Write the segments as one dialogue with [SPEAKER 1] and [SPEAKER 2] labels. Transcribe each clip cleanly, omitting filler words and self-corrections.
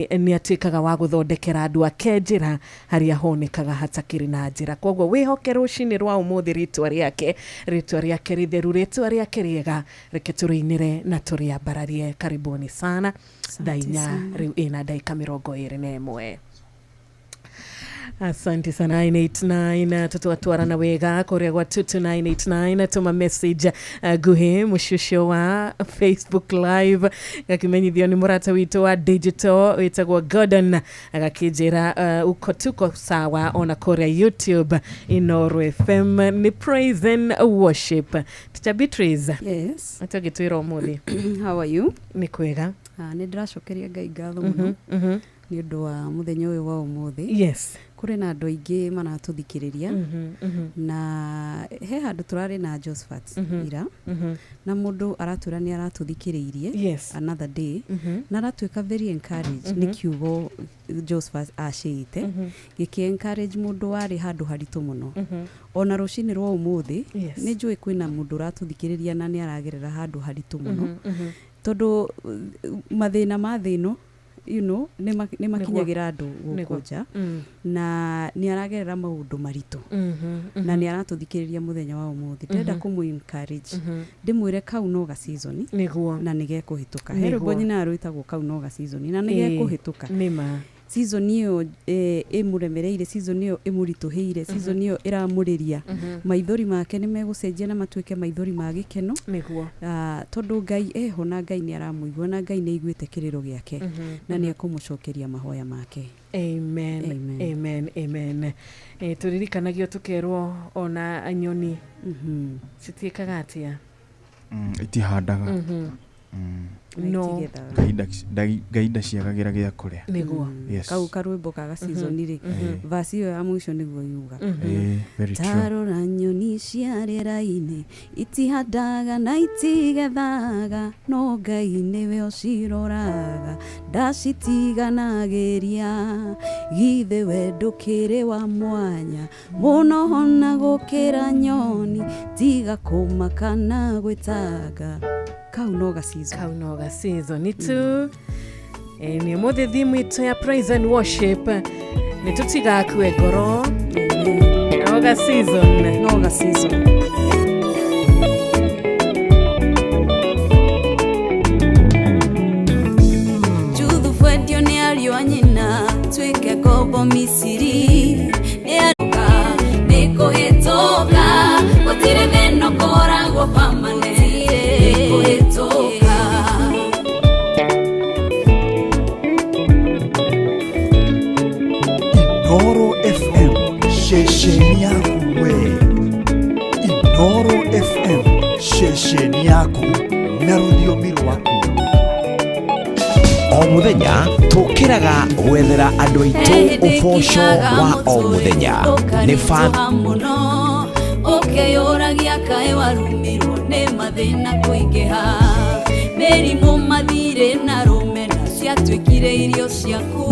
[SPEAKER 1] Nĩ atuĩkaga wa gũthondekera andũ ake njĩra harĩa honekaga hatakĩrĩ na njĩra. Koguo wĩhoke rũcinĩ rwa ũmũthĩ rĩtwa rĩake, rĩtwa rĩake rĩtheru, rĩtwa rĩake rĩega, reke tũrĩinĩre na tũrĩambararie. Karibuni sana. Thaa
[SPEAKER 2] Asante
[SPEAKER 1] 4
[SPEAKER 2] sana.
[SPEAKER 1] Rĩu ĩna ndagĩka 21. Asante sana. 989 tutwatwarana wega kuria gwa 22989. Tuma message nguhi muciucio wa Facebook Live, gakimenyithio ni murata witu wa digital witagwo Gordon, agakijira uko tuko sawa. Ona kuria YouTube Inoro FM ni praise and worship. Teacher Beatrice.
[SPEAKER 2] Yes.
[SPEAKER 1] Atagitwira umuthi.
[SPEAKER 2] How are you?
[SPEAKER 1] Ni kwega.
[SPEAKER 2] Ah, nĩ ndĩracokeria Ngai ngatho mũno nĩ ũndũ wa mũthenya ũyũ wa ũmũthĩ. Kũrĩ na andũ aingĩ maratũthikĩrĩria na he handũ tũrarĩ na Josephat ira na mũndũ aratwĩra nĩ aratũthikĩrĩirie another day na aratuĩka very encouraged nĩ kiugo Josephat acĩite gĩkĩ encourage mũndũ warĩ handũ haritũ mũno. Ona rũcinĩ rwa ũmũthĩ nĩ njũĩ kwĩna mũndũ ũratũthikĩrĩria na nĩ aragerera handũ haritũ mũno, tondũ mathĩna ma thĩ ĩno nĩ makinyagĩra andũ gũkũ nja na nĩ aragerera maũndũ maritũ na nĩ aratũthikĩrĩria mũthenya wa ũmũthĩ. Ndĩrenda kũmũ encourage, ndĩmwĩre kau no ga season na nĩ gekũhĩtũka. He rwĩmbo nyina rwĩtagwo "Kau no ga season" na nĩ gekũhĩtũka.
[SPEAKER 1] Nĩma.
[SPEAKER 2] Season ĩyo ĩmũremereire, season ĩyo ĩmũritũhĩire, season ĩyo ĩramũrĩria, maithori make nĩ megũcenjia na matuĩke maithori ma gĩkeno. Ah, tondũ Ngai eho na Ngai nĩ aramũigua na Ngai nĩ aiguĩte kĩrĩro gĩake na nĩ ekũmũcokeria mahoya make.
[SPEAKER 1] Amen.
[SPEAKER 2] Amen.
[SPEAKER 1] Amen, amen. Tũririkanagio tũkerwo ona nyoni citiĩkaga atĩa?
[SPEAKER 3] Itihandaga.
[SPEAKER 2] Na
[SPEAKER 1] No.
[SPEAKER 2] itigethaga.
[SPEAKER 3] Ngai ndaciagagĩra gĩa kũrĩa.
[SPEAKER 1] Nĩguo.
[SPEAKER 2] Kau karwĩmbo kaga season rĩ, verse ĩyo ya mũico nĩguo yuga.
[SPEAKER 3] Very true.
[SPEAKER 2] Tarora nyoni cia rĩera-inĩ, itihandaga na itigethaga, no Ngai nĩwe ũciroraga, ndacitiganagĩria. Githĩ we ndũkĩrĩ wa mwanya mũno na gũkĩra nyoni? Tiga kũmaka na gwĩtanga, kau no ga season.
[SPEAKER 1] Kau no ga season tu. Nĩ ũmũthĩ thimu itũ ya praise and worship nĩ tũtigakue ngoro.
[SPEAKER 2] Amen.
[SPEAKER 1] No ga season.
[SPEAKER 2] No ga season.
[SPEAKER 4] Juthufu endio nĩ ariũ a nyina tuĩke ngombo Misiri. Nĩ aruka nĩ kũhĩtũka, gũtirĩ thĩna ũkoragwo permanent, nĩ kũhĩtũka.
[SPEAKER 5] Inoro FM, ceceni yaku we. Inoro FM, ceceni yaku na rũthiomi rwaku.
[SPEAKER 6] O muthenya tũkĩraga gwethera andũ aitũ ũboco wa o mũthenya nĩ fa
[SPEAKER 4] Mũno ũkeyũragia kaĩ warumirwo nĩ mathĩna kũingĩha, mĩrimũ, mathirĩ na rũmena ciatuĩkire irio ciaku.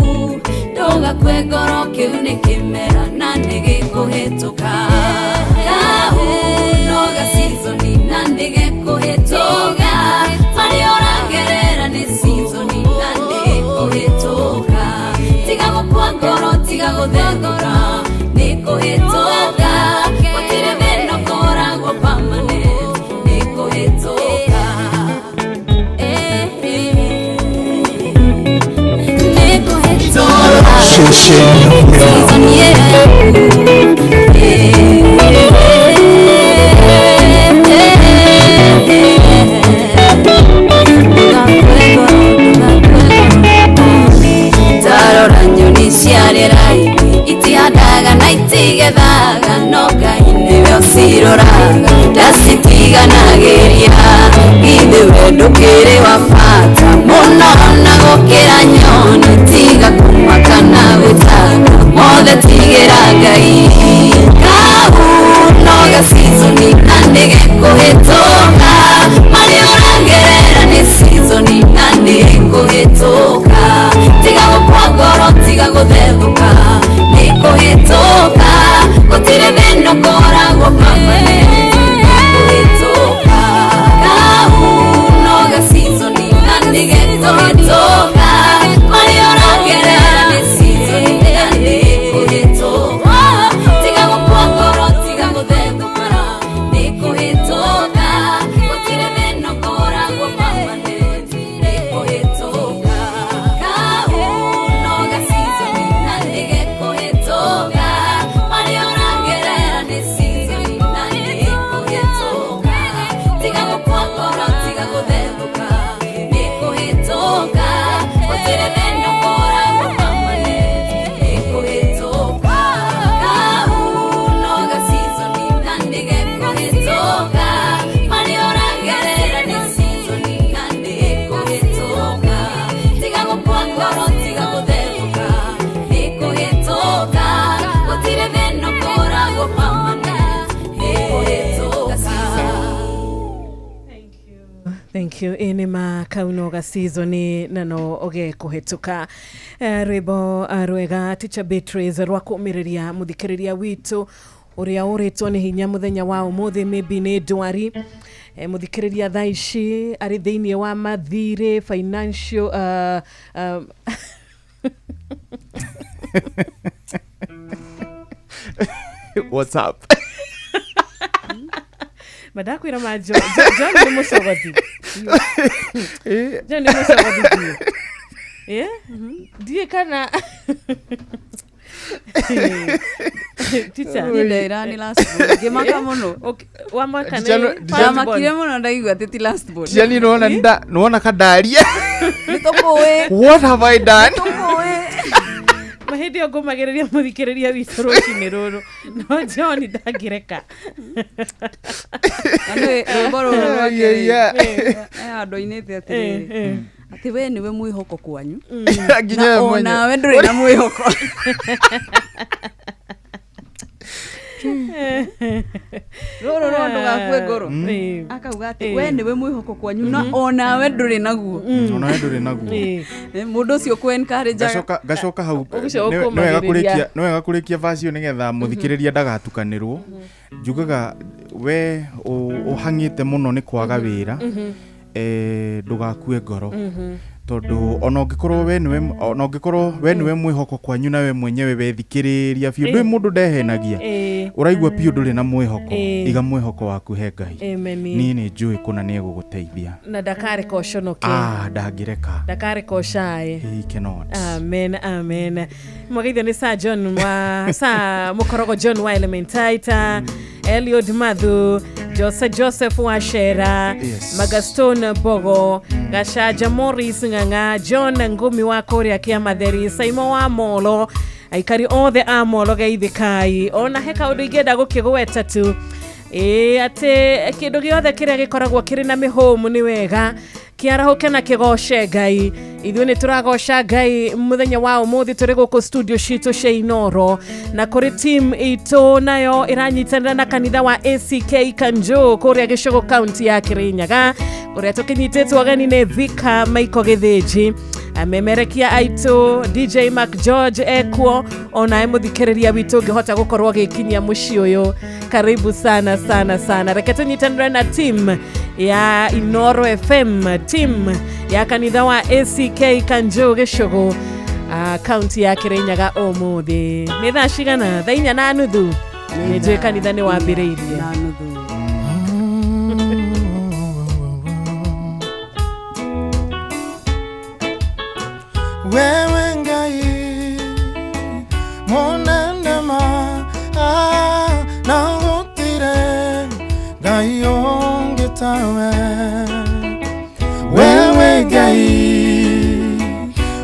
[SPEAKER 4] Ndũgakue ngoro, kĩu nĩ kĩmera na nĩ gĩkũhĩtũka. Kau no ga season na nĩ gĩkũhĩtũka. Marĩa ũragerera nĩ season na nĩ gĩkũhĩtũka. Tiga gũkua ngoro, tiga gũthethũka, nĩ kũhĩtũka. Gũtirĩ thĩna ũkoragwo permanent, nĩ kũhĩtũka, nĩ kũhĩtũka.
[SPEAKER 5] Ceceni yaku.
[SPEAKER 4] Season yaku. Tarora nyoni cia rĩera-inĩ, itihandaga na itigethaga, no Ngai nĩwe ũciroraga, ndacitiganagĩria. Githĩ we ndũkĩrĩ wa bata mũno na gũkĩra nyoni? Tiga kũmaka na gwĩtanga, mothe tigĩra Ngai. Kau no ga season na nĩ gĩkũhĩtũka. Marĩa ũragerera nĩ season na nĩ kũhĩtũka. Tiga gũkua ngoro, tiga gũthethũka, nĩ kũhĩtũka. Gũtirĩ thĩna ũkoragwo permanent, nĩ kũhĩtũka. Kau no ga season na nĩ gĩkũhĩtũka.
[SPEAKER 1] Thank you. Ĩ nĩ ma kau no ga season na no ũgekũhetũka. Rwĩmbo rwega Teacher Beatrice rwa kũmĩrĩria mũthikĩrĩria witũ ũrĩa ũrĩtwo nĩ hinya mũthenya wa ũmũthĩ, maybe nĩ ndwari. Mũthikĩrĩria thaa ici arĩ thĩinĩ wa mathirĩ financial
[SPEAKER 3] What's up?
[SPEAKER 1] Madakwĩra ma John nĩ mũcogothi. John nĩ mũcogothi biũ. Ndiĩ kana Teacher.
[SPEAKER 2] Niĩ ndera nĩ last born. Ngĩmaka mũno.
[SPEAKER 1] Okay, wa mwaka
[SPEAKER 3] Teacher,
[SPEAKER 1] nĩ
[SPEAKER 3] teacher-
[SPEAKER 1] first born.
[SPEAKER 2] Ndamakire mũno ndaigua atĩ ti last born.
[SPEAKER 3] Tiani nĩwona nĩwona kandaria.
[SPEAKER 2] Nĩ tũkũĩ.
[SPEAKER 3] What have I done?
[SPEAKER 2] Tũkũĩ.
[SPEAKER 1] Mahĩndĩ ĩyo ngũmagĩrĩria mũthikĩrĩria witũ rũcinĩ rũrũ, no John ndangĩreka.
[SPEAKER 2] Na nĩ rwĩmbo rũrũ rwake
[SPEAKER 3] Yeah,
[SPEAKER 2] rĩ,
[SPEAKER 3] yeah.
[SPEAKER 2] he handũ ainĩte atĩrĩrĩ atĩ we nĩwe mwĩhoko kwanyu
[SPEAKER 3] Nginya
[SPEAKER 2] na
[SPEAKER 3] we mwenyewe.
[SPEAKER 2] onawe ndũrĩ na mwĩhoko. Rũrũ rwa ndũgakue ngoro. Akauga atĩ we nĩwe mwĩhoko kwanyu na onawe ndũrĩ naguo.
[SPEAKER 3] Onawe ndũrĩ naguo.
[SPEAKER 2] Mũndũ ũcio kũ encourage
[SPEAKER 3] Ngacoka hau.
[SPEAKER 1] Ũcio
[SPEAKER 3] nĩ wega
[SPEAKER 1] ũkũmagĩrĩria.
[SPEAKER 3] nĩ wega kũrĩkia verse ĩyo nĩgetha mũthikĩrĩria ndagatukanĩrwo. Njugaga we ũhang'ĩte mũno nĩ kwaga wĩra, ndũgakue ngoro, tondũ ona ũngĩkorwo we nĩwe, ona ũngĩkorwo we nĩwe mwĩhoko kwanyu na we mwenyewe wethikĩrĩria biũ ndũĩ mũndũ ndehenagia, ũraigua biũ ndũrĩ na mwĩhoko, iga mwĩhoko waku he Ngai.
[SPEAKER 1] Amen.
[SPEAKER 3] Niĩ nĩ njũĩ kũna nĩ egũgũteithia.
[SPEAKER 1] Na ndakareka ũconoke.
[SPEAKER 3] Ah, ndangĩreka.
[SPEAKER 1] Ndakareka ũcae.
[SPEAKER 3] He cannot.
[SPEAKER 1] Amen, amen. Mwageithio nĩ Sir John wa Sir Mũkorogo John wa Elementaita, Eliud Mathu, Joseph wa Shera, Magastone Bogo, Gacaja Morris Ng'ang'a, John Ngumi wa kũrĩa Kĩamatheri, Saimo wa Molo, aikari othe a Molo geithikai. Ona he kaũndũ ingĩenda gũkĩgweta tu, ĩĩ atĩ kĩndũ gĩothe kĩrĩa gĩkoragwo kĩrĩ na mĩhũmũ nĩ wega kĩarahũke na kĩgoce Ngai. Ithuĩ nĩ tũragoca Ngai mũthenya wa ũmũthĩ tũrĩ gũkũ studio citũ cia Inoro, na kũrĩ team itũ nayo ĩranyitanĩra na kanitha wa ACK Kanjo kũrĩa Gĩcũgũ, kaunti ya Kĩrĩnyaga, kũrĩa tũkĩnyitĩtwo ageni nĩ Vika Maiko Gĩthĩnji, amemerekia aitũ DJ Mark George ekuo, onawe mũthikĩrĩria witũ ũngĩhota gũkorwo agĩkinyia mũciĩ ũyũ, karibu sana sana sana. Reke tũnyitanĩre na team ya Inoro FM, team ya kanitha wa ACK Kanjo Gĩcũgũ, kaunti ya Kĩrĩnyaga. Ũmũthĩ nĩ thaa cigana? Thaa 4:30. Nĩ njũĩ kanitha nĩ wambĩrĩirie.
[SPEAKER 2] Na nuthu.
[SPEAKER 7] Wewe Ngai munene ma na gũtirĩ Ngai ũngĩ tawe. Wewe Ngai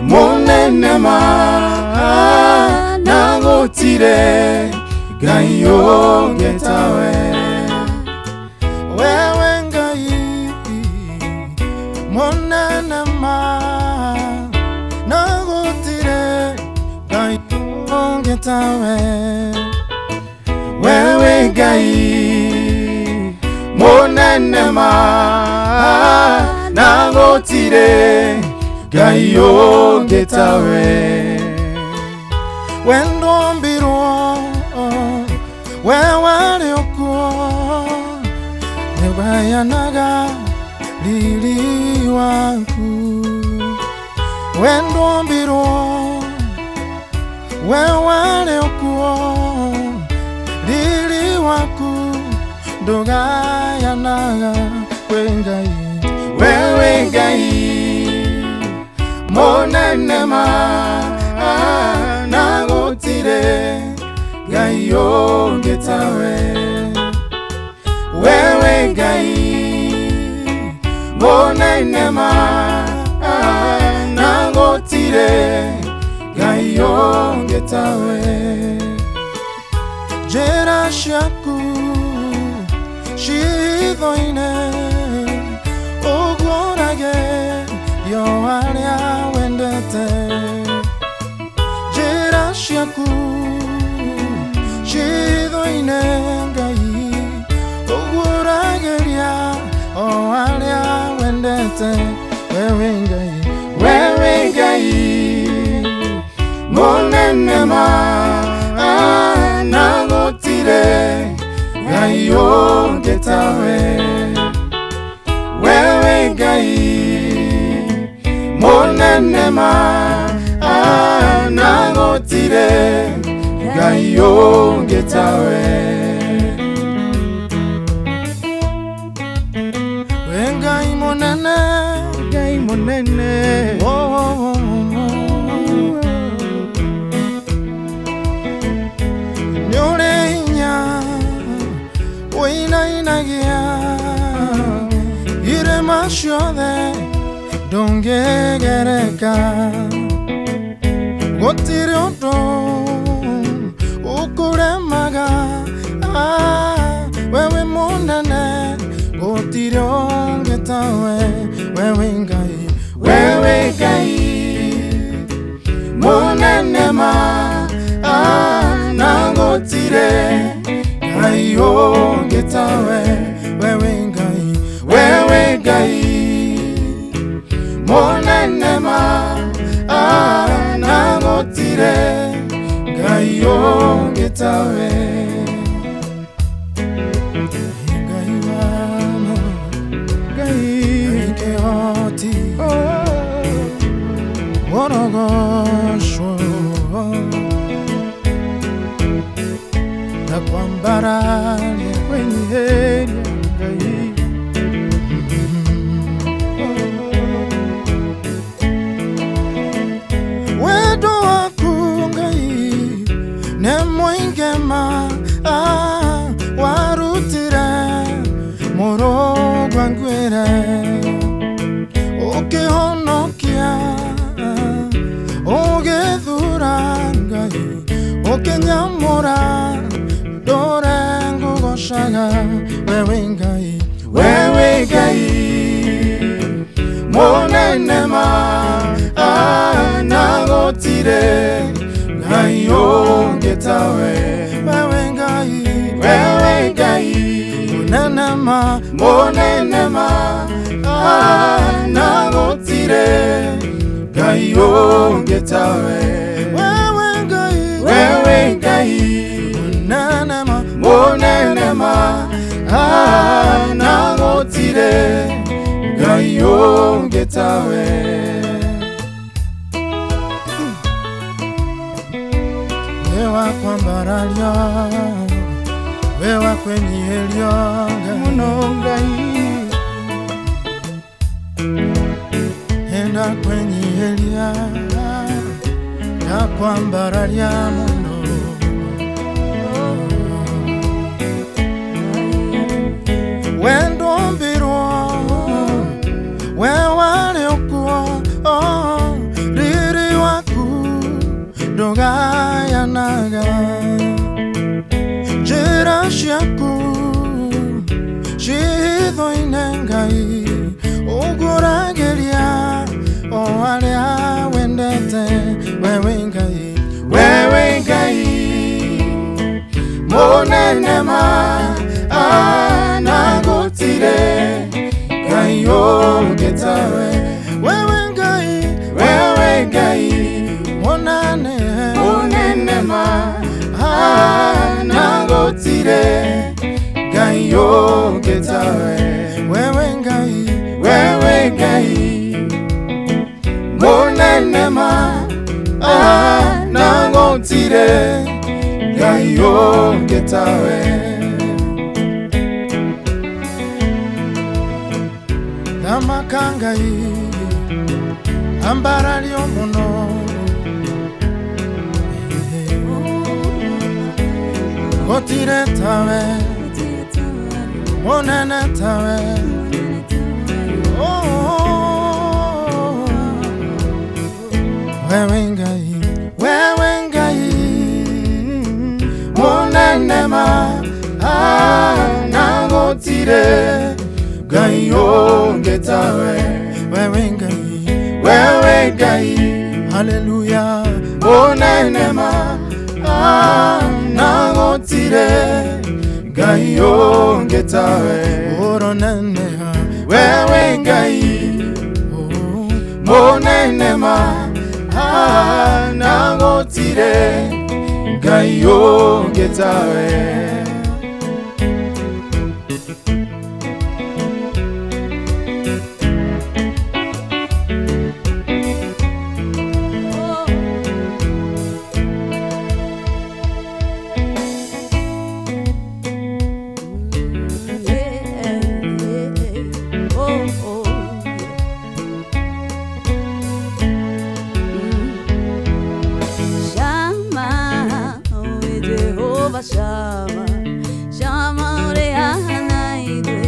[SPEAKER 7] munene ma na gũtirĩ Ngai ũngĩ tawe. Wewe Ngai munene ma na gũtirĩ Ngai ũngĩ tawe. Wewe Ngai munene ma na gũtirĩ Ngai ũngĩ tawe. Wendombirwo we warĩ ũkuo nĩwayanaga riri waku. Wendombirwo we warĩ ũkuo riri waku ndũgayanaga kwĩ Ngai. Wewe Ngai munene ma na gũtirĩ Ngai ũngĩ tawe. Wewe Ngai munene ma na gũtirĩ Ngai ũngĩ tawe. Njĩra ciaku citho-inĩ ũguũrage rio arĩa wendete. Njĩra ciaku citho-inĩ Ngai ũguũragĩria o arĩa wendete. wendete wewe Ngai wewe Ngai munene ma na gũtirĩ Ngai ũngĩ tawe wewe Ngai munene ma na gũtirĩ Ngai ũngĩ tawe we Ngai munene Ngai munene oh, oh, oh, oh. Nĩ hinya ũinainagia irĩma ciothe ndũngĩgereka gũtirĩ ũndũ ũkũremaga wewe mũnene gũtirĩ ũngĩ tawe wewe Ngai wewe Ngai munene ma na gũtirĩ Ngai ũngĩ tawe wewe Ngai wewe Ngai munene ma na gũtirĩ Ngai ũngĩ tawe Ngai wa ma Ngai kĩhoti worogoshwo na kwambararia
[SPEAKER 3] Kwenyeheria Ngai
[SPEAKER 7] wendo waku Ngai nĩ mũingĩ ma warutire mũrũgwa ngwĩre ũkĩhonokia ũgĩthura Ngai ũkĩnyamũra ndũre ngũgocaga wewe Ngai wewe Ngai munene ma na gũtirĩ Ngai ũngĩ tawe wewe Ngai wewe Ngai munene ma na gũtirĩ Ngai ũngĩ tawe wewe Ngai wewe Ngai munene ma na gũtirĩ Ngai ũngĩ tawe wewa kwambararia wewa kwenyiheria
[SPEAKER 3] Mũno Ngai
[SPEAKER 7] enda kwenyiheria na kwambararia mũno wendombirwo we warĩ ũkuo riri waku ndũgayanaga njĩra ciaku cihitho-inĩ Ngai ũgũragĩria o arĩa wendete wewe Ngai wewe Ngai munene ma na gũtirĩ Ngai ũngĩ tawe wewe Ngai wewe Ngai munene munene ma na gũtirĩ Ngai ũngĩ tawe wewe Ngai wewe Ngai munene ma na gũtirĩ Ngai ũngĩ tawe thamaka Ngai ambarario mũno gũtirĩ tawe munene tawe oh, wewe Ngai wewe Ngai munene ma na gũtirĩ Ngai ũngĩ tawe wewe Ngai wewe Ngai haleluya munene ma na gũtirĩ Ngai ũngĩ tawe ũronene wewe Ngai mũnene ma na gũtirĩ Ngai ũngĩ tawe.
[SPEAKER 4] Shama, Shama ore hana idwe,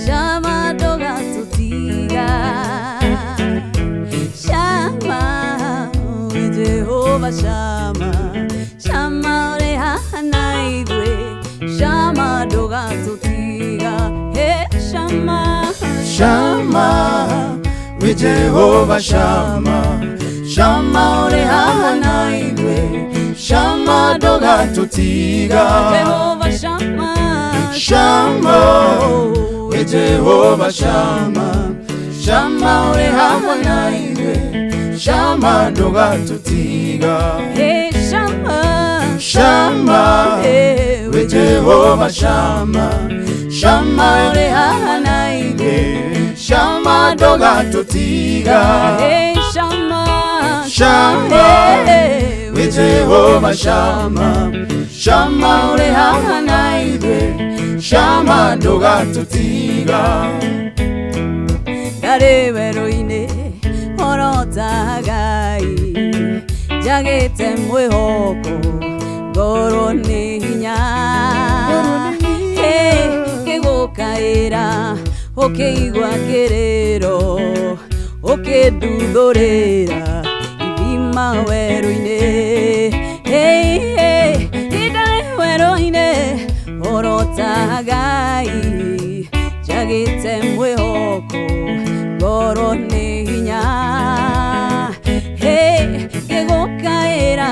[SPEAKER 4] Shama doga tutiga. Shama, we Jehovah Shama, Shama ore hana idwe, Shama doga tutiga. Hey Shama,
[SPEAKER 7] Shama, we Jehovah Shama, Shama ore hana idwe, Shama doga tutiga.
[SPEAKER 4] Jehovah Shama,
[SPEAKER 7] Shama, we Jehovah Shama, Shama ore hana idwe, Shama doga tutiga.
[SPEAKER 4] Hey Shama,
[SPEAKER 7] Shama, we Jehovah Shama, Shama ore hana idwe, Shama doga tutiga.
[SPEAKER 4] Hey Shama,
[SPEAKER 7] Shama, we Jehovah Shama, Shama ore hana idwe, Shama doga tutiga.
[SPEAKER 4] Gare weru-inĩ horota Ngai, njagĩte mwĩhoko ngorwo nĩ hinya. Ngĩgũkaĩra ũkĩigua kĩrĩro, ũkĩnduthũrĩra ithima werũ-inĩ. Ndarĩ werũ-inĩ horota Ngai, njagĩte mwĩhoko ngorwo nĩ hinya. Ngĩgũkaĩra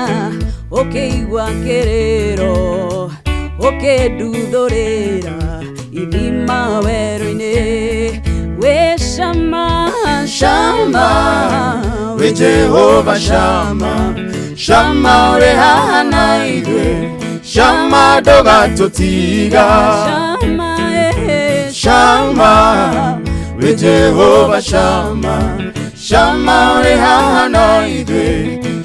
[SPEAKER 4] ũkĩigua kĩrĩro, ũkĩnduthũrĩra ithima werũ-inĩ. We Shama,
[SPEAKER 7] Shama, we Jehovah Shama, Shama ore hana idwe, Shama doga tutiga.
[SPEAKER 4] Shama,
[SPEAKER 7] Shama, we Jehovah Shama, Shama ore hana idwe,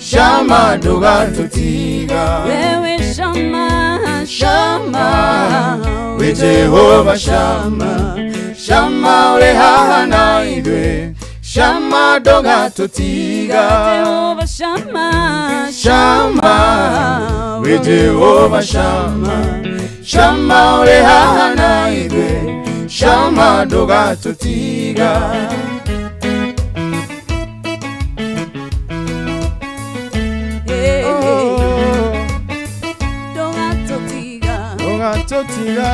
[SPEAKER 7] Shama doga tutiga.
[SPEAKER 4] Wewe Shama,
[SPEAKER 7] Shama, we Jehovah Shama, Shama ore hana idwe, Shama doga tutiga.
[SPEAKER 4] Jehovah Shama,
[SPEAKER 7] Shama, we Jehovah Shama, Shama ore hana idwe, Shama doga tutiga.
[SPEAKER 4] Doga tutiga,
[SPEAKER 7] doga tutiga,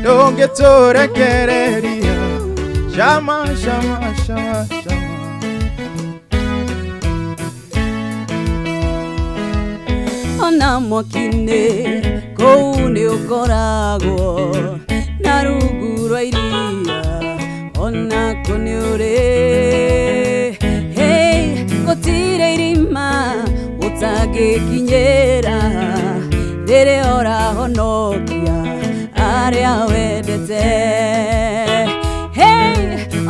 [SPEAKER 7] ndũngĩtũrekereria. Shama, Shama, Shama, Shama.
[SPEAKER 4] Ona mwaki-inĩ kũu nĩ ũkoragwo, na rungu rwa iria onako nĩ ũrĩ. Gũtirĩ irima ũtangĩkinyĩra, rĩrĩa ũrahonokia arĩa wendete.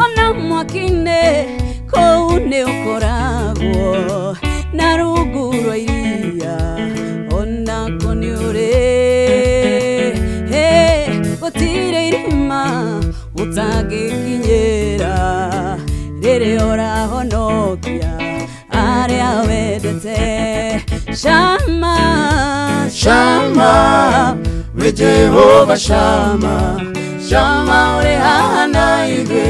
[SPEAKER 4] Ona mwaki-inĩ kũu nĩ ũkoragwo, na rungu rwa iria onako nĩ ũrĩ. Gũtirĩ irima ũtangĩkinyĩra, rĩrĩa ũrahonokia arĩa wendete. Shama,
[SPEAKER 7] Shama, we Jehovah Shama, Shama ore hana idwe,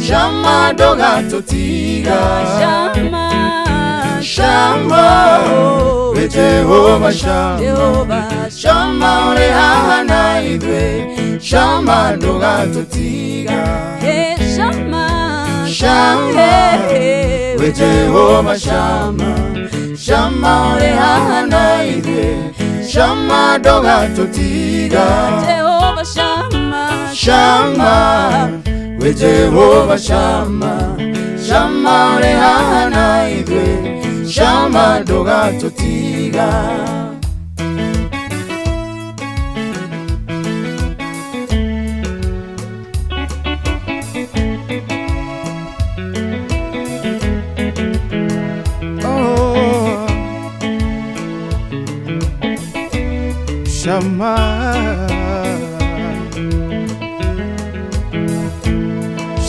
[SPEAKER 7] Shama doga tutiga.
[SPEAKER 4] Shama,
[SPEAKER 7] Shama, we Jehovah Shama, Shama ore hana idwe, Shama doga tutiga.
[SPEAKER 4] Hey Shama,
[SPEAKER 7] Shama, we Jehovah Shama, Shama ore hana idwe, Shama doga tutiga.
[SPEAKER 4] Jehovah Shama,
[SPEAKER 7] Shama, we Wĩ Jehova Shama, Shama ũrĩ haha na ithuĩ, Shama ndũgatũtiga. Oh, Shama,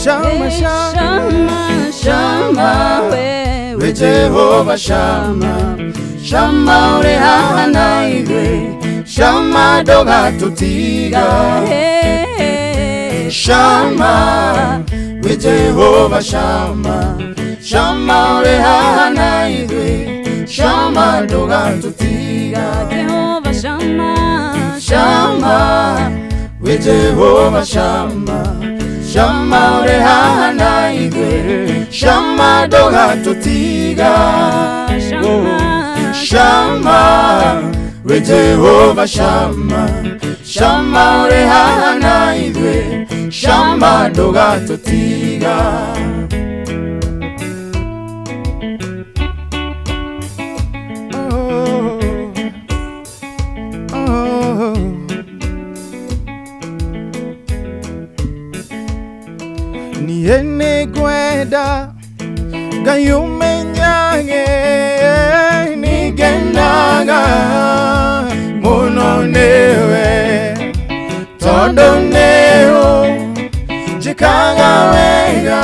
[SPEAKER 7] Shama, Shama,
[SPEAKER 4] Shama,
[SPEAKER 7] Wĩ Jehova Shama, Shama ũrĩ haha na ithuĩ, Shama ndũgatũtiga. Shama, wĩ Jehova Shama, Shama ũrĩ haha na ithuĩ, Shama ndũgatũtiga.
[SPEAKER 4] Jehova Shama,
[SPEAKER 7] Shama, wĩ Jehova Shama, Shama ũrĩ haha na ithuĩ, Shama ndũgatũtiga.
[SPEAKER 4] Shama,
[SPEAKER 7] Shama, wĩ Jehova Shama, Shama ũrĩ haha na ithuĩ, Shama ndũgatũtiga. Oh, oh. Niĩ nĩngwenda Ngai ũmenyage nĩngenaga mũno nĩwe, tondũ nĩũ njĩkaga wega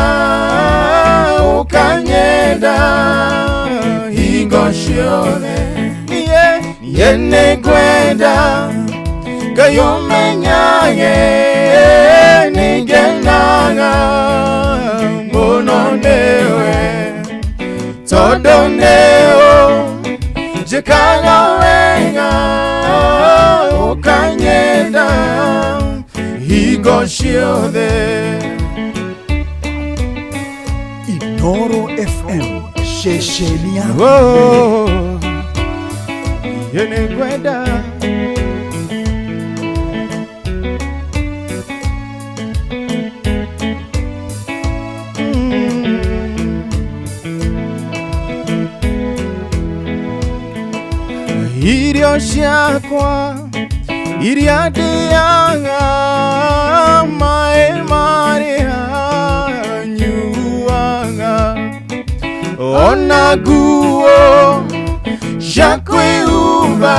[SPEAKER 7] ũkanyenda hingo ciothe. Niĩ nĩngwenda Ngai ũmenyage nĩngenaga mũno nĩwe, tondũ nĩũ njĩkaga wega ũkanyenda hingo ciothe.
[SPEAKER 5] Inoro FM, ceceni yaku.
[SPEAKER 7] Oh, niĩ nĩngwenda. Irio ciakwa iria ndĩaga, maĩ marĩa nyuaga, ona nguo cia kwĩhumba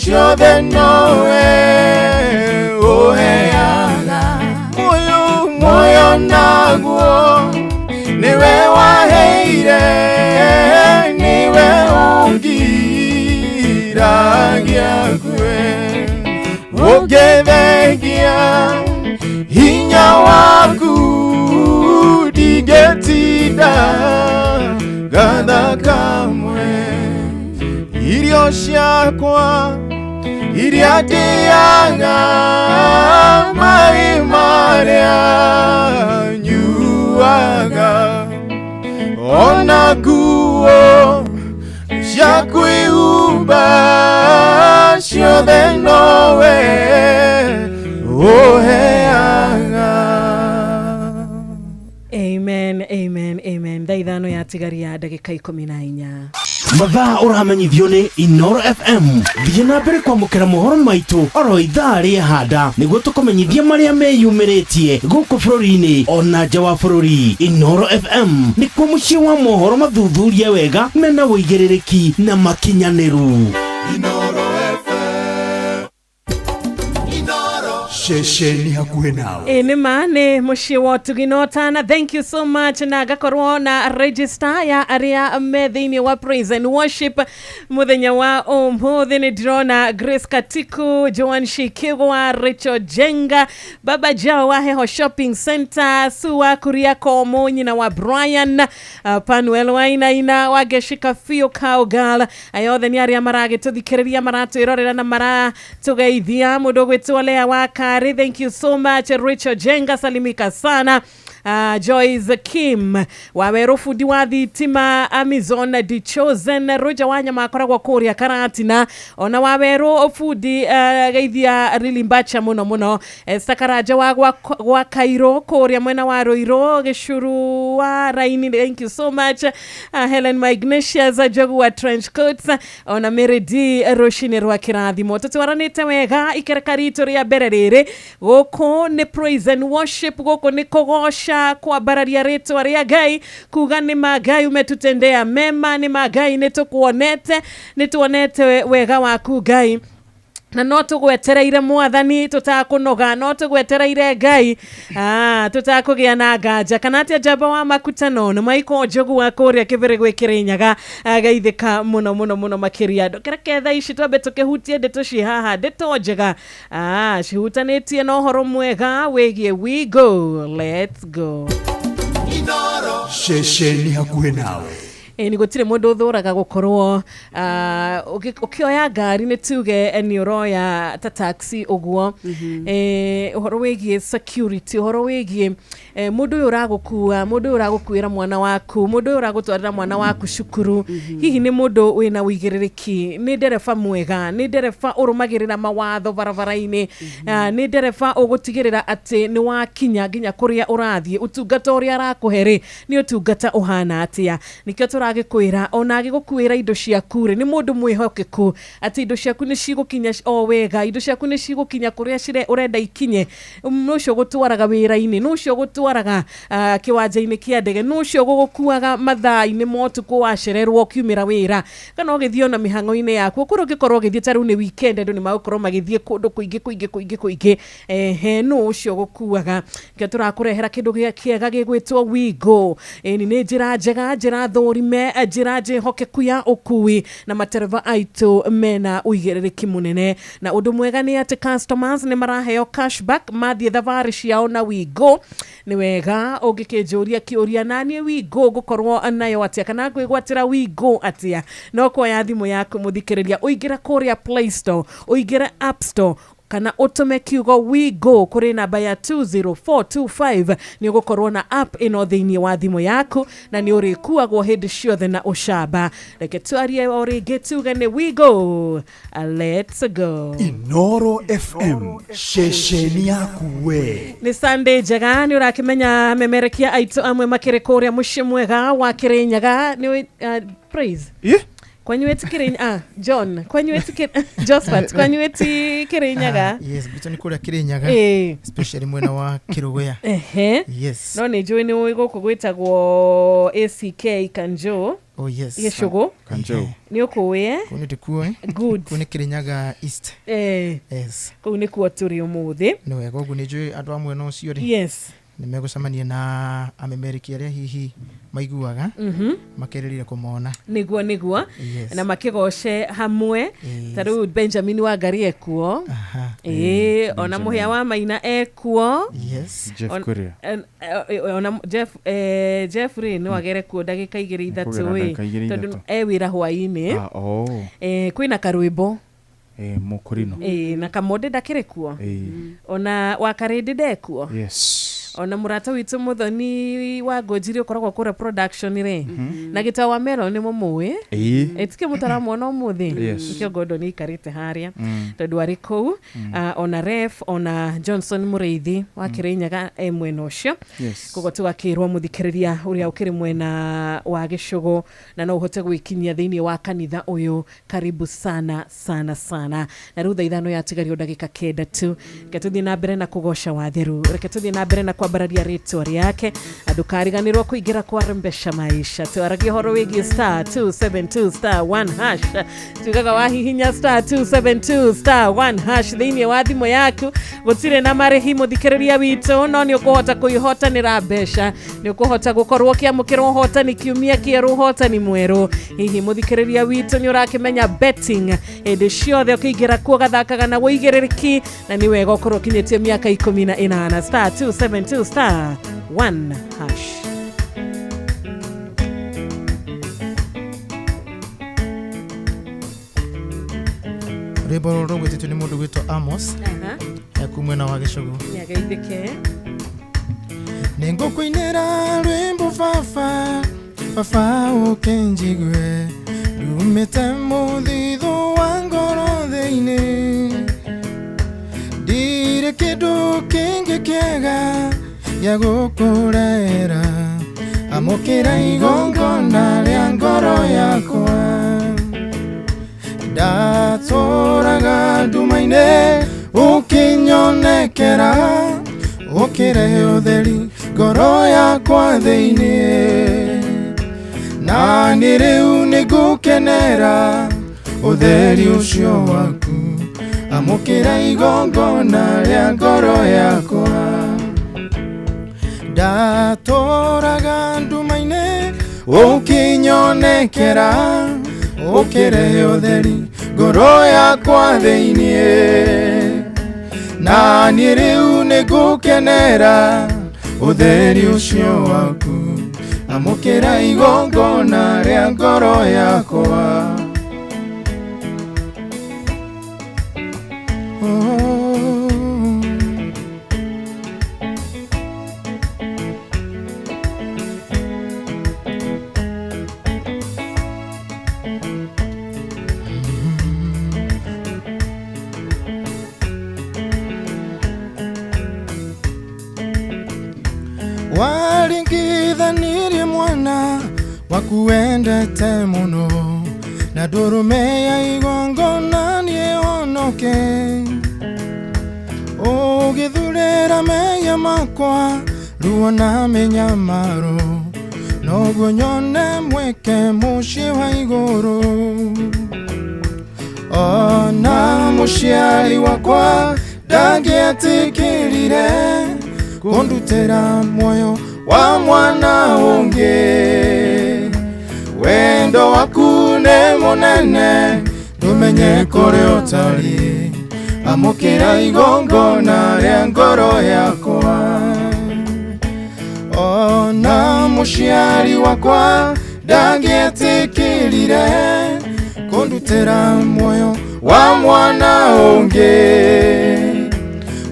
[SPEAKER 7] ciothe nowe ũheaga. Muoyo, muoyo naguo nĩwe waheire, nĩwe ũngiragia kwe, ũngĩthengia hinya waku ndingĩtinda gatha kamwe. Irio ciakwa iria ndĩaga, maĩ marĩa nyuaga, ona nguo cia kwĩhumba ciothe nowe ũheaga.
[SPEAKER 1] Amen, amen, amen. Thaa 5 yatigaria ndagĩka 14.
[SPEAKER 8] Mathaa ũramenyithio nĩ Inoro FM. Thiĩ na mbere kwamũkĩra mohoro maitũ oro ithaa rĩa handa nĩguo tũkũmenyithia marĩa meyumĩrĩtie gũkũ bũrũri-inĩ ona nja wa bũrũri. Inoro FM nĩkuo mũciĩ wa mohoro mathuthurie wega mena ũigĩrĩrĩki na makinyanĩru.
[SPEAKER 5] Ceceni hakuhĩ nawe.
[SPEAKER 1] Ĩ nĩ ma nĩ mũciĩ wa ũtugi na ũtana. Thank you so much. Na ngakorwo na register ya arĩa me thĩinĩ wa praise and worship mũthenya wa ũmũthĩ. Nĩ ndĩrona Grace Katiku, Joan Shikigwa, Rachel Jenga, Baba Jao wa Heho Shopping Center, Sua Kuria Komo, nyina wa Brian, Panuel Wainaina wa Geshika Fio Cowgirl. Aya othe nĩ arĩa maragĩtũthikĩrĩria, maratwĩrorera na maratũgeithia. Mũndũ ũgwĩtwo Lea wa Kari, thank you so much. Rachel Jenga, salimika sana. Joyce Kim Waweru bundi wa thitima, Amazon The Chosen Roger Wanyama akoragwo kuria Karatina, ona Waweru bundi geithia Rilimbacha muno muno, Esther Karanja wa gwa Cairo kuria mwena wa Ruiru Gicuru wa Raini, thank you so much. Helen Magnesius Jogu wa trench coats, ona Mary D Rucini rwa kirathimo. Tutwaranite wega ikereka ritu ria mbere riri guku ni praise and worship, guku ni kugoca kwambararia ritwa ria Ngai, kuga ni ma Ngai umetutendea mema, ni ma Ngai ni tukuonete, ni tuonete wega waku Ngai, na no tugwetereire mwathani tutakunoga, no tugwetereire Ngai tutakugia na nganja kana atia njamba wa makutano na Michael Njogu wa kuria kibere gwi Kirinyaga gaithika muno muno muno makiria. Ndukereke thaa ici twambe tukihutie ndeto ci haha, ndeto njega cihutanitie na uhoro mwega wigie We Go Let's Go.
[SPEAKER 5] Ceceni hakuhĩ nawe.
[SPEAKER 1] Ni gutire mundu uthuraga gukorwo ukioya ngari ni tuge ni uroya ta taxi uguo, uhoro wigie security, uhoro wigie mundu uyu uragukua, mundu uyu uragukuira mwana waku, mundu uyu uragutwarira mwana waku cukuru, hihi ni mundu wina uigiririki, ni ndereba mwega, ni ndereba urumagirira mawatho barabara-ini, ni ndereba ugutigirira ati ni wakinya nginya kuria urathie, utungata uria arakuhe ri ni utungata uhana atia. Nikio turagikwira ona agigukuira indo ciaku ri ni mundu mwihokeku ati indo ciaku ni cigukinya o wega, indo ciaku ni cigukinya kuria cire urenda ikinye, nucio gutwaraga wira-ini, nucio gutwaraga kiwanja-ini kia ndege, nucio gugukuaga mathaa-ini ma utuku wacererwo ukiumira wira, kana ugithie ona mihango-ini yaku kuri ungikorwo ugithie ta riu ni weekend andu ni magukorwo magithie kundu kuingi kuingi kuingi kuingi, ehe nucio gukuaga. Kio turakurehera kindu kiega gigwitwo We Go. Ni njira njega, njira thurime, njira njihokeku ya ukui, na matereba aitu mena uigiririki munene, na undu mwega ni ati customers ni maraheo cashback mathie thabarĩ ciao na We Go. Ni wega ungikinjuria kiuria nani We Go ngukorwo nayo atia kana ngwigwatira We Go atia, no kuoya thimu yaku muthikiriria uingira kuria Play Store, uingire App Store, kana utume kiugo We Go kuri namba ya 20425 ni ugukorwo na app ino thiini wa thimu yaku na ni urikuagwo hindi ciothe na ucamba. Reke twarie o ringi tuge ni We Go Let's Go.
[SPEAKER 5] Inoro FM ceceni yaku we.
[SPEAKER 1] Ni Sunday njega, ni urakimenya memerekia aitu amwe makiri kuria mucii mwega wa Kirinyaga ni praise kwanyu eti Kirinyaga, John kwanyu eti Josephat kwanyu eti Kirinyaga.
[SPEAKER 7] Yes, bitu ni kuria Kirinyaga, especially mwena wa Kiruguya.
[SPEAKER 1] Ehe,
[SPEAKER 7] yes,
[SPEAKER 1] no ni njui ni guku gwitagwo ACK Kanjo.
[SPEAKER 7] Oh yes,
[SPEAKER 1] Gicugu
[SPEAKER 3] Kanjo
[SPEAKER 1] ni ukuwi
[SPEAKER 7] kuu ni ndikuĩ.
[SPEAKER 1] Good,
[SPEAKER 7] kuu ni Kirinyaga East. Yes,
[SPEAKER 1] kuu ni kuo turi umuthi.
[SPEAKER 7] Ni wega uguo ni njui andu a mwena ucio ri.
[SPEAKER 1] Yes,
[SPEAKER 7] nĩ megũcemania na amemeriki arĩa hihi maiguaga makerĩrire kũmona.
[SPEAKER 1] Niguo niguo.
[SPEAKER 7] Yes.
[SPEAKER 1] Na makigoce hamwe.
[SPEAKER 7] Yes.
[SPEAKER 1] Ta rĩu Benjamin wa Ngari ekuo, ona Mũhĩa wa Maina ekuo.
[SPEAKER 7] Yes.
[SPEAKER 3] Jeff Kuria.
[SPEAKER 1] Ona Jeff Jeffrey no agere kuo ndagĩka igĩrĩ ithatũ
[SPEAKER 3] Kũgera ndagĩka igĩrĩ
[SPEAKER 1] tondũ
[SPEAKER 3] ithatũ.
[SPEAKER 1] e wĩra hwaĩ-inĩ. Kwĩna karwĩmbo
[SPEAKER 3] Mũkũrino
[SPEAKER 1] na Kamonde ndakĩrĩ kuo, ona Wakarĩndĩ ndekuo.
[SPEAKER 3] Yes.
[SPEAKER 1] Ona murata witu Muthoni wa Ngũnjiri ukoragwo kũrĩa production rĩ, na Gĩtau wa Mero nĩ mũmũĩ, ĩtikĩ mũtaramuona ũmũthĩ.
[SPEAKER 3] Yes.
[SPEAKER 1] Nĩkĩo Gordon aikarĩte harĩa tondũ arĩ kũu. Ona Ref, ona Johnson Mũrĩithi wa Kĩrĩnyaga e mwena ũcio.
[SPEAKER 3] Yes.
[SPEAKER 1] Koguo tũgakĩrwo mũthikĩrĩria ũrĩa ũkĩrĩ mwena wa Gĩcũgũ na no ũhote gwĩkinyia thĩinĩ wa kanitha ũyũ, karibu sana sana sana. Na rĩu thaa ithano yatigario ndagĩka 9 tu, reke tũthiĩ na mbere na kũgoca watheru, reke tũthiĩ na mbere na kwambararia rĩtwa rĩake, ndũkariganĩrwo kũingĩra kwa Rembesha Maisha. Twaragia ũhoro wĩgiĩ star 272 star 1 hash, tugaga wahihinya star 272 star 1 hash thĩinĩ wa thimũ yaku, gũtirĩ na marĩhi mũthikĩrĩria witũ, no nĩ ũkũhota kwĩhotanĩra mbeca, nĩ ũkũhota gũkorwo ũkĩamũkĩra ũhotani kiumia kĩerũ, ũhotani mwerũ. Hihi mũthikĩrĩria witũ nĩ ũrakĩmenya betting hĩndĩ ciothe ũkĩingĩra kuo gathakaga na wũigĩrĩrĩki, na nĩ wega ũkorwo ũkinyĩtie mĩaka 18. Star 272 star 1 hash.
[SPEAKER 7] Rwĩmbo rũrũ rũgwĩtĩtio nĩ mũndũ gwĩtwo Amos, kuu mwena wa Gĩcũgũ.
[SPEAKER 1] Nĩageithĩke.
[SPEAKER 7] Nĩngũkũinĩra rwĩmbo baba, baba ũkĩnjigue, rumĩte mũthithũ wa ngoro thĩinĩ. Ndirĩ kĩndũ kĩngĩ kĩega gĩa gũkũrehera, amũkĩra igongona rĩa ngoro yakwa. Ndatũraga nduma-inĩ ũkĩnyonekera, ũkĩrehe ũtheri ngoro yakwa thĩinĩ. Na niĩ rĩu nĩngũkenera ũtheri ũcio waku, amũkĩra igongona rĩa ngoro yakwa. Ndatũraga nduma-inĩ ũkĩnyonekera, ũkĩrehe ũtheri ngoro yakwa thĩinĩ. Na niĩ rĩu nĩngũkenera ũtheri ũcio waku, amũkĩra igongona rĩa ngoro yakwa. Waringithanirie mwana wakuendete mũno, na ndũrũme ya igongona nĩĩhonoke. Ũgĩthurĩra mehia makwa ruo na mĩnyamaro, noguo nyone mweke mũciĩ wa igũrũ. Ona mũciari wakwa ndangĩetĩkĩrire kũndutĩra muoyo wa mwana ũngĩ. Wendo waku nĩ mũnene, ndũmenye kũrĩa ũtariĩ, amũkĩra igongona rĩa ngoro yakwa. Ona mũciari wakwa ndangĩetĩkĩrire kũndutĩra muoyo wa mwana ũngĩ.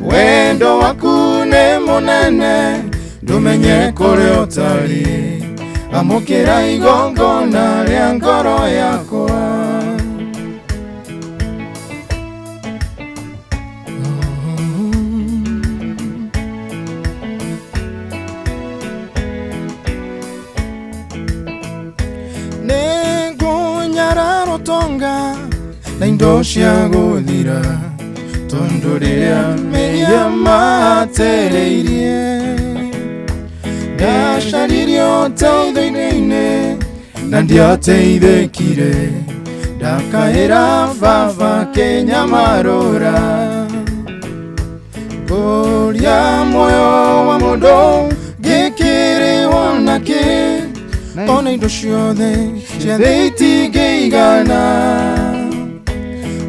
[SPEAKER 7] Wendo waku nĩ mũnene, ndũmenye kũrĩa ũtariĩ, amũkĩra igongona rĩa ngoro yakwa. Nĩngũnyarara ũtonga na indo cia gũthira, tondũ rĩrĩa mehia matereirie, ndacaririe ũteithio-inĩ na ndiateithĩkire, ndakaĩra baba kĩnyamarũra. Ngũria muoyo wa mũndũ ngĩkĩrĩhwo nakĩ, ona indo ciothe cia thĩ itingĩigana.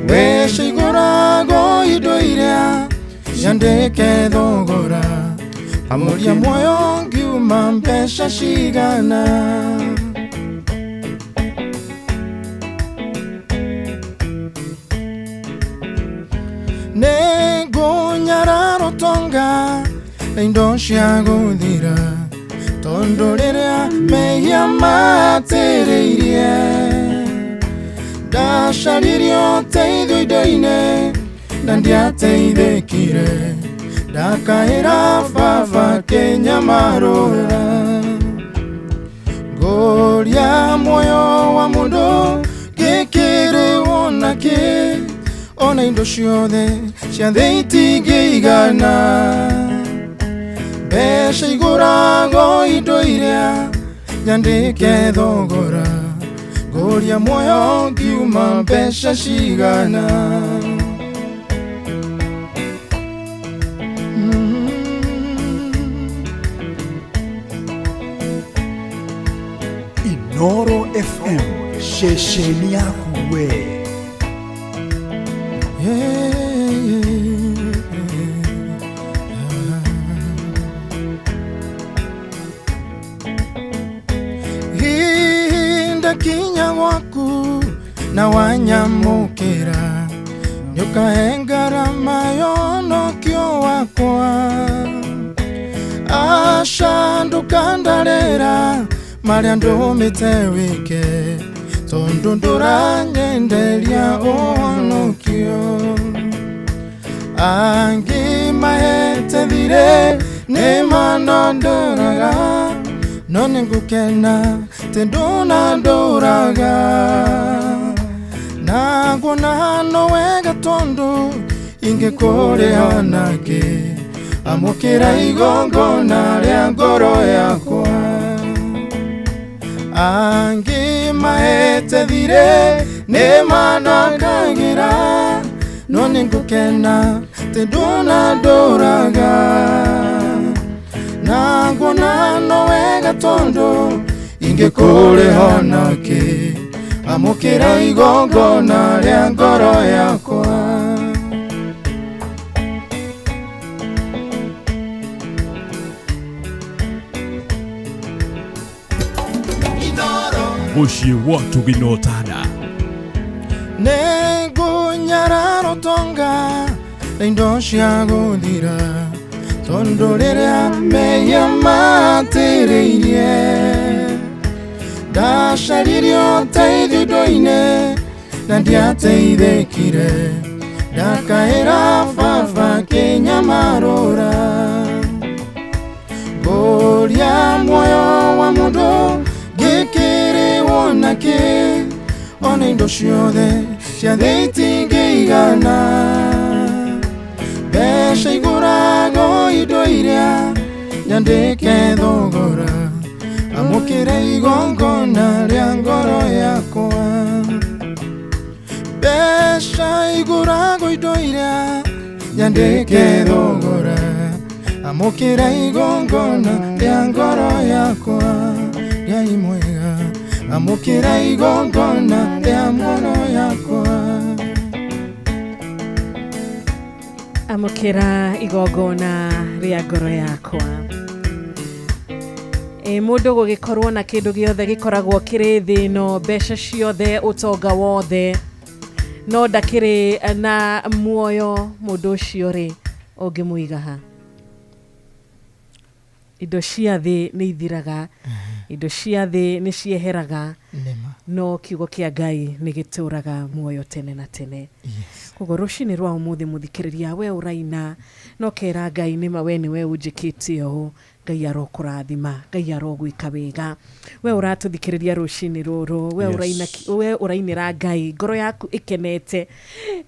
[SPEAKER 7] Mbeca igũragwo indo iria ciandĩke thogora, amũria muoyo ngiuma mbeca cigana. Nĩngũnyarara ũtonga na indo cia gũthira, tondũ rĩrĩa mehia matĩrĩirie, ndacaririe ũteithio indo-inĩ na ndiateithĩkire, ndakaĩra baba kĩnyamarũra. Ngũria muoyo wa mũndũ ngĩkĩrĩhwo nakĩ, ona indo ciothe cia thĩ itingĩigana. Mbeca igũragwo indo iria nyandĩke thogora, ngũria muoyo ngiuma mbeca cigana.
[SPEAKER 5] Inoro FM, ceceni yaku we. Ndakinya gwaku na wanyamũkĩra, nĩũkahe ngarama yonokio wakwa. Aca ndukandarera maria ndumite wike tondu nduranyenderia uhonokio angi mahete thire ni manondoraga no ningukena tindunanduraga na nguona no wega tondu ingikuriha nake amukira igongona ria ngoro yakwa angi mahete thire ni manakagira no ningukena tindunanduraga na nguona no wega tondu ingikuriha nake amukira igongona ria ngoro yakwa.
[SPEAKER 9] Muciĩ wa Tuginotana
[SPEAKER 5] Nengunyararo tonga na indo cia guthira tondu riria mehia matĩrĩirie ndacaririe ũteithio indo-inĩ na ndiateithĩkire ndakaĩra baba kĩnyamarũra ngũria muoyo wa mũndũ ngĩkĩrĩwo nakĩ ona indo ciothe cia thĩ itingĩigana mbeca igũragwo indo iria nyandĩke thogora amukire igongona ria ngoro yakwa mbeca igũragwo indo iria nyandĩke thogora amukire igongona ria ngoro yakwa Ngai mwega amukira igongona ria ngoro yakwa
[SPEAKER 1] amukira igongona ria ngoro yakwa. Mundu gugikorwo na kindu giothe gikoragwo kiri thi no mbeca ciothe utonga wothe no ndakiri na muoyo mundu ucio ri ungimuiga ha indo cia thi ni ithiraga indo cia thi ni cieheraga no kiugo kia Ngai ni gituraga muoyo tene na tene. Koguo rucini rwa umuthi muthikiriria we uraina no kera Ngai nima we niwe unjikite uu Ngai arokurathima Ngai arogwika wega we uratuthikiriria rucini ruru we uraina we urainira Ngai ngoro yaku ikenete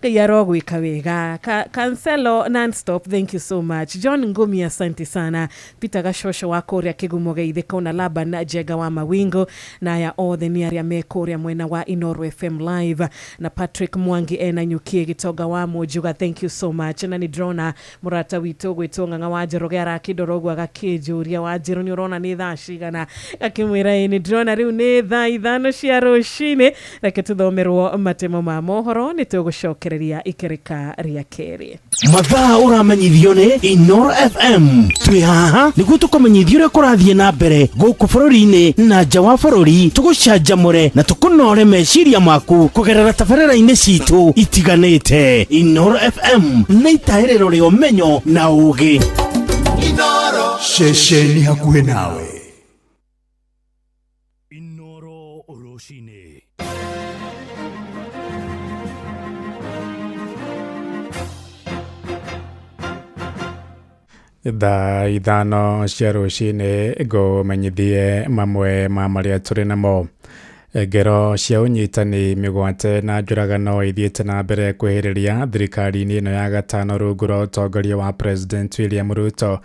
[SPEAKER 1] Ngai arogwika wega. Cancelo non-stop, thank you so much. John Ngumi, asante sana. Peter Gashosho wa kuria Kigumo Geithiko na Laban Jega wa Mawingo na aya othe ni aria me kuria mwena wa Inooro FM live na Patrick Mwangi ena Nyukie Gitoga wa Mujuga, thank you so much. Na ni drona murata witu gwitwo Ng'ang'a wa Njoroge arakindora uguo agakĩnjũria wa Njeru ni urona ni thaa cigana akimwira ni ndĩrona rĩu nĩ thaa 5 cia rũcinĩ reke tuthomerwo matemo ma mohoro nĩ tũgũcokereria ikereka rĩa kerĩ.
[SPEAKER 8] Mathaa ũramenyithio nĩ Inooro FM twĩ haha nĩguo tũkũmenyithie ũrĩa kũrathiĩ na mbere gũkũ bũrũri-inĩ na nja wa bũrũri tũgũcanjamũre na tũkũnore meciria maku kũgerera tabarĩra-inĩ citũ itiganĩte. Inooro FM nĩ itahĩrĩro rĩa ũmenyo na ũũgĩ.
[SPEAKER 5] Ceceni hakuhĩ nawe.
[SPEAKER 9] Inooro rũcinĩ.
[SPEAKER 10] Thaa 5 cia rũcinĩ ngũmenyithie mamwe ma marĩa tũrĩ namo. Ngero cia ũnyitani mĩgwate na njũragano ithiĩte na mbere kwĩhĩrĩria thirikari-inĩ ĩno ya gatano rungu rwa ũtongoria wa President William Ruto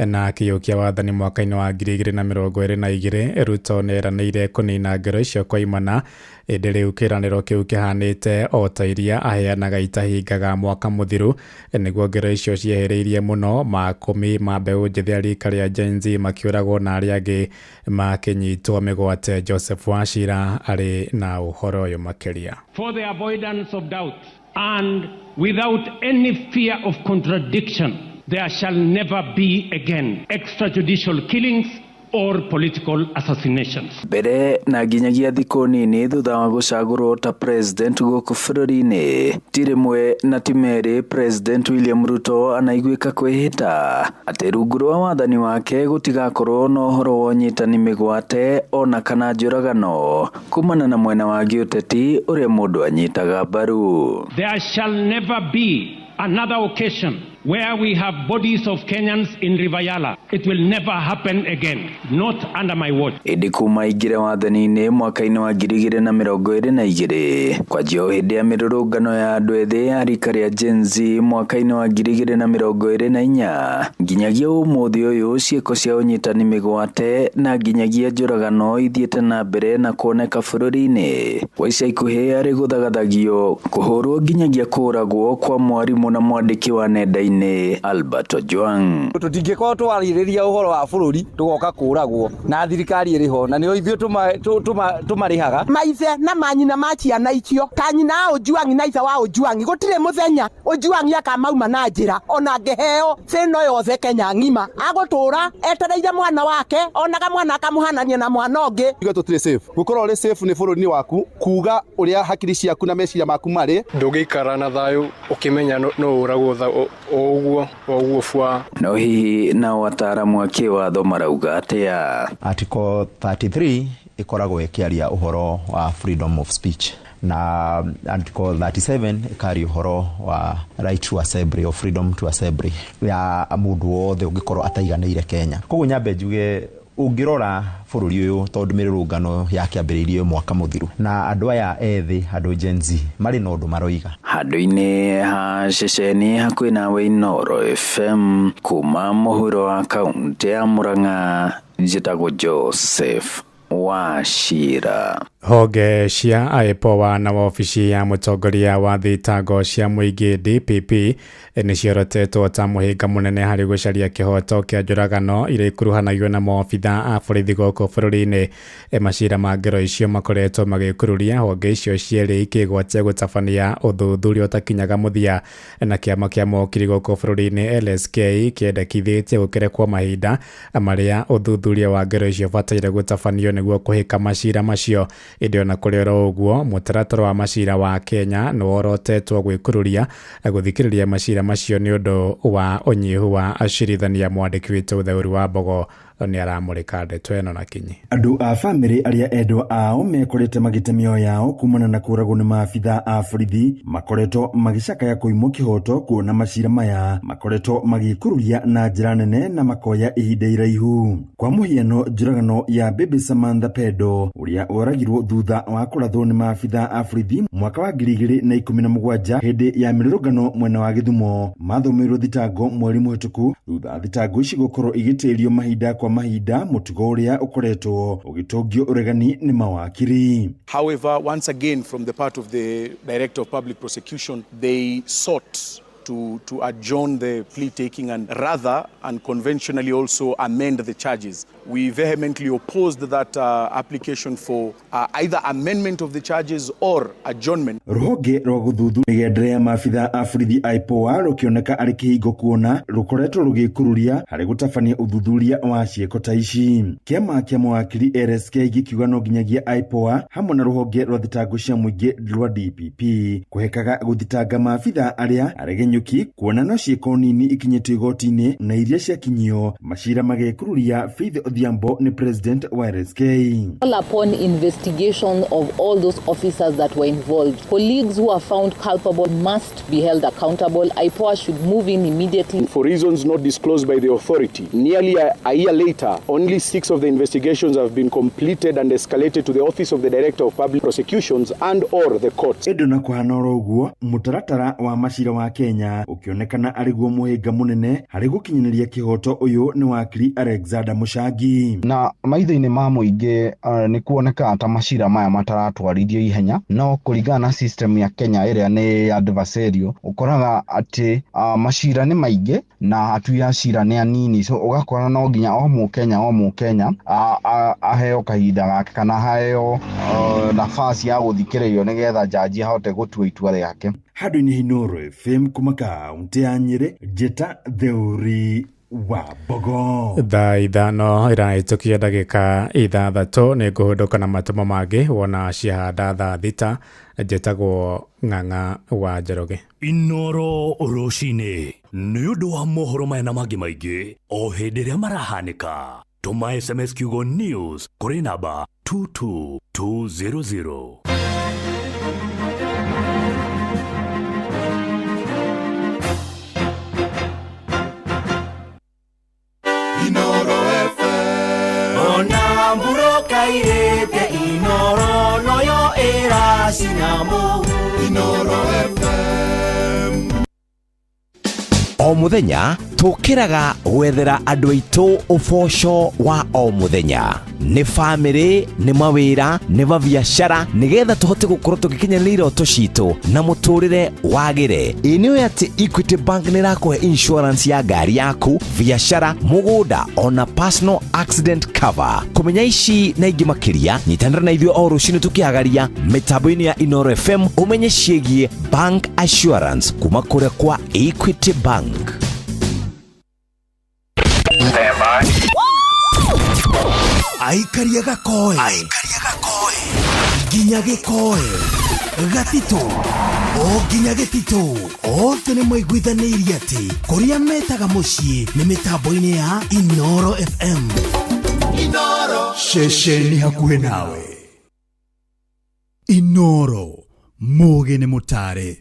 [SPEAKER 10] na akĩiyũkia wathani mwaka-inĩ wa 2022. Ruto nĩeranĩire kũnina ngero icio kwa imana ĩndĩ rĩu kĩranĩro kĩu kĩhanĩte o ta iria aheanaga itahingaga mwaka mũthiru nĩguo ngero icio ciehereirie mũno makũmi ma mbeũ njĩthĩ a rika rĩa Gen Z makĩũragwo na arĩa angĩ makĩnyitwo mĩgwate. Joseph Wachira arĩ na ũhoro ũyũ makĩria.
[SPEAKER 11] For the avoidance of doubt and without any fear of contradiction, there shall never be again extrajudicial killings, or political assassinations.
[SPEAKER 12] Mbere na nginyagia thikũ nini thutha wa gũcagũrwo ta president gũkũ bũrũri-inĩ, ti rĩmwe na ti merĩ President William Ruto anaiguĩka kwĩhĩta atĩ rungu rwa wathani wake gũtigakorwo na ũhoro wa ũnyitani mĩgwate ona kana njũragano kumana na mwena wa gĩũteti ũrĩa mũndũ anyitaga mbaru.
[SPEAKER 11] There shall never be another occasion where we have bodies of Kenyans in River Yala. It will never happen again, not under my watch.
[SPEAKER 12] Ĩndĩ kuma aingĩre wathani-inĩ mwaka-inĩ wa 2022 kwanjia o hĩndĩ ya mĩrũrũngano ya andũ ethĩ ya rika rĩa Gen Z mwaka-inĩ wa 2024 nginyagia ũmũthĩ ũyũ ciĩko cia ũnyitani mĩgwate na nginyagia njũragano ithiĩte na mbere na kuoneka bũrũri-inĩ. Kwa ica ikuhĩ arĩ gũthagathagio kũhũrwo nginyagia kũũragwo kwa mwarimũ na mwandĩki wa nenda-inĩ Albert Ojwang.
[SPEAKER 13] Tũtingĩkorwo twarĩrĩria ũhoro wa bũrũri tũgoka kũragwo na thirikari ĩrĩ ho na nĩo ithuĩ tũmarĩhaga.
[SPEAKER 14] Maithe na manyina ma ciana icio ta nyina wa Ojwang na ithe wa Ojwang gũtirĩ mũthenya Ojwang akamauma na njĩra ona angĩheo thĩno yothe Kenya ng'ima agũtũra etereire mwana wake onaga mwana akamũhanania na mwana ũngĩ.
[SPEAKER 15] Ithuĩ tũtirĩ safe. Gũkorwo ũrĩ safe nĩ bũrũri-inĩ waku kuga ũrĩa hakiri ciaku na meciria maku marĩ.
[SPEAKER 16] Ndũngĩikara na thayũ ũkĩmenya no ũragwo ũguo ũguo bwa.
[SPEAKER 12] No hihi nao ataaramu a kĩwatho marauga atĩa?
[SPEAKER 17] Article 33 ĩkoragwo ĩkĩaria ũhoro wa freedom of speech na Article 37 ĩkaria ũhoro wa right to assembly or freedom to assembly ya mũndũ wothe ũngĩkorwo ataiganĩire Kenya. Koguo nyambe njuge ũngĩrora bũrũri ũyũ tondũ mĩrũrũngano yakĩambĩrĩirie mwaka mũthiru na andũ aya ethĩ andũ Gen Z marĩ na ũndũ maroiga.
[SPEAKER 12] Handũ-inĩ ha ceceni hakuhĩ nawe Inooro FM kuma mũhuro wa kaũntĩ ya Murang'a njĩtagwo Joseph Wachira.
[SPEAKER 10] Honge cia IPOA na wabici ya mũtongoria wa thitango cia mũingĩ DPP nĩ ciorotetwo ta mũhĩnga mũnene harĩ gũcaria kĩhoto kĩa njũragano iria ikuruhanagio na maobitha a borithi gũkũ bũrũri-inĩ. Macira ma ngero icio makoretwo magĩkururia honge icio cierĩ ikĩgwatia gũtabania ũthuthuria ũtakinyaga mũthia na kĩama kĩa mokiri gũkũ bũrũri-inĩ LSK kĩendekithĩtie gũkerekwo mahinda marĩa ũthuthuria wa ngero icio ũbataire gũtabanio nĩguo kũhĩka macira macio. Ĩndĩ ona kũrĩ oro ũguo mũtaratara wa macira wa Kenya nĩ worotetwo gwĩkururia gũthikĩrĩria macira macio nĩ ũndũ wa ũnyihu wa acirithania. Mwandĩki witũ Theuri wa Mbogo nĩ aramũrĩka ndeto ĩno na kinyi.
[SPEAKER 18] Andũ a bamĩrĩ arĩa endwa ao mekorete magĩte mĩoyo yao kumana na kũragwo nĩ maabitha a borithi makoretwo magĩcakaya kũimwo kĩhoto kuona macira maya makoretwo magĩkururia na njĩra nene na makoya ihinda iraihu. Kwa mũhiano njũragano ya Baby Samantha Pedo ũrĩa oragirwo thutha wa kũrathwo nĩ maabitha a borithi mwaka wa 2017 hĩndĩ ya mĩrũrũngano mwena wa Gĩthumo mathomeirwo thitango mweri mũhĩtũku thutha thitango ici gũkorwo igĩtĩrio mahinda kwa mahinda mũtugo ũrĩa ũkoretwo ũgĩtũngio ũregani nĩ mawakiri.
[SPEAKER 19] However, once again from the part of the Director of Public Prosecution, they sought to adjourn the plea taking and rather unconventionally also amend the charges. We vehemently opposed that application for either amendment of the charges or adjournment.
[SPEAKER 18] Rũhonge rwa gũthuthuria mĩgendere ya maabitha a borithi IPOA rũkĩoneka arĩ kĩhingo kuona rũkoretwo rũgĩkururia harĩ gũtabania ũthuthuria wa ciĩko ta ici. Kĩama kĩa mawakiri LSK gĩkiuga no nginyagia IPOA hamwe na rũhonge rwa thitango cia mũingĩ rwa DPP kũhekaga gũthitanga maabitha arĩa aregenyũki kuona no ciĩko nini ikinyĩtio igoti-inĩ na iria ciakinyio macira magekururia. Faith Odhiambo nĩ president wa LSK.
[SPEAKER 20] All upon investigation of all those officers that were involved, colleagues who are found culpable must be held accountable. IPOA should move in immediately.
[SPEAKER 19] For reasons not disclosed by the authority, nearly a year later, only 6 of the investigations have been completed and escalated to the Office of the Director of Public Prosecutions and or the courts.
[SPEAKER 18] Ĩndĩ na kũhana oro ũguo mũtaratara wa macira wa Kenya ũkĩonekana arĩ guo mũhĩnga mũnene harĩ gũkinyanĩria kĩhoto. Ũyũ nĩ wakiri Alexander Mũcangi.
[SPEAKER 21] Na maitho-inĩ ma mũingĩ nĩ kuonekaga ta macira maya mataratwarithio ihenya, no kũringana na system ya Kenya ĩrĩa nĩ adversarial ũkoraga atĩ macira nĩ maingĩ na atui a cira nĩ anini, so ũgakora no nginya o mũkenya aheo kahinda gake kana aheo nafasi ya gũthikĩrĩrio nĩgetha jaji ahote gũtua itua rĩake.
[SPEAKER 18] Handũ-inĩ Inooro FM kuma kaũntĩ ya Nyĩrĩ, Njĩta Theuri Wa Mbogo.
[SPEAKER 10] Thaa 5 irahĩtũkia ndagĩka 6 nĩ ngũhũndũka na matũmo mangĩ wona ciahanda thaa 6. Njĩtagwo Ng'ang'a wa Njoroge.
[SPEAKER 9] Inoro rũcinĩ nĩ ũndũ wa mohoro maya na mangĩ maingĩ o hĩndĩ ĩrĩa marahanĩka. Tũma SMS kiugo news kũrĩ namba 22200.
[SPEAKER 5] Inoro FM.
[SPEAKER 6] Ona mburoka irĩte Inoro noyo ĩracina mũhu.
[SPEAKER 5] Inoro FM.
[SPEAKER 22] O muthenya tũkĩraga gwethera andũ aitũ ũboco wa o mũthenya, nĩ bamĩrĩ, nĩ mawĩra, nĩ mabiacara, nĩgetha tũhote gũkorwo tũgĩkinyanĩria iroto citũ na mũtũrĩre wagĩre. Ĩ nĩũĩ atĩ Equity Bank nĩ ĩrakũhe insurance ya ngari yaku, biacara, mũgũnda ona personal accident cover. Kũmenya ici na ingĩ makĩria, nyitanĩra na ithuĩ o rũcinĩ tũkĩhagaria mĩtambo-inĩ ya Inoro FM ũmenye ciĩgiĩ bank assurance kuma kũrĩa kwa Equity Bank.
[SPEAKER 8] Aikaria gakoe nginya gĩkoe gatitũ o nginya gĩtitũ othe nĩ maiguithanĩirie atĩ kũrĩa metaga mũciĩ nĩ mĩtambo-inĩ ya Inoro FM.
[SPEAKER 5] Inoro.
[SPEAKER 9] Ceceni hakuhĩ nawe. Inoro mũgĩ nĩ mũtare.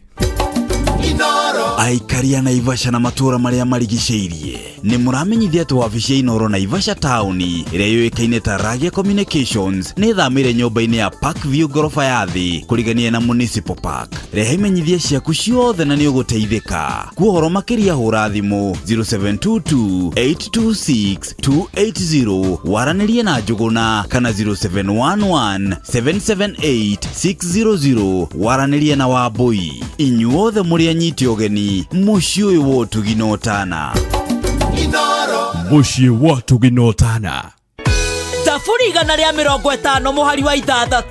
[SPEAKER 5] Inoro.
[SPEAKER 23] Aikaria Naivasha na matũũra marĩa marigicĩirie nĩ mũramenyithia atĩ wabici ya Inoro Naivasha taũni ĩrĩa yũĩkaine ta Ragia Communications nĩ ĩthamĩire nyũmba-inĩ ya Park View ngoroba ya thĩ kũrigania na Municipal Park. Rehe imenyithia ciaku ciothe na nĩ ũgũteithĩka. Kuohoro makĩria hũra thimũ 0722 826 280 waranĩrie na Njũgũna kana 0711 778 600 waranĩrie na Wambui. Inyuothe mũrĩ anyiti ũgeni mũciĩ ũyũ wa ũtugi na ũtana.
[SPEAKER 5] Inoro.
[SPEAKER 9] Mũciĩ wa ũtugi na ũtana.
[SPEAKER 6] 150 mũhari wa 6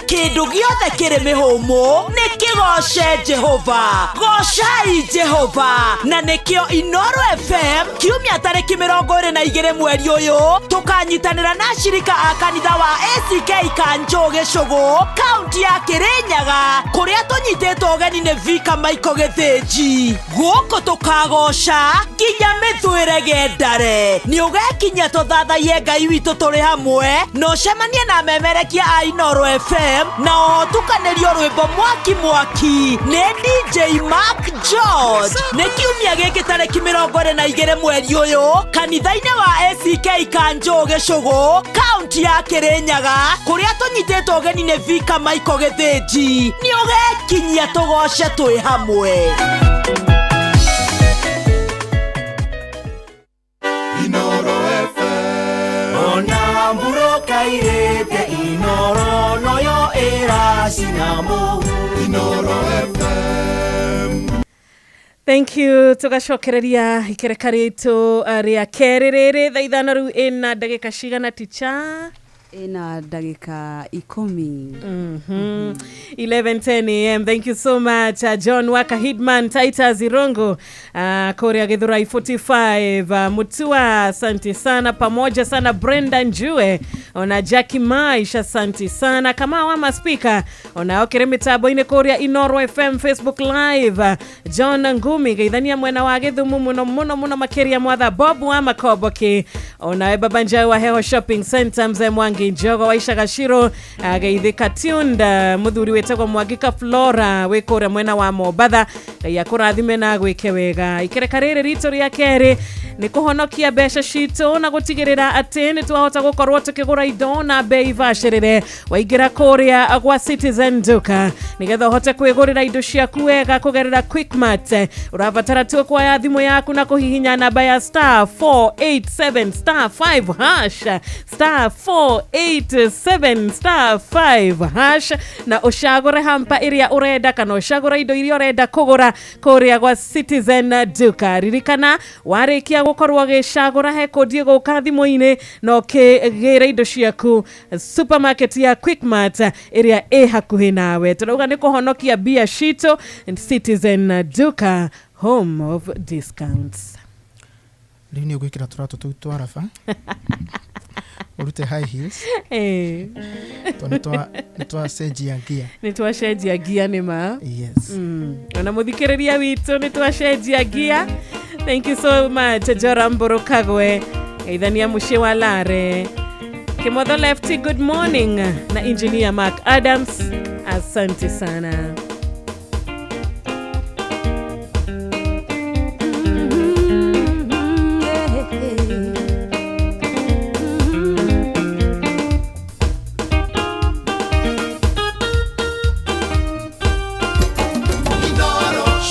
[SPEAKER 6] kĩndũ gĩothe kĩrĩ mĩhũmũ nĩ kĩgoce Jehova. Gocai Jehova. Na nĩkĩo Inoro FM kiumia tarĩki 22 mweri ũyũ tũkanyitanĩra na ashirika a kanitha wa ACK Kanjũ Gĩcũgũ kaunti ya Kĩrĩnyaga kũrĩa tũnyitĩtwo ũgeni nĩ Vika Michael Gĩthĩnji. Gũkũ tũkagoca nginya mĩthwĩre gendare. Nĩ ũgekinyia tũthathaiye Ngai witũ tũrĩ hamwe na ũcemanie na memerekia a Inoro FM na ũtukanĩrio rwĩmbo mwaki mwaki nĩ DJ Mark George. Nĩ kiumia gĩkĩ tarĩki 22 mweri ũyũ kanitha-inĩ wa ACK Kanjũ Gĩcũgũ kaunti ya Kĩrĩnyaga kũrĩa tũnyitĩtwo ũgeni nĩ Vika Michael Gĩthĩnji. Nĩ ũgekinyia tũgoce twĩ hamwe.
[SPEAKER 5] Inoro FM.
[SPEAKER 6] Ona mburoka irĩte Inoro noyo ĩracina mũhu.
[SPEAKER 5] Inoro FM.
[SPEAKER 1] Thank you. Tugacokereria ikereka ritũ rĩa kerĩ rĩrĩ thaa 5 rĩu ĩna ndagĩka cigana ticha?
[SPEAKER 2] Ĩna ndagĩka 10.
[SPEAKER 1] 11:10 am. Thank you so much John Waka Hidman Titus Irongo Korea Githurai 45 Mutua, asante sana pamoja sana Brenda Njue ona Jackie Maisha, asante sana kama wa speaker ona okere mitambo-inĩ Korea Inoro FM Facebook Live John Ngumi geithania mwena wa Githumu muno muno muno makiria mwatha Bob wa Makoboki ona Baba Njau wa Heho Shopping Center Mzee Mwangi Njogo wa Ishagashiro geithika tunda muthuri wetagwo Mwangika Flora wĩ kũrĩa mwena wa Mombatha. Ngai akũrathime na gwĩke wega. Ikereka rĩrĩ ritũ rĩa kerĩ nĩ kũhonokia mbeca citũ na gũtigĩrĩra atĩ nĩ twahota gũkorwo tũkĩgũra indo na bei bacĩrĩre. Waingĩra kũrĩa gwa Citizen Duka nĩgetha ũhote kwĩgũrĩra indo ciaku wega kũgerera Quickmart. Ũrabatara tu kuoya thimũ yaku na kũhihinya namba ya *487 *5 hash *487 *5 hash na ũcagũre hampa ĩrĩa ũrenda kana ũcagũre indo iria ũrenda kũgũra kũrĩa gwa Citizen Duka. Ririkana warĩkia gũkorwo ũgĩcagũra he kũndi ĩgũka thimũ-inĩ na ũkĩgĩra indo ciaku supermarket ya Quickmart ĩrĩa ĩ hakuhĩ nawe. Tũrauga nĩ kũhonokia mbia citũ. Citizen Duka, home of discounts.
[SPEAKER 3] Rĩu nĩ ũgwĩkĩra tũratũ tũu twa raba, ũrute high heels, tondũ nĩ twacenjia ngia.
[SPEAKER 1] Nĩ twacenjia ngia nĩ ma.
[SPEAKER 3] Yes.
[SPEAKER 1] Ona mũthikĩrĩria witũ, nĩ twacenjia ngia. Thank you so much, Jora Mburu Kagwe, geithania mũciĩ wa Lare. Kimotho Lefty, good morning, na engineer Mark Adams, asante sana.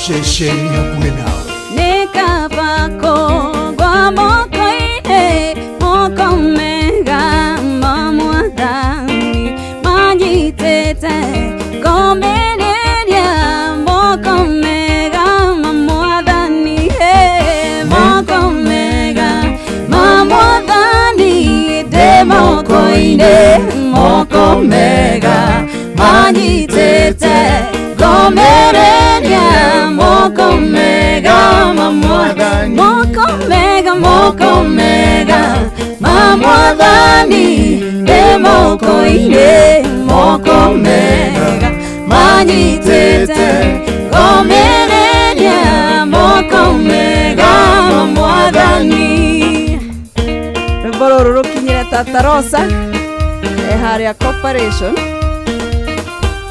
[SPEAKER 5] Ceceni hakuhĩ nawe.
[SPEAKER 4] Nĩ kaba kũgwa moko-inĩ, moko mega ma Mwathani manyitĩte ngomĩrĩria, moko mega ma Mwathani, hey, moko mega ma Mwathani ndĩ moko-inĩ, moko mega manyitĩte ngomĩrĩria, moko mega ma Mwathani, moko mega, moko mega ma Mwathani ndĩ moko-inĩ, moko mega manyitĩte ngomĩrĩria, moko mega ma Mwathani.
[SPEAKER 2] Rwĩmbo rũrũ rũkinyĩre Tata Rosa e harĩa Corporation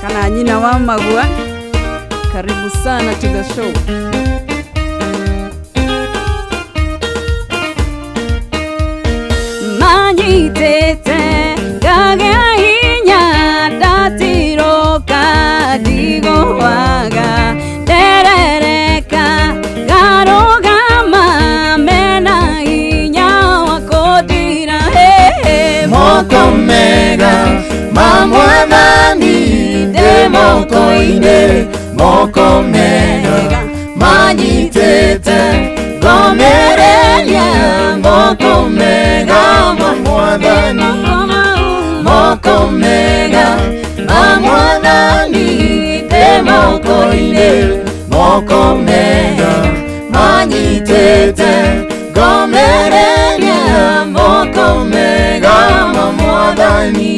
[SPEAKER 2] kana nyina wa Magua. Karibu sana to the show.
[SPEAKER 4] Manyitĩte ngagĩa hinya, ndatiroka ndigũaga, nderereka ngarũgama mena hinya wa kũndira, hey,
[SPEAKER 5] moko mega ma Mwathani ndĩ moko-inĩ, moko mega manyitĩte ngomĩrĩria, moko mega ma Mwathani, moko mega ma Mwathani ndĩ moko-inĩ, moko mega manyitĩte ngomĩrĩria, moko mega ma Mwathani.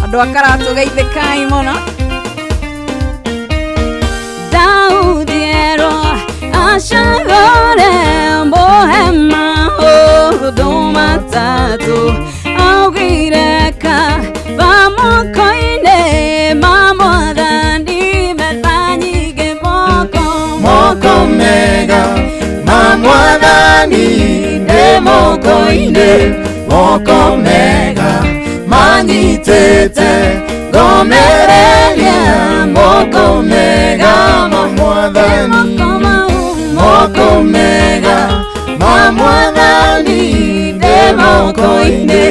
[SPEAKER 2] Andũ a Karatũ geithĩkai mũno.
[SPEAKER 4] Daudi erwo acagũre mũhe maũndũ matatũ, augire kaba moko-inĩ ma Mwathani metha nyingĩ moko,
[SPEAKER 5] moko mega ma Mwathani ndĩ moko-inĩ, moko mega manyitĩte ngomĩrĩria, moko mega ma Mwathani, moko mega ma Mwathani ndĩ moko-inĩ,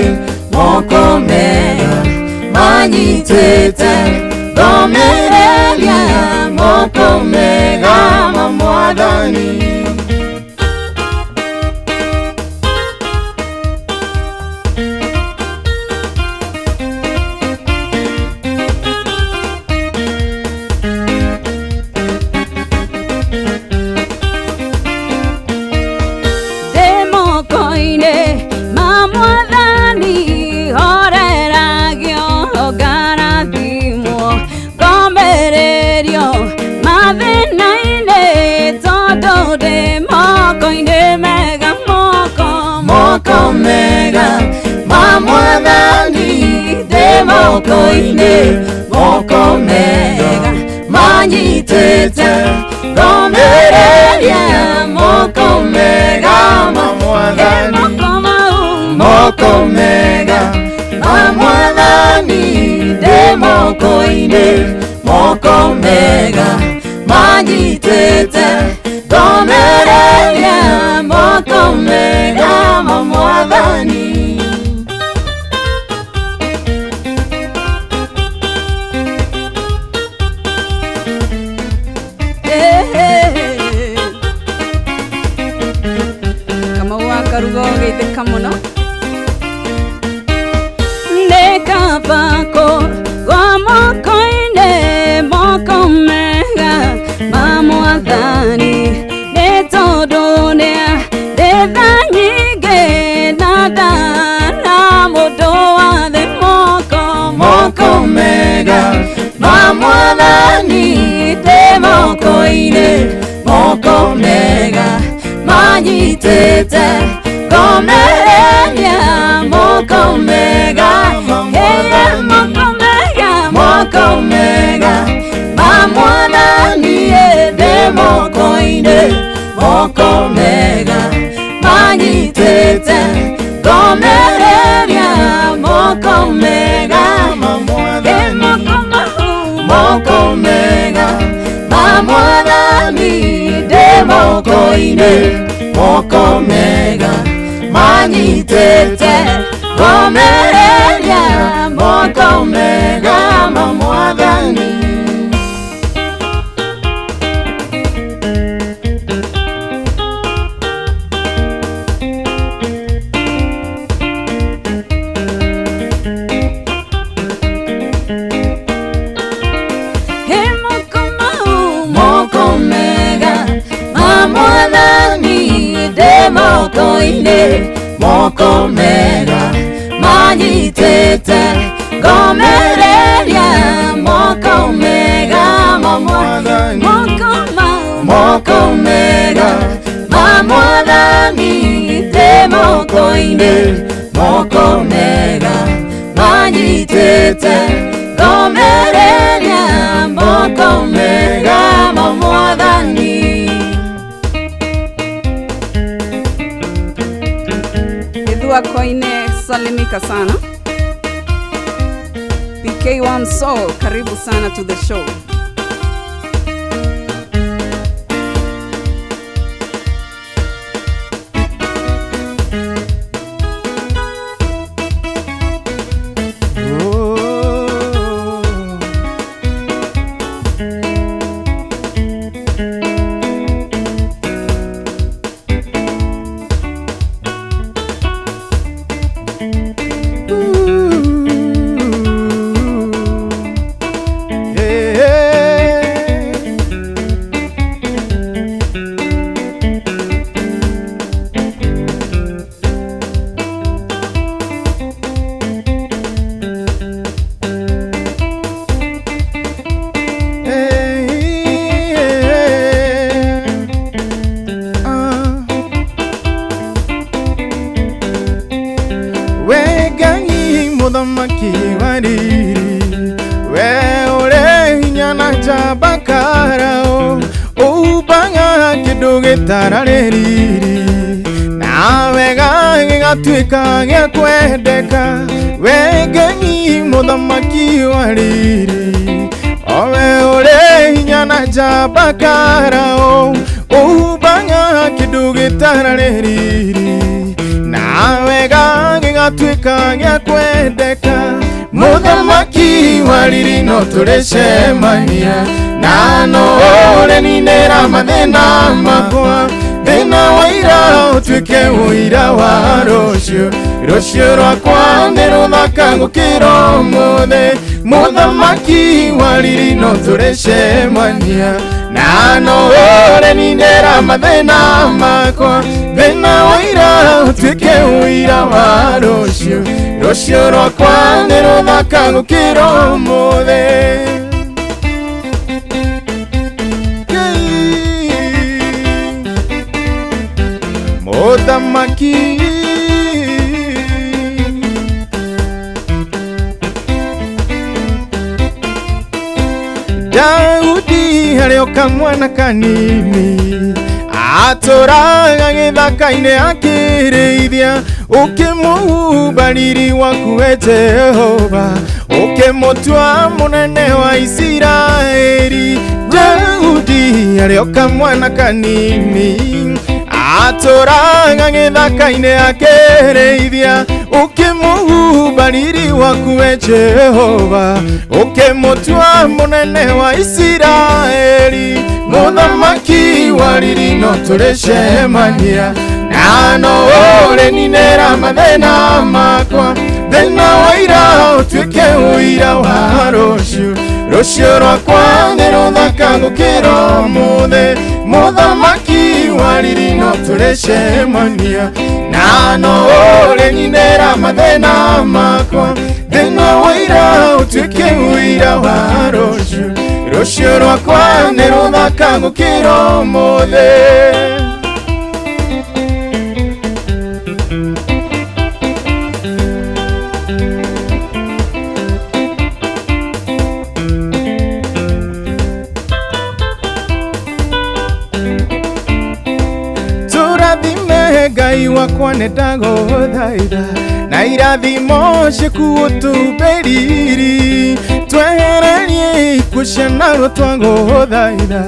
[SPEAKER 5] moko mega manyitĩte ngomĩrĩria, moko mega ma Mwathani. Moko mega ma Mwathani ndĩ moko-inĩ, moko mega manyitĩte ngomĩrĩria, moko mega ma Mwathani, moko mega ma Mwathani ndĩ moko-inĩ, moko mega manyitĩte ngomĩrĩria, moko mega ma Mwathani.
[SPEAKER 2] Kamau wa Karugo geithĩka mũno.
[SPEAKER 4] Manyitĩte ngomereria moko mega, moko mega, moko mega ma Mwathani ndĩ moko-inĩ, moko mega manyitĩte ngomereria moko mega, moko mega ma Mwathani ndĩ moko-inĩ, moko mega manyitĩte ngomereria moko mega ma Mwathani. Moko-inĩ, moko mega manyitĩte ngomereria moko mega ma Mwathani, moko mega ma Mwathani ndĩ moko-inĩ, moko mega manyitĩte ngomereria moko mega ma Mwathani.
[SPEAKER 2] Koine, salimika sana. PK1 Soul, karibu sana to the show.
[SPEAKER 5] Gĩgatuĩka gĩa kwendeka, we Ngai mũthamaki wa riri, owe ũrĩ hinya na njamba karao, ũhumbaga kĩndũ gĩtararĩ riri, na wega gĩgatuĩka gĩa kwendeka. Mũthamaki wa riri no tũrĩcemania, na no ũrĩninĩra mathĩna makwa, thĩna wa ira ũtuĩke ũira wa rũciũ, rũciũ rwakwa nĩ rũthaka gũkĩra ũmũthĩ. Mũthamaki wa riri no tũrĩcemania, na no ũrĩninĩra mathĩna makwa, thĩna wa ira ũtuĩke ũira wa rũciũ, rũciũ rwakwa nĩ rũthaka gũkĩra ũmũthĩ. Mũthamaki Daudi harĩ o kamwana kanini atũraga gĩthaka-inĩ akĩrĩithia, ũkĩmũhumba riri waku we Jehova, ũkĩmũtua mũnene wa Isiraeli. Daudi harĩ o kamwana kanini atũraga gĩthaka-inĩ akĩrĩithia, ũkĩmũhumba riri waku we Jehova, ũkĩmũtua mũnene wa Isiraeli. Mũthamaki wa riri no tũrĩcemania, na no ũrĩninĩra mathĩna makwa, thĩna wa ira ũtuĩke ũira wa rũciũ, rũciũ rwakwa nĩ rũthaka gũkĩra ũmũthĩ. Mũthamaki wa riri no tũrĩcemania, na no ũrĩninĩra mathĩna makwa, thĩna wa ira ũtuĩke ũira wa rũciũ, rũciũ rwakwa nĩ rũthaka gũkĩra ũmũthĩ. Ngai wakwa nĩ ndagũthaitha na irathimo ciaku ũtũmbe riri twehererie ikuũ cia narua twagũthaitha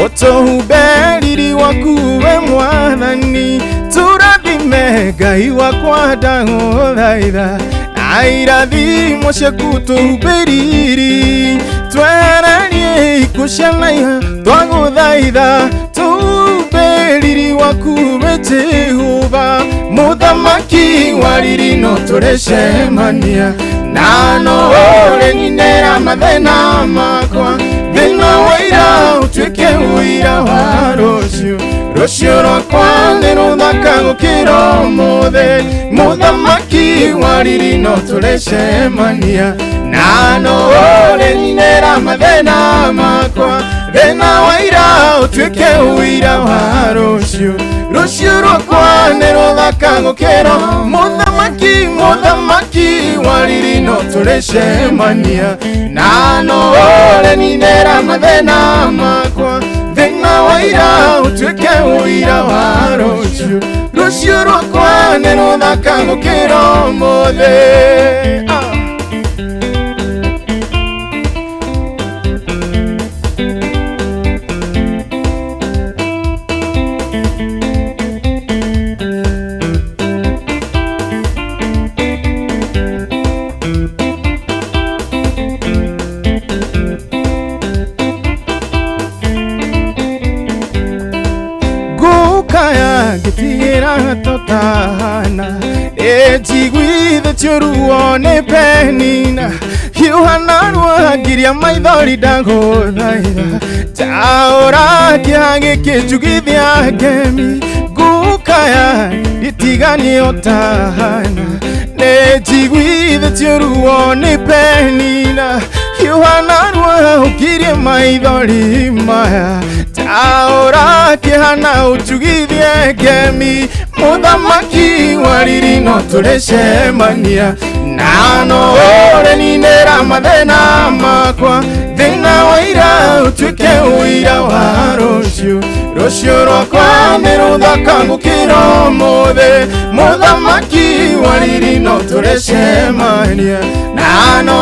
[SPEAKER 5] ũtũhumbe riri waku we mwathani tũrathime Ngai wakwa ndagũthaitha na irathimo ciaku ũtũhumbe riri twehererie ikuũ cia narua twagũthaitha tũhumbe riri waku we Jehova muthamaki wa riri no tũrecemania na no ũrĩninĩra mathĩna makwa thĩna wa ira ũtuĩke ũira wa rũciũ rũciũ rwakwa nĩ rũthaka gũkĩra ũmũthĩ muthamaki wa riri no tũrecemania na no ũrĩninĩra mathĩna makwa thĩna wa ira ũtuĩke ũira wa rũciũ rũciũ rwakwa nĩ rũthaka gũkĩra muthamaki muthamaki wa riri no tũrecemania na no ũrĩninĩra mathĩna makwa thĩna wa ira ũtuĩke ũira wa rũciũ rũciũ rwakwa nĩ rũthaka gũkĩra ũmũthĩ. Totana ejiguithĩtio ruo nĩ penina hiũha narua ngiria maithori ndagũthaitha njaũra kĩeha gĩkĩ njugithia ngemi ngũkaya nditiganie ũtahana nĩnjiguithĩtio ruo nĩ penina hiũha narua ũkirie maithori maya njaũra kĩeha na ũnjugithie ngemi muthamaki wa riri no tũrecemania na no ũrĩninĩra mathĩna makwa thĩna wa ira ũtuĩke ũira wa rũciũ rũciũ rwakwa nĩ rũthaka gũkĩra ũmũthĩ muthamaki wa riri no tũrecemania na no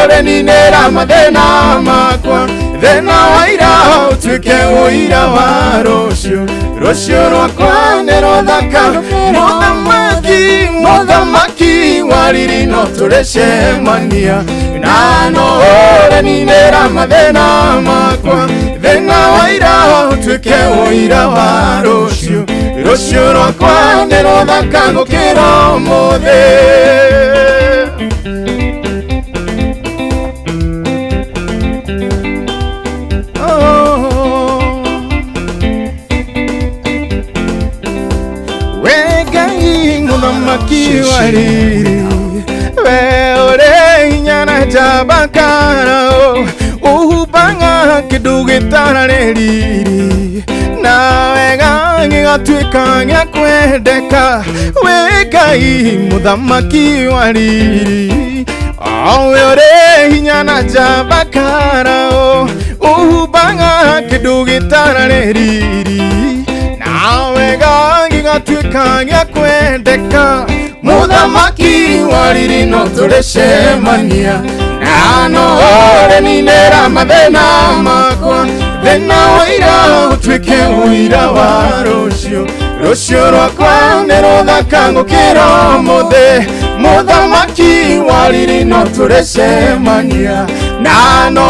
[SPEAKER 5] ũrĩninĩra mathĩna makwa thĩna wa ira ũtuĩke ũira wa rũciũ rũciũ rwakwa nĩ rũthaka muthamaki muthamaki wa riri no tũrecemania na no ũrĩninĩra mathĩna makwa thĩna wa ira ũtuĩke ũira wa rũciũ rũciũ rwakwa nĩ rũthaka gũkĩra ũmũthĩ. Muthamaki wa riri we ũrĩ hinya na njamba karao ũhumbaga kĩndũ gĩtararĩ riri na wega gĩgatuĩka gĩa kwendeka wĩ Ngai muthamaki wa riri o we ũrĩ hinya na njamba karao ũhumbaga kĩndũ gĩtararĩ riri na wega gĩgatuĩka gĩa kwendeka muthamaki wa riri no tũrecemania na no ũrĩninĩra mathĩna makwa thĩna wa ira ũtuĩke ũira wa rũciũ rũciũ rwakwa nĩ rũthaka gũkĩra ũmũthĩ muthamaki wa riri no tũrecemania na no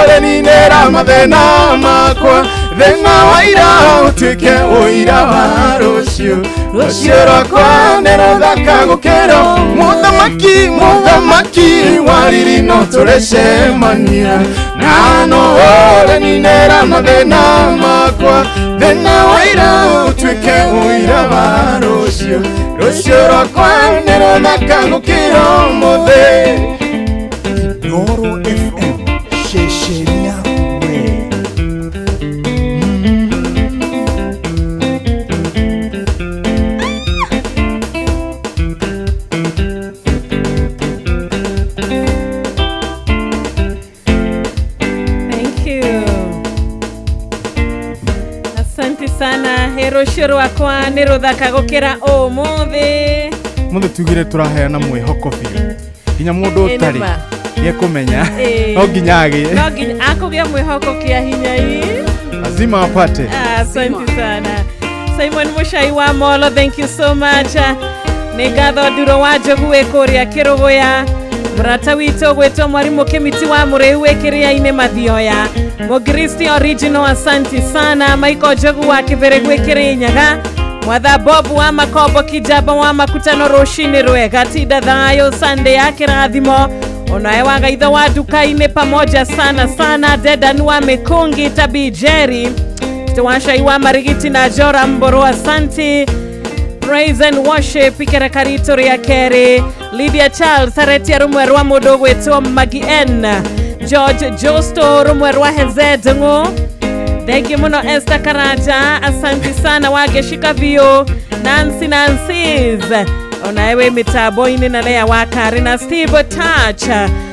[SPEAKER 5] ũrĩninĩra mathĩna makwa thĩna wa ira ũtuĩke ũira wa rũciũ rũciũ rwakwa nĩ rũthaka gũkĩra muthamaki muthamaki wa riri no tũrecemania na no ũrĩninĩra mathĩna makwa thĩna wa ira ũtuĩke ũira wa rũciũ rũciũ rwakwa nĩ rũthaka gũkĩra ũmũthĩ.
[SPEAKER 7] Inooro FM ceceni yaku we.
[SPEAKER 1] Asante sana. Rũciũ rwakwa nĩ rũthaka gũkĩra ũmũthĩ.
[SPEAKER 5] Mũthĩ tugire tũraheana mwĩhoko biũ. Nginya mũndũ ũtarĩ nĩekũmenya. No nginya agĩe.
[SPEAKER 1] No nginya akũgĩa mwĩhoko kĩa hinya hii.
[SPEAKER 5] Lazima apate.
[SPEAKER 1] Asante sana. Simon Mushai wa Molo, thank you so much. Nĩ ngatho Nduro wa Njogu wĩ kũrĩa Kĩrũgũya. Mũrata witũ gwĩtwo Mwarimũ Kĩmiti wa Mũrĩu wĩ Kĩrĩa-inĩ Mathioya. Mũgristi original, asante sana. Michael Njogu wa Kĩbĩrĩgu wĩ Kĩrĩnyaga. Mwatha Bob wa Makombo Kijaba wa Makutano rũcinĩ rwega. Tinda thayũ Sunday ya kĩrathimo. Onawe wa Gaitho wa nduka-inĩ pamoja sana sana. Dedan wa Mĩkũngi Tabi Jerry. Tuwashai wa Marigiti na Jora Mboro, asante. Praise and worship ikereka ritũ rĩa kerĩ. Lydia Charles aretia rũmwe rwa mũndũ ũgwĩtwo Magi N. George Josto rũmwe rwa Heze Ndung'u. Thank you mũno Esther Karanja, asante sana. Wagĩcika biũ. Nancy Nancy's onawe wĩ mĩtambo-inĩ na Lea wa Karĩ na Steve Touch.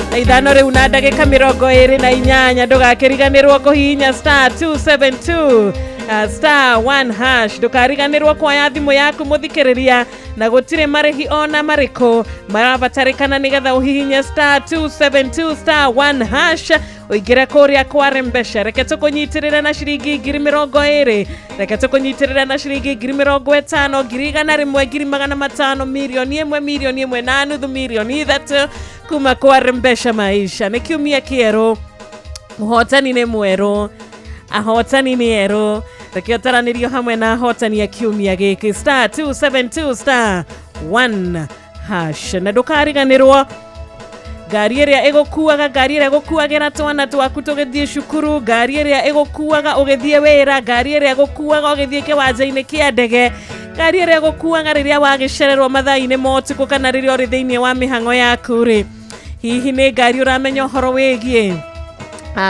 [SPEAKER 1] Thaa ithano rĩu na ndagĩka 28 ndũgakĩriganĩrwo kũhihinya star 272 star 1 hash. Ndũkariganĩrwo kuoya thimũ yaku mũthikĩrĩria na gũtirĩ marĩhi ona marĩkũ marabatarĩkana nĩgetha ũhihinye star 272 star 1 hash ũingĩre kũrĩa kwa Rembesha. Reke tũkũnyitĩrĩre na ciringi 20,000, reke tũkũnyitĩrĩre na ciringi 50,000, 100,000, 500,000, 1,000,000, 1.5 million, 3 million kuma kwa Rembesha Maisha. Nĩ kiumia kĩerũ, mũhotani nĩ mwerũ, ahotani nĩ erũ. Reke ũtaranĩrio hamwe na ahotani a kiumia gĩkĩ star 272 star 1 hash. Na ndũkariganĩrwo ngari ĩrĩa ĩgũkuaga, ngari ĩrĩa ĩgũkuagĩra twana twaku tũgĩthiĩ cukuru, ngari ĩrĩa ĩgũkuaga ũgĩthiĩ wĩra, ngari ĩrĩa ĩgũkuaga ũgĩthiĩ kĩwanja-inĩ kĩa ndege, ngari ĩrĩa ĩgũkuaga rĩrĩa wagĩcererwo mathaa-inĩ ma ũtukũ kana rĩrĩa ũrĩ thĩinĩ wa mĩhang'o yaku rĩ, hihi nĩ ngari ũramenya ũhoro wĩgiĩ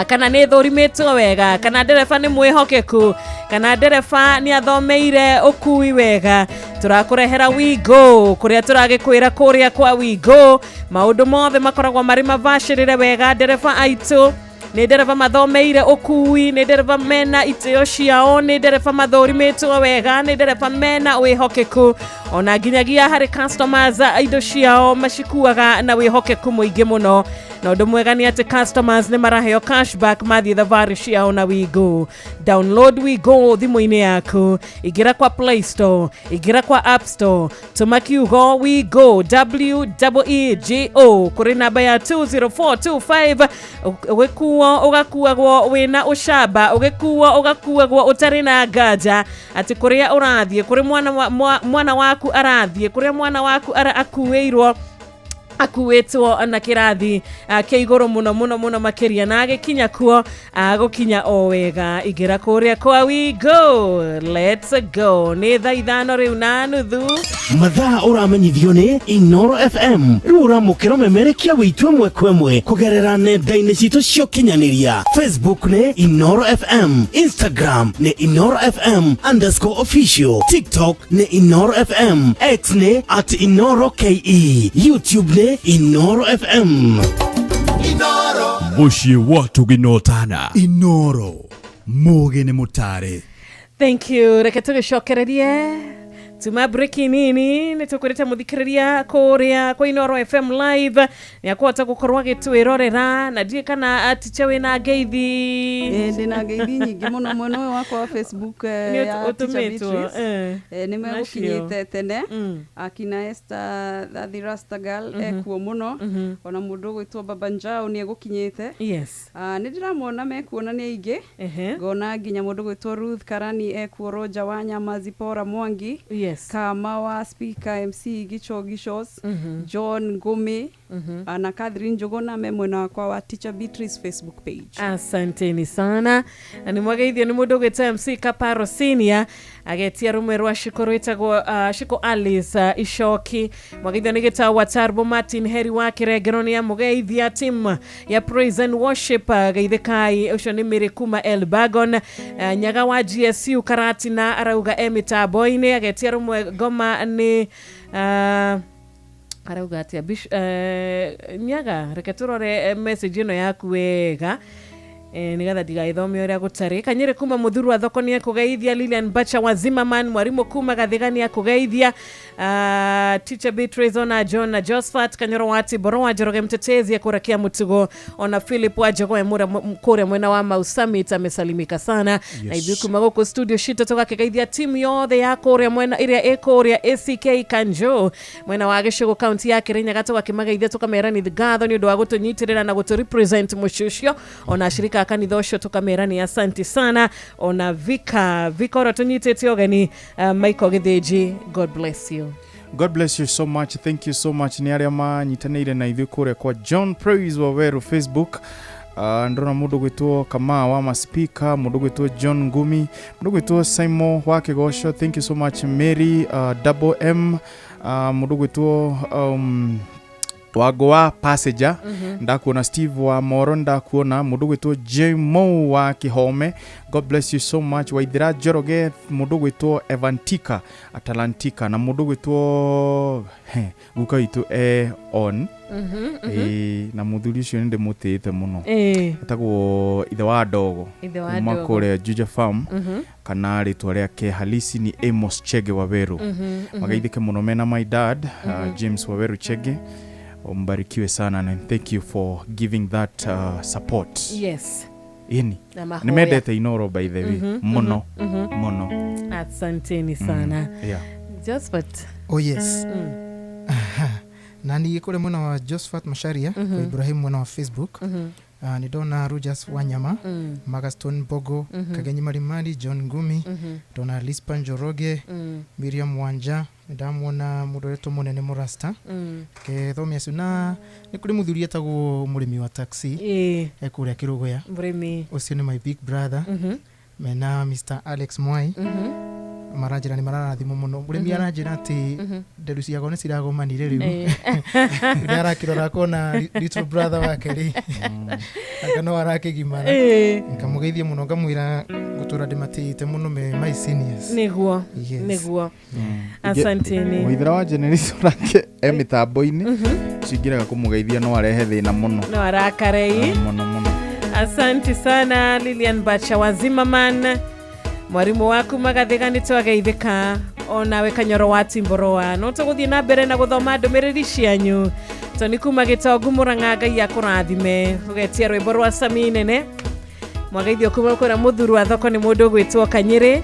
[SPEAKER 1] kana nĩ thũrimĩtwo wega, kana ndereba nĩ mwĩhokeku, kana ndereba nĩ athomeire ũkui wega. Tũrakũrehera Wigo kũrĩa tũragĩkwĩra kũrĩa kwa Wigo maũndũ mothe makoragwo marĩ mabacĩrĩre wega. Ndereba aitũ nĩ ndereba mathomeire ũkui, nĩ ndereba mena itĩo ciao, nĩ ndereba mathũrimĩtwo wega, nĩ ndereba mena wĩhokeku, ona nginyagia harĩ customers indo ciao macikuaga na wĩhokeku mũingĩ mũno. Na ũndũ mwega nĩ atĩ customers nĩ maraheo cashback mathiĩ thabarĩ ciao na Wigo. Download Wigo thimũ-inĩ yaku, ingĩra kwa Play Store, ingĩra kwa App Store, tũma kiugo Wigo WEEGO kũrĩ namba ya 20425. Ũgĩkuo ũgakuagwo wĩna ũcamba, ũgĩkuo ũgakuagwo ũtarĩ na nganja atĩ kũrĩa ũrathiĩ, kũrĩ mwana waku arathiĩ, kũrĩa mwana waku akuĩirwo akuĩtwo na kĩrathi kĩa igũrũ mũno mũno mũno makĩria, na agĩkinya kuo agũkinya o wega. Ingĩra kũrĩa kwa Wigo, let's go. Nĩ thaa 5:30.
[SPEAKER 8] Mathaa ũramenyithio nĩ Inoro FM. Rĩu ũramũkĩra ũmemerekia wĩitũ ĩmwe kwa ĩmwe kũgerera nenda-inĩ citũ cia ũkinyanĩria. Facebook nĩ Inoro FM, Instagram nĩ Inoro FM _official, TikTok nĩ Inoro FM, X nĩ @InoroKE, YouTube nĩ Inoro FM.
[SPEAKER 7] Inoro
[SPEAKER 9] Mũciĩ wa tũginotana.
[SPEAKER 7] Inoro mũgĩ nĩ mũtare.
[SPEAKER 1] Thank you. Reke tũgĩcokererie tuma breki nini nĩ tũkwĩrĩte mũthikĩrĩria kũrĩa kwa Inoro FM live nĩ akũhota gũkorwo agĩtwĩrorera na ndiũĩ kana ticha wĩna ngeithi.
[SPEAKER 2] Ndĩna ngeithi nyingĩ mũno mwena ũyũ wakwa wa Facebook ya Teacher Beatrice. Nĩ megũkinyĩte tene. Akina Esther Thathi Rastagal ekuo mũno, ona mũndũ ũgwĩtwo Baba Njau nĩ egũkinyĩte.
[SPEAKER 1] Yes.
[SPEAKER 2] Nĩ ndĩramona mekuona nĩ aingĩ. Ngona nginya mũndũ ũgwĩtwo Ruth Karani ekuo, Roger Wanyama, Zipora Mwangi.
[SPEAKER 1] Yes.
[SPEAKER 2] Kama wa Speaker MC Gicho Gishos, John Ngumi, na Catherine Njuguna me mwena wakwa wa Teacher Beatrice Facebook page.
[SPEAKER 1] Asanteni sana. Na nĩ mwageithio nĩ mũndũ ũgwĩtwo MC Kaparo Senior agetia rũmwe rwa Shiko rwĩtagwo Shiko Alice Icoki. Mwageithio nĩ gĩtagwo wa Tarbo Martin Heri wa Kĩrengero nĩ amũgeithia team ya Praise and Worship geithĩkai ũcio nĩ Mary kuma Elbagon. Nyaga wa GSU Karatina arauga e mĩtambo-inĩ agetia rũmwe ngoma nĩ arauga atia Nyaga reke tũrore message ĩno yaku wega. Nigetha ndigaithome ũrĩa gũtarĩ. Kanyĩrĩ kuma mũthuru wa thoko nĩ akũgeithia. Lilian Bacha wa Zimmerman, mwarimu kuma Gathiga nĩ akũgeithia. Teacher Beatrice ona John na Josephat Kanyoro wa Tiboro wa Njoroge mtetezi akũrakia mũtugo, ona Philip wa Jogoe mura kũrĩa mwena wa Mau Summit amesalimika sana. Na ithuĩ kuma gũkũ studio citũ tũgakĩgeithia timu yothe ya kũrĩa mwena ĩrĩa ĩ kũrĩa ACK Kanjo mwena wa Gĩcũgũ, kaunti ya Kirinyaga, tũgakĩmageithia tũkamera nĩ ngatho nĩ ũndũ wa gũtũnyitĩrĩra na gũtũ represent mũciĩ ũcio, ona ashirika a kanitha ũcio tũkamera nĩ asanti sana, ona Vika Vika ũrĩa tũnyitĩte ũgeni, Michael Gĩthĩnji, God bless you.
[SPEAKER 5] God bless you so much. Thank you so much. Nĩ arĩa manyitanĩire na ithuĩ kũrĩa kwa John Praise Waweru Facebook. Ndona mũndũ gwĩtwo Kamaa wa Maspika, mũndũ gwĩtwo John Ngumi, mũndũ gwĩtwo Simon wa Kĩgoco. Thank you so much Mary, Double M, mũndũ gwĩtwo Wango wa Passenger. Ndakuona Steve wa Moro, ndakuona mũndũ gwĩtwo J Mo wa Kihome. God bless you so much. Waithira Njoroge, mũndũ gwĩtwo Evantika Atalantika, na mũndũ gwĩtwo guka witũ e on. Ĩĩ, na mũthuri ũcio nĩ ndĩmũtĩĩte mũno. Etagwo ithe wa ndogo
[SPEAKER 1] Ithe wa
[SPEAKER 5] kuma
[SPEAKER 1] Ndogo.
[SPEAKER 5] kũrĩa Juja Farm, kana rĩtwa rĩake halisi ni Amos Chege Waweru. Magaithĩke mũno mena my dad, James Waweru Chege. Mbarikiwe sana and thank you for giving that support. Ini
[SPEAKER 1] Na mahoya.
[SPEAKER 5] nĩ mendete Inoro, by the way, mũno mũno.
[SPEAKER 1] Asanteni sana. Josephat.
[SPEAKER 3] Oh yes. Na niĩ kũrĩ mwena wa Josephat Macharia, kwa Ibrahim mwena wa Facebook. Nĩ ndona Rogers Wanyama, Magaston Mbogo, Kagenyi Marimari, John Ngumi, ndona Lispa Njoroge, Miriam Wanja, ndamuona mũndũ ũretwo mũnene Mũrasta. Ke thome acio, na nĩ kũrĩ mũthuri etagwo mũrĩmi wa taxi ekũrĩa Kĩrũgũya.
[SPEAKER 1] Mũrĩmi.
[SPEAKER 3] Ũcio nĩ my big brother. Mena Mr Alex Mwai. Maranjĩra nĩ mararathimwo mũno. Mũrĩmi aranjĩra atĩ nderu ciakwa nĩ ciragomanire rĩu. Rĩrĩa arakĩrora akona little brother wake rĩ, anga no arakĩgimara. Ngamũgeithia mũno, ngamwĩra ngũtũra ndĩmatĩĩte mũno me my seniors.
[SPEAKER 1] Nĩguo.
[SPEAKER 3] Yes.
[SPEAKER 1] Nĩguo, asanteni.
[SPEAKER 5] Mũithĩra wa generation nake e mĩtambo-inĩ, cingĩrega kũmũgeithia no arehe thĩna mũno.
[SPEAKER 1] No arakarei.
[SPEAKER 5] Mũno mũno.
[SPEAKER 1] Asante sana Lilian Bacha wa Zimmerman, mwarimu waku Magathiga, nĩ twageithĩka onawe Kanyoro wa Timboroa. No tũgũthiĩ na mbere na gũthoma ndũmĩrĩri cianyu. Toni kuma Gĩtongu Mũrang'a, Ngai akũrathime. Ũgetia rwĩmbo rwa Sami Nene. Mwageithio kuma kũrĩa mũthuru wa thoko nĩ mũndũ ũgwĩtwo Kanyĩrĩ.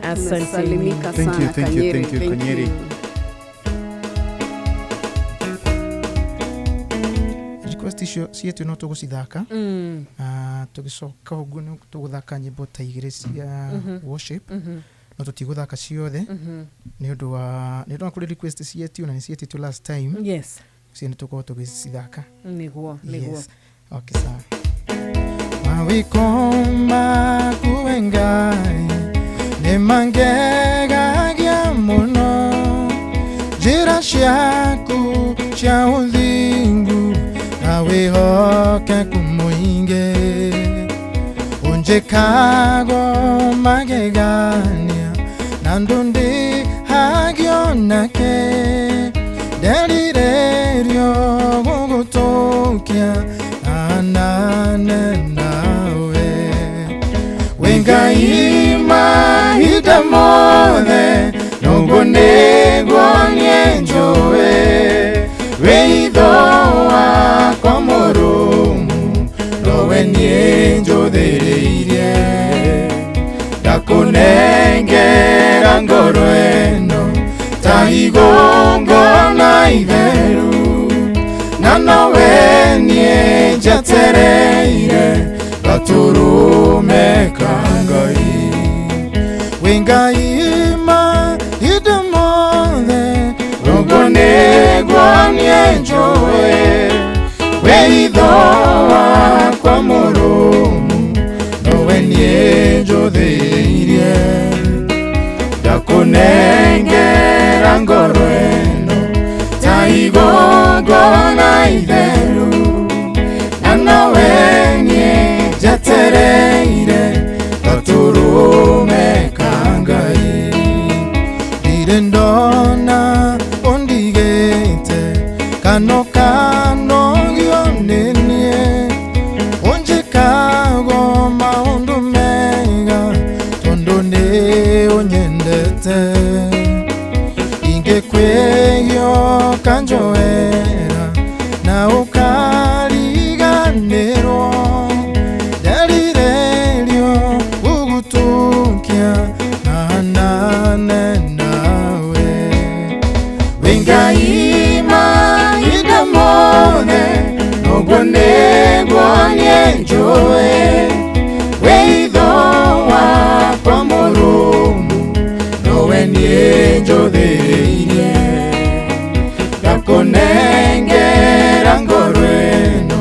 [SPEAKER 1] Asanteni.
[SPEAKER 2] Tumesalimika
[SPEAKER 5] Thank you,
[SPEAKER 2] sana,
[SPEAKER 5] thank you,
[SPEAKER 2] Kanyeri.
[SPEAKER 5] thank you, Kanyeri.
[SPEAKER 2] You.
[SPEAKER 3] Request icio cietũ no tũgũcithaka. Tũgĩcoka ũguo nĩ tũgũthaka nyĩmbo ta igĩrĩ cia worship, no tũtigũthaka ciothe nĩ ũndũ wa nĩ ũndũ wa kũrĩ request cietio na nĩ cietĩtio last time. Cio nĩ tũkorwo tũgĩcithaka.
[SPEAKER 1] Nĩguo.
[SPEAKER 3] Yes. Okay, sawa. Mawĩko maku we Ngai nĩ mangegagia mũno, njĩra ciaku cia ũthingu na wĩhokeku mũingĩ, ũnjĩkagwo magegania na ndũndĩhagio nake, nderirĩrio gũgũtũkia anane nawe. Wĩ Ngai mahinda mothe, noguo nĩguo niĩ njũĩ, wĩ itho wakwa mũrũmu, nowe niĩ njũthĩrĩirie, ndakũnengera ngoro ĩno ta igongona itheru, na nowe niĩ njetereire gatũrũme ka Ngai. Wĩ Ngai mahinda mothe, noguo nĩguo niĩ njũĩ, wĩ itho wakwa mũrũmu, nowe niĩ njũthĩrĩirie, ndakũnengera ngoro ĩno ta igongona itheru, na nowe niĩ njetereire gatũrũme ka Ngai. Ndirĩ ndona ũndigĩte kano kanogio nĩ niĩ, ũnjĩkagwo Nyendete Ingĩkwĩhio ũkanjoera na ũkariganĩrwo Nderirĩrio gũgũtũkia na hanane nawe Wĩ Ngai mahinda mothe ũguo nĩguo niĩ njũĩ Wĩ itho wakwa mũrũmu nowe niĩ njũthĩrĩirie Ndakũnengera ngoro ĩno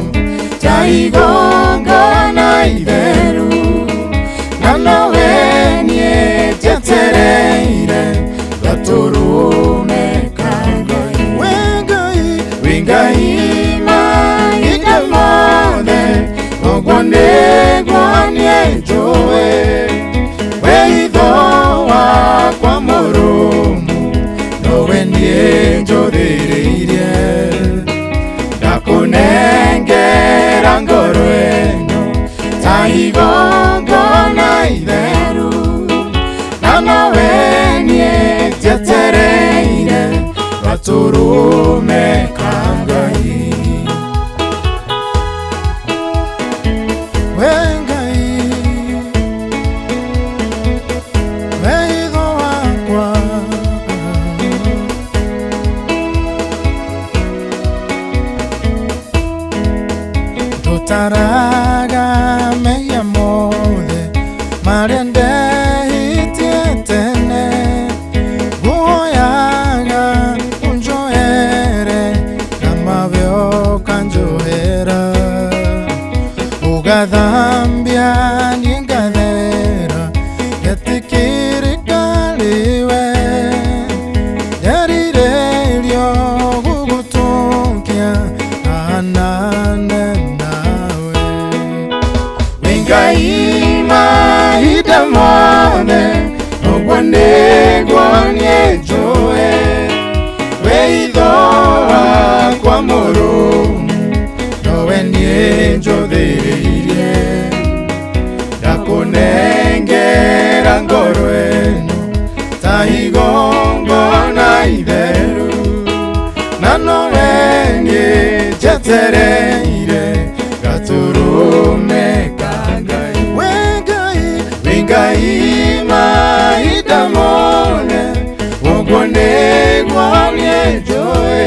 [SPEAKER 3] ta igongona itheru na nowe niĩ njetereire gatũrũme ka Ngai Wĩ Ngai, wĩ Ngai mahinda mothe ũguo nĩguo niĩ njũĩ Wĩ itho wakwa mũrũmu nowe niĩ njũthĩrĩirie Ndakũnengera ngoro ĩno ta igongona itheru na nowe niĩ njetereire gatũrũme ka Ngai Wĩ Ngai, wĩ itho wakwa Ndũtaraga mehia mothe marĩa ndehĩtie tene Ngũhoyaga ũnjohere na mawe ũkanjohera Ũgathambia niĩ ngathera ngetĩkĩrĩka rĩwe Nderirĩrio gũgũtũkia na hanane nawe Wĩ Ngai mahinda mothe ũguo nĩguo niĩ njũĩ Wĩ itho wakwa mũrũmu nowe niĩ njũthĩrĩirie Ndakũnengera ngoro ĩno ta igongona itheru na nowe niĩ njetereire gatũrũme ka Ngai Wĩ Ngai, wĩ Ngai mahinda mothe ũguo nĩguo niĩ njũĩ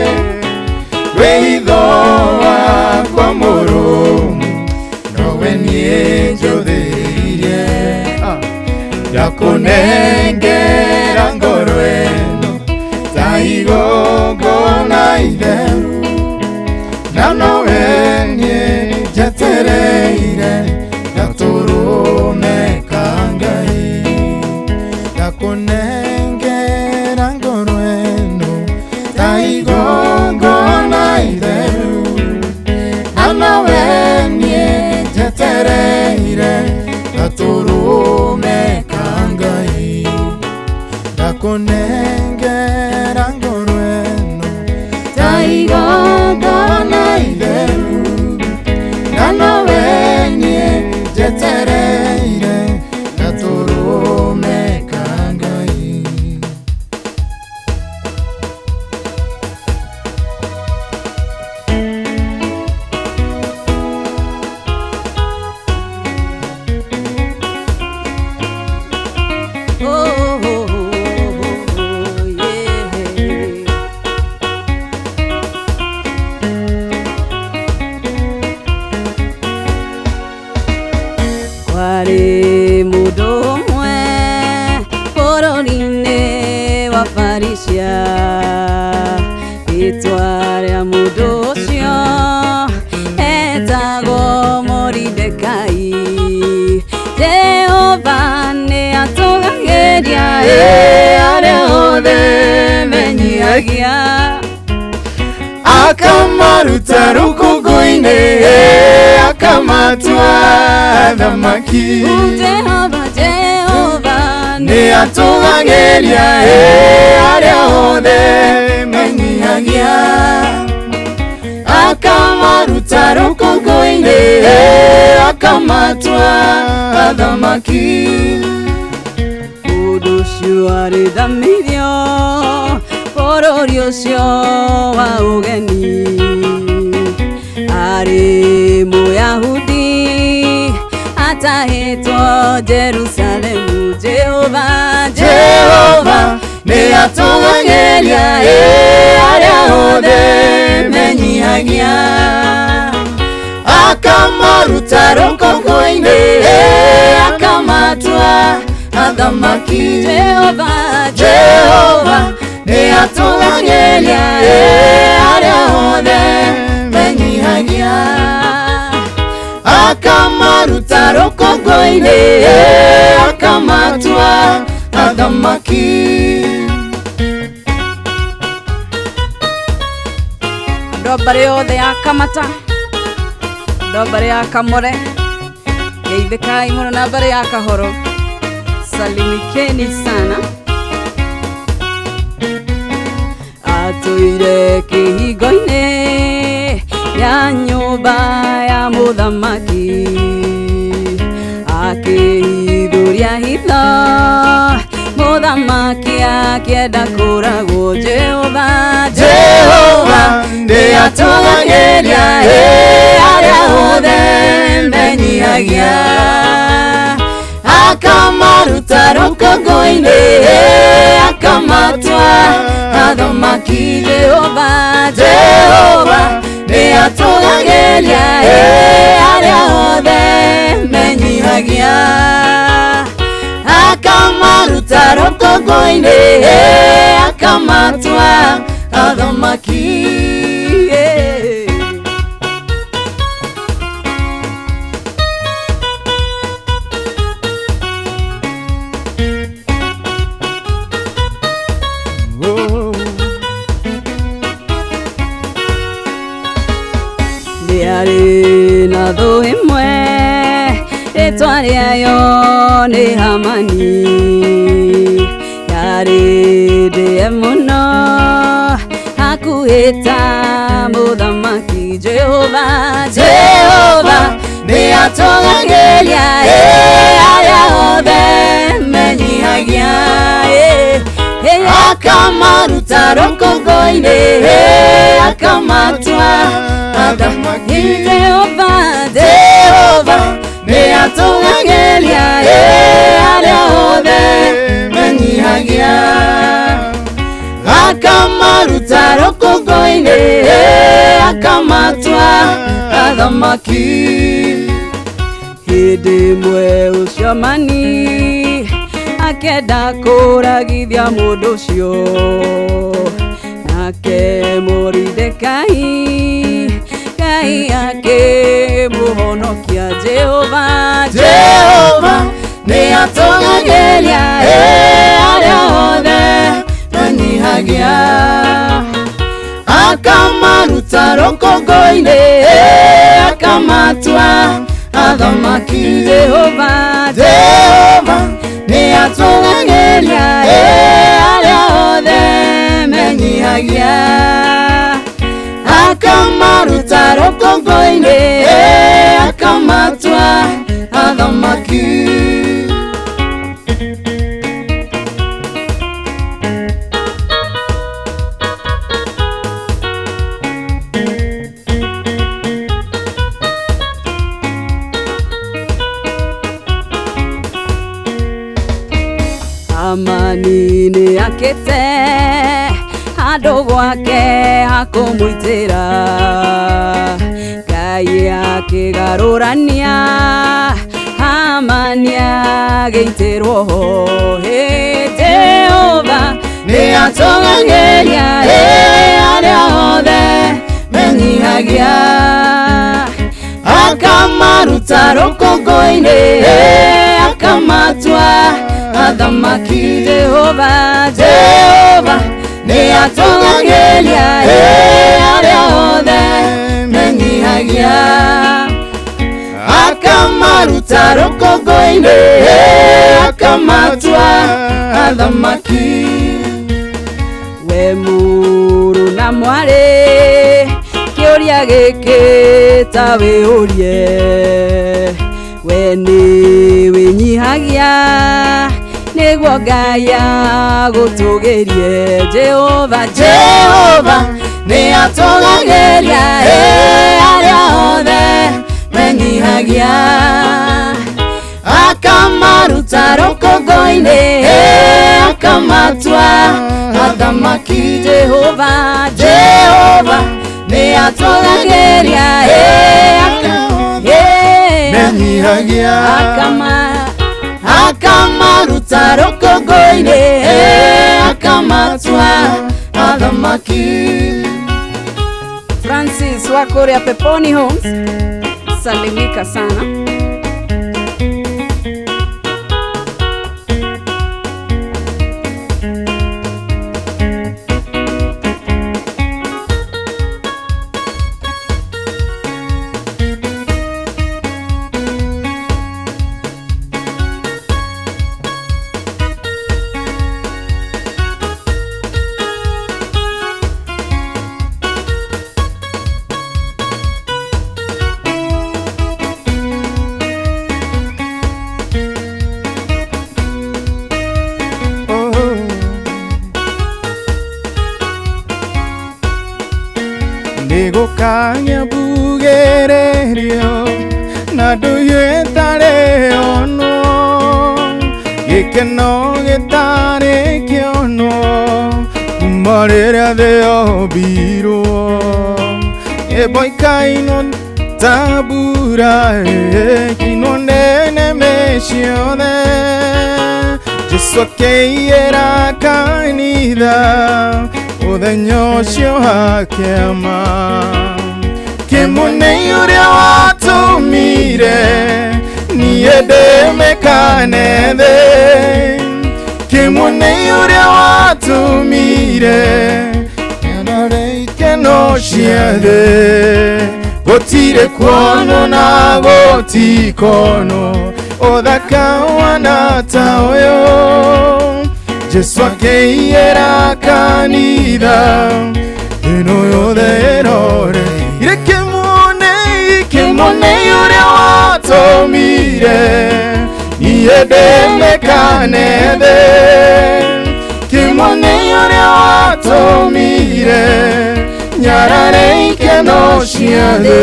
[SPEAKER 3] Wĩ itho wakwa mũrũmu nowe niĩ njũthĩrĩirie Ndakũnengera ngoro ĩno ta igongona itheru na nowe niĩ njetereire gatũrũme ka Ngai Ndakũnengera ngoro ĩno ta igongona itheru na nowe niĩ njetereire gatũrũme ka Ngai Ndakũnengera ngoro ĩno ta igongona itheru na nowe niĩ njetereire gatũrũme ka Ngai
[SPEAKER 4] Oh, oh, oh, oh, yeah. Kwarĩ mũndũ ũmwe bũrũri-inĩ wa Farisia rĩtwa rĩa mũndũ ũcio etagwo Moridekai Jehova nĩ atũgagĩria arĩa othe menyihagia
[SPEAKER 3] Akamaruta rũkũngũ-inĩ akamatua athamaki
[SPEAKER 4] Jehova Jehova
[SPEAKER 3] nĩ atũgagĩria arĩa othe menyihagia Akamaruta rũkũngũ-inĩ akamatua athamaki
[SPEAKER 4] Mũndũ ũcio Ũcio arĩ thamithio bũrũri ũcio wa ũgeni arĩ Mũyahudi atahĩtwo Jerusalemu. Jehova, Jehova nĩ atũgagĩria arĩa othe menyihagia, akamaruta rũkũngũ-inĩ, akamatua athamaki. Jehova, Jehova nĩ atũgagĩria arĩa othe menyihagia, akamaruta rũkũngũ-inĩ, akamatua athamaki. Andũ a mbarĩ yothe ya Kamata, andũ a mbarĩ ya Kamore, geithĩkai mũno, na mbarĩ ya Kahoro, salimikeni sana. Atũire kĩhingo-inĩ ya nyũmba ya mũthamaki, akĩhithũria hitho mũthamaki akĩenda kũragwo. Jehova, Jehova nĩ atũgagĩria arĩa othe menyihagia, akamaruta rũkũngũ-inĩ, akamatua athamaki. Jehova, Jehova nĩ atũgagĩria arĩa othe menyihagia, akamaruta rũkũngũ-inĩ, akamatua athamaki. Nĩ na thũ ĩmwe rĩtwa rĩayo nĩ Hamani, yarĩ ndĩe mũno hakuhĩ ta mũthamaki. Jehova, Jehova nĩ atũgagĩria arĩa othe menyihagia, akamaruta rũkũngũ-inĩ, akamatua athamaki. Jehova, Jehova nĩ atũgagĩria arĩa othe menyihagia, akamaruta rũkũngũ-inĩ, akamatua athamaki. Hĩndĩ ĩmwe ũcio Hamani akĩenda kũragithia mũndũ ũcio, nake Moridekai Ngai akĩmũhonokia. Jehova, Jehova nĩ atũgagĩria arĩa othe menyihagia, akamaruta rũkũngũ-inĩ, akamatua athamaki. Jehova, Jehova nĩ atũgagĩria arĩa othe menyihagia, akamaruta rũkũngũ-inĩ, akamatua athamaki. Hamani nĩ akĩte handũ gwake hakũmũitĩra, Ngai akĩgarũrania Hamani agĩitĩrwo ho. Jehova nĩ atũgagĩria arĩa othe menyihagia, akamaruta rũkũngũ-inĩ, akamatua athamaki. Jehova, Jehova nĩ atũgagĩria arĩa othe menyihagia, akamaruta rũkũngũ-inĩ, akamatua athamaki. We mũrũ na mwarĩ kĩũria gĩkĩ ta wĩũrie, we nĩ wĩnyihagia Nĩguo Ngai agũtũgĩrie. Jehova, Jehova nĩ atũgagĩria arĩa othe menyihagia, akamaruta rũkũngũ-inĩ, akamatua athamaki. Jehova, Jehova nĩ atũgagĩria
[SPEAKER 5] menyihagia,
[SPEAKER 4] akamaruta rũkũngũ-inĩ, akamatua athamaki. Francis wa Korea Peponi Homes, salimika sana.
[SPEAKER 5] Nĩgũkagĩa mbugĩrĩrio na ndũhiũ ĩtarĩ yonwo, gĩkeno gĩtarĩ kĩonwo kuma rĩrĩa thĩ yombirwo. Nyĩmbo ikainwo ta mbura, ĩkĩinwo nĩ nĩmĩ ciothe. Jesũ akĩiyĩra kanitha mũthenya ũcio wa kĩama. Kĩmũnei ũrĩa watũmire niĩ ndĩmĩkane thĩ, kĩmũnei ũrĩa watũmire nyarare ikeno cia thĩ. Gũtirĩ kuonwo na gũtikonwo ũthaka wana ta ũyũ. Jesũ akĩiyĩra kanitha ĩno yothe ĩrore. Ire kĩmũnei, kĩmũnei ũrĩa watũmire niĩ ndĩmĩkane thĩ, kĩmũnei ũrĩa watũmire nyarare ikeno cia thĩ.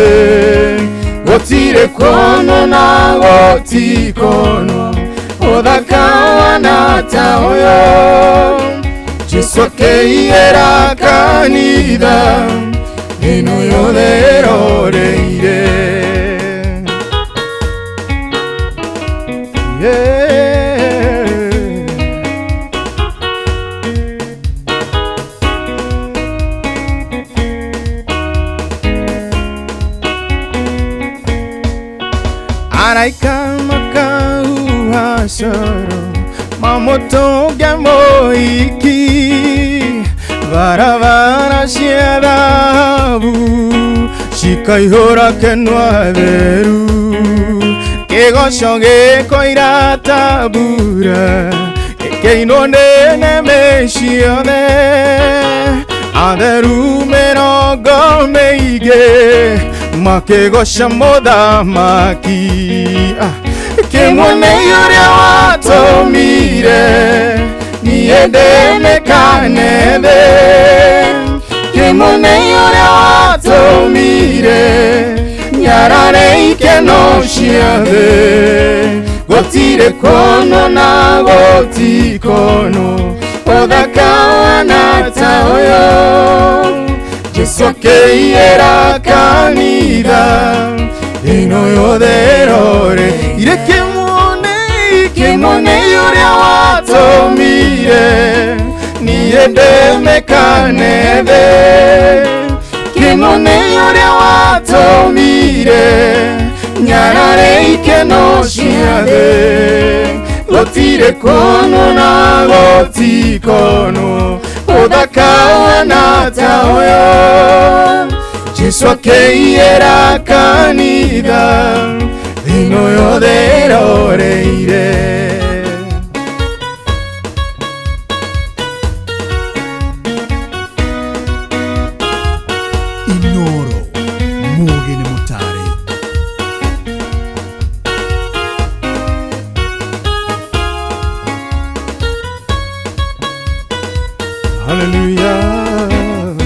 [SPEAKER 5] Gũtirĩ kuonwo na gũtikonwo ũthaka wana ta ũyũ. Jesũ akĩiyĩra kanitha ĩno yothe ĩroreire. Araika makahuha coro mamũtũnge mũhiki, barabara cia thahabu cikaihũra kenwa theru. Kĩgoco gĩkoira ta mbura gĩkĩinwo nĩ nĩmĩ ciothe. Atheru mĩrongo mĩingĩ makĩgoca mũthamaki. Kĩmũnei ũrĩa watũmire niĩ ndĩmĩkane thĩ, kĩmũnei ũrĩa watũmire nyarare ikeno cia thĩ. Gũtirĩ kuonwo na gũtikonwo ũthaka wana ta ũyũ. Jesũ akĩiyĩra kanitha ĩno yothe ĩrore. Ire kĩmũnei, kĩmũnei ũrĩa watũmire niĩ ndĩmĩkane thĩ, kĩmũnei ũrĩa watũmire nyarare ikeno cia thĩ. Gũtirĩ kuonwo na gũtikonwo ũthaka wana ta ũyũ. Jesũ akĩiyĩra kanitha ĩno yothe ĩroreire.
[SPEAKER 7] Inoro mũũgĩ nĩ mũtare.
[SPEAKER 5] Hallelujah.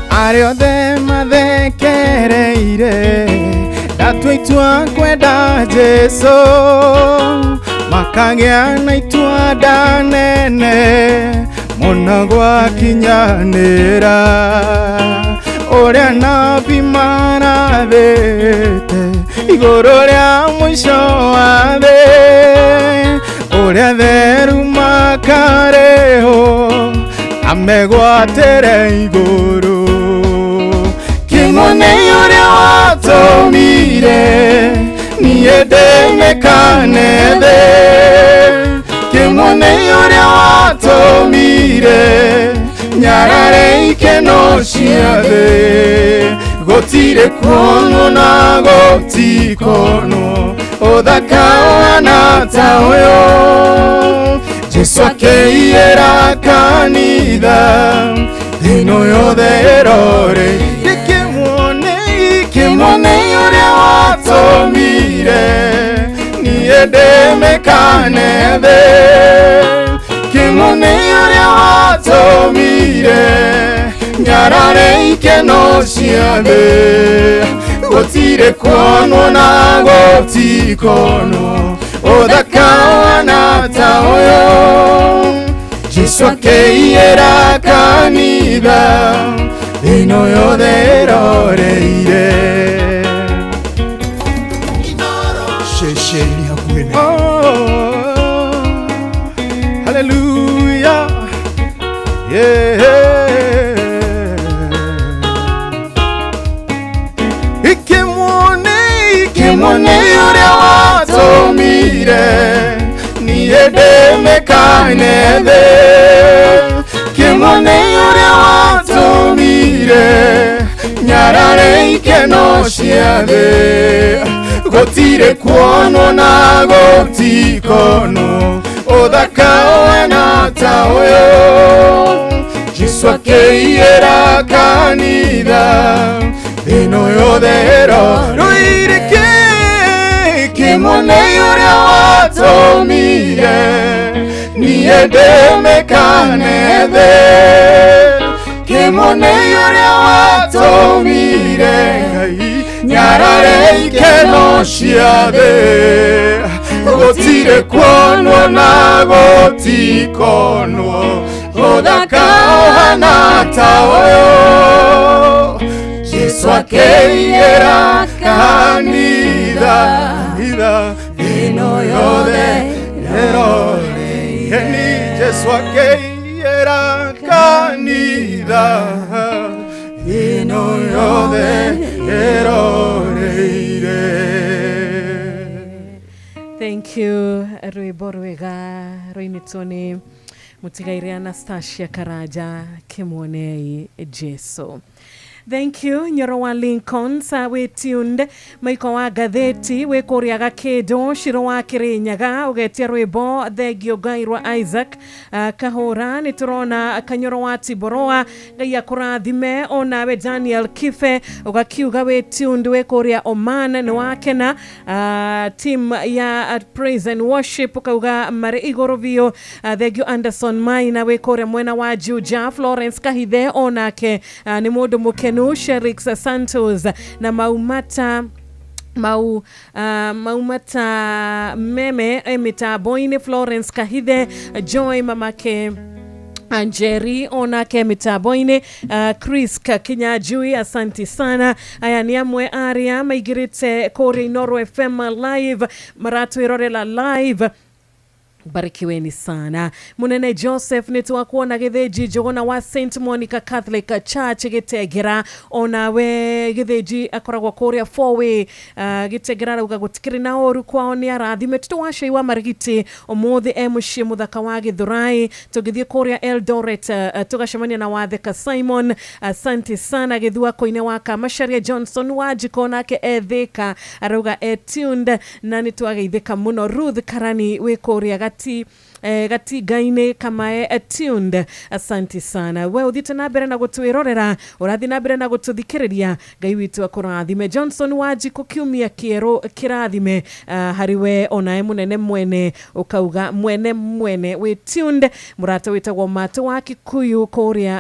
[SPEAKER 5] Arĩa othe mathekereire ndatua itua kwenda Jesu makagĩa na itua ndanene mũno gwakinyanĩra ũrĩa nabi marathĩte igũrũ rĩa mũico wa thĩ ũrĩa theru makarĩhwo amegwatĩre igũrũ kĩmone ũrĩa watũmire niĩ ndĩmĩkane thĩ kĩmone ũrĩa watũmire nyarare ikeno cia thĩ gũtirĩ kuonwo na gũtikonwo ũthaka ũhana ta ũyũ Jesu akĩiyĩra kanitha thĩno yothe ĩrore kĩmone ũrĩa watũmire niĩ ndĩmĩkane thĩ kĩmone ũrĩa watũmire nyarare ikeno cia thĩ gũtirĩ kuonwo na gũtikonwo ũthaka ũhana ta ũyũ Jesu akĩiyĩra kanitha thĩno yothe ĩroreire
[SPEAKER 7] ceceni hakuhĩ na
[SPEAKER 5] Oh, hallelujah. Yeah. Ikĩmone ũrĩa watũmire niĩ ndĩmĩkane thĩ kĩmone ũrĩa watũmire nyarare ikeno cia thĩ gũtirĩ kuonwo na gũtikonwo ũthaka ũhana ta ũyũ Jesu akĩiyĩra kanitha thĩno yothe ĩrorũire kĩmone ũrĩa watũmire niĩ ndĩmĩkane thĩ kĩmone ũrĩa watũmire nyarare ikeno cia thĩ gũtirĩ kuonwo na gũtikonwo ũthaka ũhana ta ũyũ Jesu akĩiyĩra kanitha ĩno yothe ĩroreire ni Jesu akĩiyĩra kanitha ĩno yothe ĩroreire.
[SPEAKER 1] Thank you rwĩmbo rwega rũinĩtwo nĩ mũtigaire Anastasia Karanja kĩmuonei Jesu. Thank you Nyoro wa Lincoln sa we tuned Maiko wa Gatheti we kũrĩa Gakĩndũ Ciro wa Kĩrĩnyaga ũgetia rwĩmbo thengio Ngai rwa Isaac Kahũra nĩ tũrona Kanyoro wa Tiboroa Ngai akũrathime onawe Daniel Kife ũgakiuga we tuned we kũrĩa Oman nĩ wakena team ya Praise and Worship ũkauga marĩ igũrũ biũ thengio Anderson Maina wĩ kũrĩa mwena wa Juja Florence Kahithe onake nĩ mũndũ mũkenu Sherix Santos na maumata maumata meme mĩtambo-inĩ Florence Kahithe Joy mamake Anjeri onake mĩtambo-inĩ Chris Kinyanjui asanti sana. Aya nĩ amwe arĩa maingĩrĩte kũrĩa Inooro FM live maratwĩrorera live. Barikiweni sana. Munene Joseph nĩ twakuona Gĩthĩnji Njũgũna wa St Monica Catholic Church Gĩtengera onawe Gĩthĩnji akoragwo kũrĩa four-way Gĩtengera arauga gũtikĩrĩ na ũru kwao nĩ arathime tũtũ wa cai wa Marigiti ũmũthĩ e mũciĩ mũthaka wa Gĩthũrai tũngĩthiĩ kũrĩa Eldoret tũgacemania na Watheka Simon asante sana Gĩthuako-inĩ wa Kamacharia Johnson Wanjiko nake e Thĩka arauga e tuned na nĩ twageithĩka mũno. Ruth Karani wĩ kũrĩa gati gatinga-inĩ kamae tuned. Asante sana we ũthiĩte na mbere na gũtwĩrorera, ũrathiĩ na mbere na gũtũthikĩrĩria. Ngai witũ akũrathime. Johnson Wanjikũ, kiumia kĩerũ kĩrathime harĩ we onae mũnene mwene, ũkauga mwene mwene wĩ tuned. Mũrata wĩtagwo Matũ wa Kikuyu kũrĩa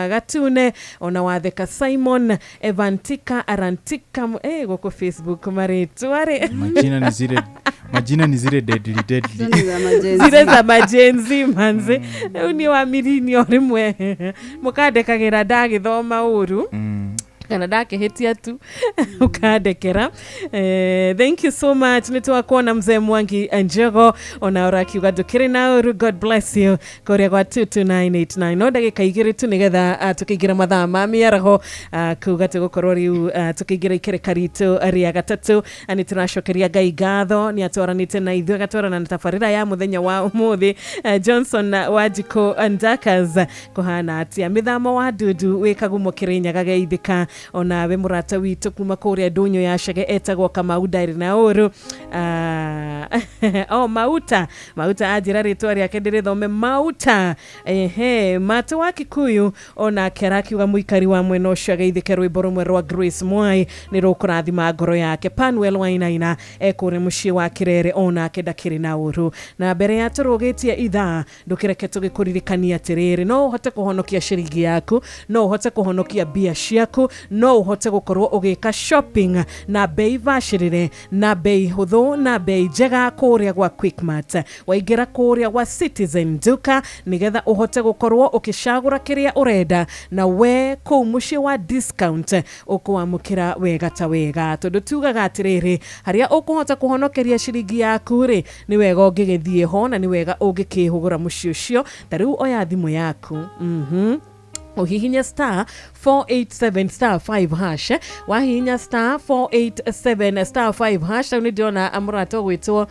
[SPEAKER 1] Gatune, ona watheka Simon Evantika Arantika gũkũ Facebook marĩtwa rĩ
[SPEAKER 5] Majina ni zile deadly deadly
[SPEAKER 1] zile za majenzi manze. Rĩu niĩ wa mirini o rĩmwe mũkandekagĩra ndagĩthoma ũru kana ndakĩhĩtia tu ukandekera. Thank you so much. Nĩ twakuona mzee Mwangi Njogo ona ũrakiuga ndũkĩrĩ na ũru. God bless you kũrĩa gwa 22989. No ndagĩka igĩrĩ tu nĩgetha tũkĩingĩra mathaa ma mĩaraho, kuga tũgũkorwo rĩu tũkĩingĩra ikereka ritũ rĩa gatatũ. Nĩ tũracokeria Ngai ngatho nĩ atwaranĩte na ithuĩ, agatwarana na tabarĩra ya mũthenya wa ũmũthĩ. Johnson Wanjikũ Ndakas kũhana atĩa? Mĩthamo wa ndundu wĩ Kagumo Kĩrĩnyaga geithĩka onawe mũrata witũ kuma kũrĩa ndũnyũ ya Chege etagwo Kamau ndarĩ na ũru. Mauta anjĩra rĩtwa rĩake ndĩrĩthome Mauta. Ehe, Matũ wa Kikuyu onake arakiuga mũikari wa mwena ũcio ageithĩke rwĩmbo rũmwe rwa Grace Mwai nĩ rũkũrathima ngoro yake. Panuel Wainaina ekũrĩa mũciĩ wa Kĩrere onake ndakĩrĩ na ũru. Na mbere ya tũrũgĩtie ithaa ndũkĩreke tũgĩkũririkania atĩrĩrĩ, no ũhote kũhonokia ciringi yaku, no ũhote kũhonokia mbia ciaku, no ũhote gũkorwo ũgĩka shopping na bei bacĩrĩre na bei hũthũ na bei njega kũrĩa gwa Quickmart. Waingĩra kũrĩa gwa Citizen Duka nĩgetha ũhote gũkorwo ũkĩcagũra kĩrĩa ũrenda, na we kũu mũciĩ wa discount ũkũamũkĩra wega ta wega, tondũ tugaga atĩrĩrĩ, harĩa ũkũhota kũhonokeria ciringi yaku rĩ, nĩ wega ũngĩgĩthiĩ ho na nĩ wega ũngĩkĩhũgũra mũciĩ ũcio. Ta rĩu oya thimũ yaku uhihinye star 487 star 5 hash. Wahihinya star 487 star 5 hash, rĩu nĩ ndĩrona mũrata ũgwĩtwo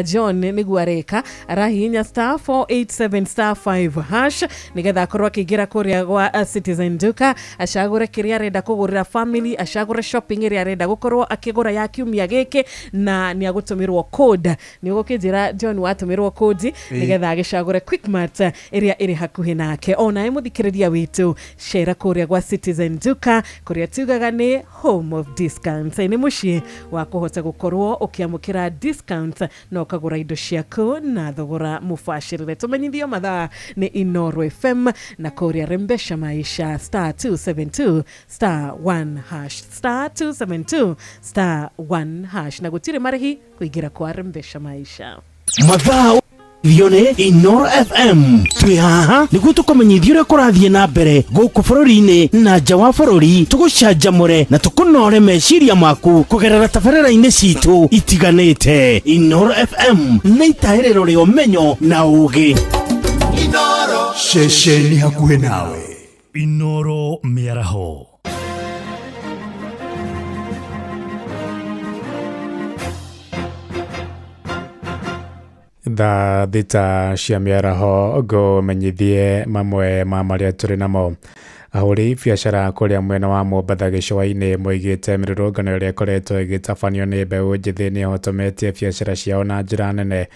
[SPEAKER 1] John nĩguo areka, arahihinya star 487 star 5 hash nĩgetha akorwo akĩingĩra kũrĩa gwa Citizen Duka, acagũre kĩrĩa arenda kũgũrĩra family, acagũre shopping ĩrĩa arenda gũkorwo akĩgũra ya kiumia gĩkĩ, na nĩ agũtũmĩrwo code. Nĩ ũgũkĩnjĩra John watũmĩrwo code nĩgetha agĩcagũre Quickmart ĩrĩa ĩrĩ hakuhĩ nake. Onawe mũthikĩrĩria witũ, cera kũrĩa gwa Citizen Duka kũrĩa tugaga nĩ home of discounts, nĩ mũciĩ wa kũhota gũkorwo ũkĩamũkĩra discount na ũkagũra indo ciaku na thogora mũbacĩrĩre. Tũmenyithio mathaa nĩ Inooro FM na kũrĩa Rembesha Maisha star 272 star 1 hash star 272 star 1 hash, na gũtirĩ marĩhi kũingĩra kwa Rembesha Maisha.
[SPEAKER 8] Mathaa Thione Inooro FM twĩ haha nĩguo tũkũmenyithie ũrĩa kũrathiĩ na mbere gũkũ bũrũri-inĩ na nja wa bũrũri, tũgũcanjamũre na tũkũnore meciria maku kũgerera tabarĩra-inĩ citũ itiganĩte. Inooro FM nĩ itahĩrĩro rĩa ũmenyo na ũũgĩ.
[SPEAKER 7] Inooro ceceni hakuhĩ nawe.
[SPEAKER 9] Inooro mĩaraho.
[SPEAKER 10] Thaa thita cia mĩaraho ngũmenyithie mamwe ma marĩa tũrĩ namo. Ahũri biacara kũrĩa mwena wa Mombatha gĩcũa-inĩ moigĩte mĩrũrũngano ĩrĩa ĩkoretwo ĩgĩtabanio nĩ mbeũ njĩthĩ nĩ ĩhotometie biacara ciao na njĩra nene.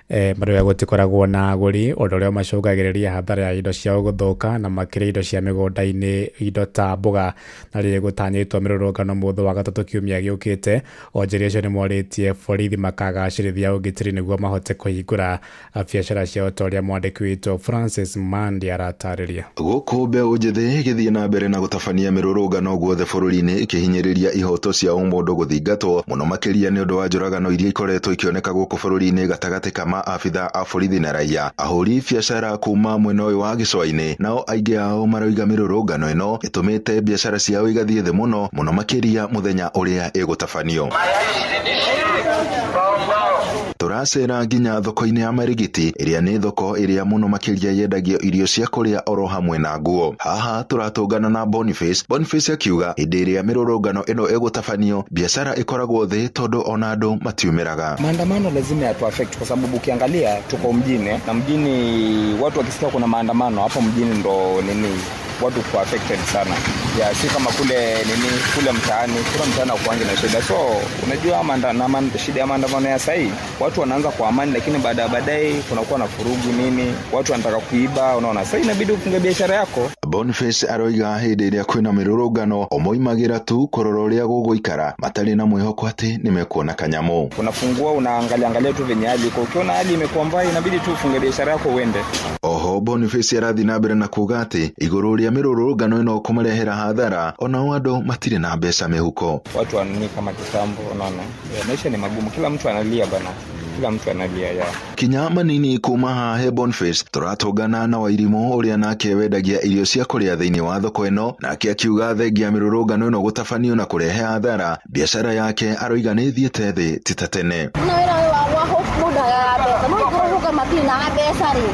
[SPEAKER 10] Marĩa gũtikoragwo na agũri, ũndũ ũrĩa ũmacũngagĩrĩria hathara ya indo ciao gũthũka na makĩria indo cia mĩgũnda-inĩ, indo ta mboga. Na rĩrĩ gũtanyĩtwo mĩrũrũngano mũthĩ wa gatatũ kiumia gĩũkĩte, onjoria acio nĩ morĩtie borithi makagacĩrithia ũgitĩri nĩguo mahote kũhingũra biacara ciao ta ũrĩa mwandĩki witũ Francis Mandi aratarĩria.
[SPEAKER 11] Gũkũ mbeũ njĩthĩ ĩgĩthiĩ na mbere na gũtabania mĩrũrũngano guothe bũrũri-inĩ ĩkĩhinyĩrĩria ihoto cia ũmũndũ gũthingatwo mũno makĩria nĩ ũndũ wa njũragano iria ikoretwo ikĩoneka gũkũ bũrũri-inĩ gatagatĩ ka maabitha a borithi na raia. Ahũri biacara kuma mwena ũyũ wa gĩcũa-inĩ nao aingĩ ao maroiga mĩrũrũngano ĩno ĩtũmĩte biacara ciao igathiĩ thĩ mũno mũno makĩria mũthenya ũrĩa ĩgũtabanio. Tũracera nginya thoko-inĩ ya Marigiti ĩrĩa nĩ thoko ĩrĩa mũno makĩria yendagio irio cia kũrĩa oro hamwe na nguo. Haha tũratũngana na Boniface. Boniface akiuga hĩndĩ ĩrĩa mĩrũrũngano ĩno ĩgũtabanio biacara ĩkoragwo thĩ tondũ ona andũ matiumĩraga.
[SPEAKER 13] Maandamano lazima yatu affect kwa sababu ukiangalia tuko mjini na mjini watu wakisikia kuna maandamano hapo mjini ndo nini Watu kwa affected sana ya, si kama kule nini, kule mtaani, kule mtaani hakuangi na shida. So unajua shida ya maandamano ya sahii, watu wanaanza kwa amani, lakini baadaye kunakuwa na furugu nini, watu wanataka kuiba, unaona. Sasa inabidi ufunge biashara yako.
[SPEAKER 11] Boniface aroiga hĩndĩ ĩrĩa kwĩna mĩrũrũngano omoimagĩra tu kũrora ũrĩa gũgũikara matarĩ na mwĩhoko atĩ nĩmekuona kanyamũ.
[SPEAKER 13] Unafungua, unaangalia angalia tu venye hali iko, ukiona hali imekuwa mbaya inabidi tu ufunge biashara yako uende.
[SPEAKER 11] Oho Boniface arathiĩ na mbere na kuga atĩ igũrũ rĩa mĩrũrũngano ĩno kũmarehera hathara onao andũ matirĩ na mbeca mĩhuko.
[SPEAKER 13] Watu wanini kama kitambo, unaona. Maisha ni magumu, kila mtu analia bana. Kila mtu analia ya.
[SPEAKER 11] Kinya manini kuma hahe Boniface turatũngana na Wairimu ũrĩa nake wendagia irio cia kũrĩa thĩinĩ wa thoko ĩno, nake akiuga thengia mĩrũrũngano ĩno gũtabanio na kũrehe hathara biacara yake aroiga nĩ ĩthiĩte thĩ ti ta tene.
[SPEAKER 14] Na wĩra ũyũ wa mũndũ agaga mbeca, no kũrũga matirĩ na mbeca rĩ,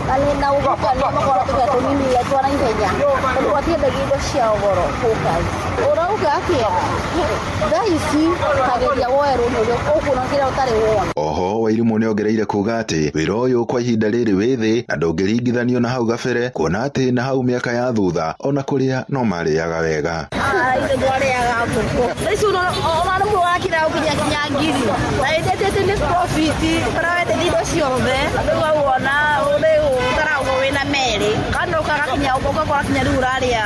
[SPEAKER 14] na nĩ na ũguka nĩ makora tũge tũnini twa na ihenya, tondũ gũtiendagio indo cia goro kũu. Ũrauga atĩa? Thaa ici kageria woe rũni ũrĩa ũkuona kĩrĩa ũtarĩ wona.
[SPEAKER 11] Oho Wairimu nĩongereire kuga atĩ wĩra ũyũ kwa ihinda rĩrĩ wĩ thĩ na ndũngĩringithanio na hau gabere, kuona atĩ na hau mĩaka ya thutha ona kũrĩa no marĩaga wega.
[SPEAKER 14] Ithe twarĩaga ngũkũ. Thaa ici ona rĩmwe wakira ũkinya kinya ngiri. Na ĩtĩtĩte nĩ profit, ũrawenderia indo ciothe. Rĩu wona rĩu ũtarauga wĩna merĩ. Kana ũkagakinya ũgakora kinya rĩu ũrarĩa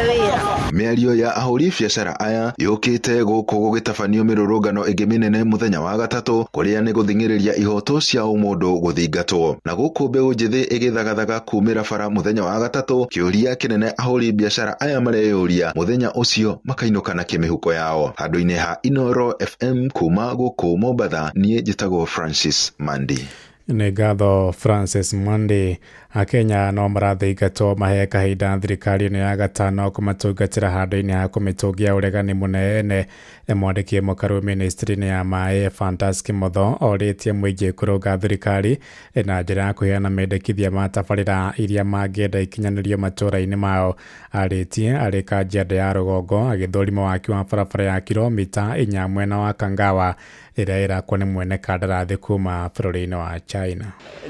[SPEAKER 14] wĩra.
[SPEAKER 11] Mĩario ya ahũri biacara aya yũkĩte gũkũ gũgĩtabanio mĩrũrũngano ĩngĩ mĩnene mũthenya wa gatatũ kũrĩa nĩ gũthing'ĩrĩria ihoto cia ũmũndũ gũthingatwo. Na gũkũ mbeũ njĩthĩ ĩgĩthagathaga kumĩra bara mũthenya wa gatatũ, kĩũria kĩnene ahũri biacara aya mareyũria mũthenya ũcio makainũka na kĩmĩhuko yao. Handũ-inĩ ha Inoro FM kuma gũkũ Mombatha, niĩ njĩtagwo Francis Mandi.
[SPEAKER 10] Nĩ ngatho Francis Mandi. Akenya no marathingatwo mahe kahinda thirikari ĩno ya gatano kũmatungatĩra handũ-inĩ ha kũmĩtũngia ũregani mũnene. Mwandĩki mũkaru ministry-inĩ ya maĩ Fantas Kimotho orĩtie mũingĩ kũrũnga thirikari na njĩra ya kũheana mendekithia ma tabarĩra iria mangĩenda ikinyanĩrio matũũra-inĩ mao. Arĩtie arĩ Kajiado ya rũgongo agĩthũrima waki wa barabara ya kilomita 4 mwena wa Kangawa ĩrĩa ĩrakwo nĩ mwene kandarathi kuma bũrũri-inĩ wa China.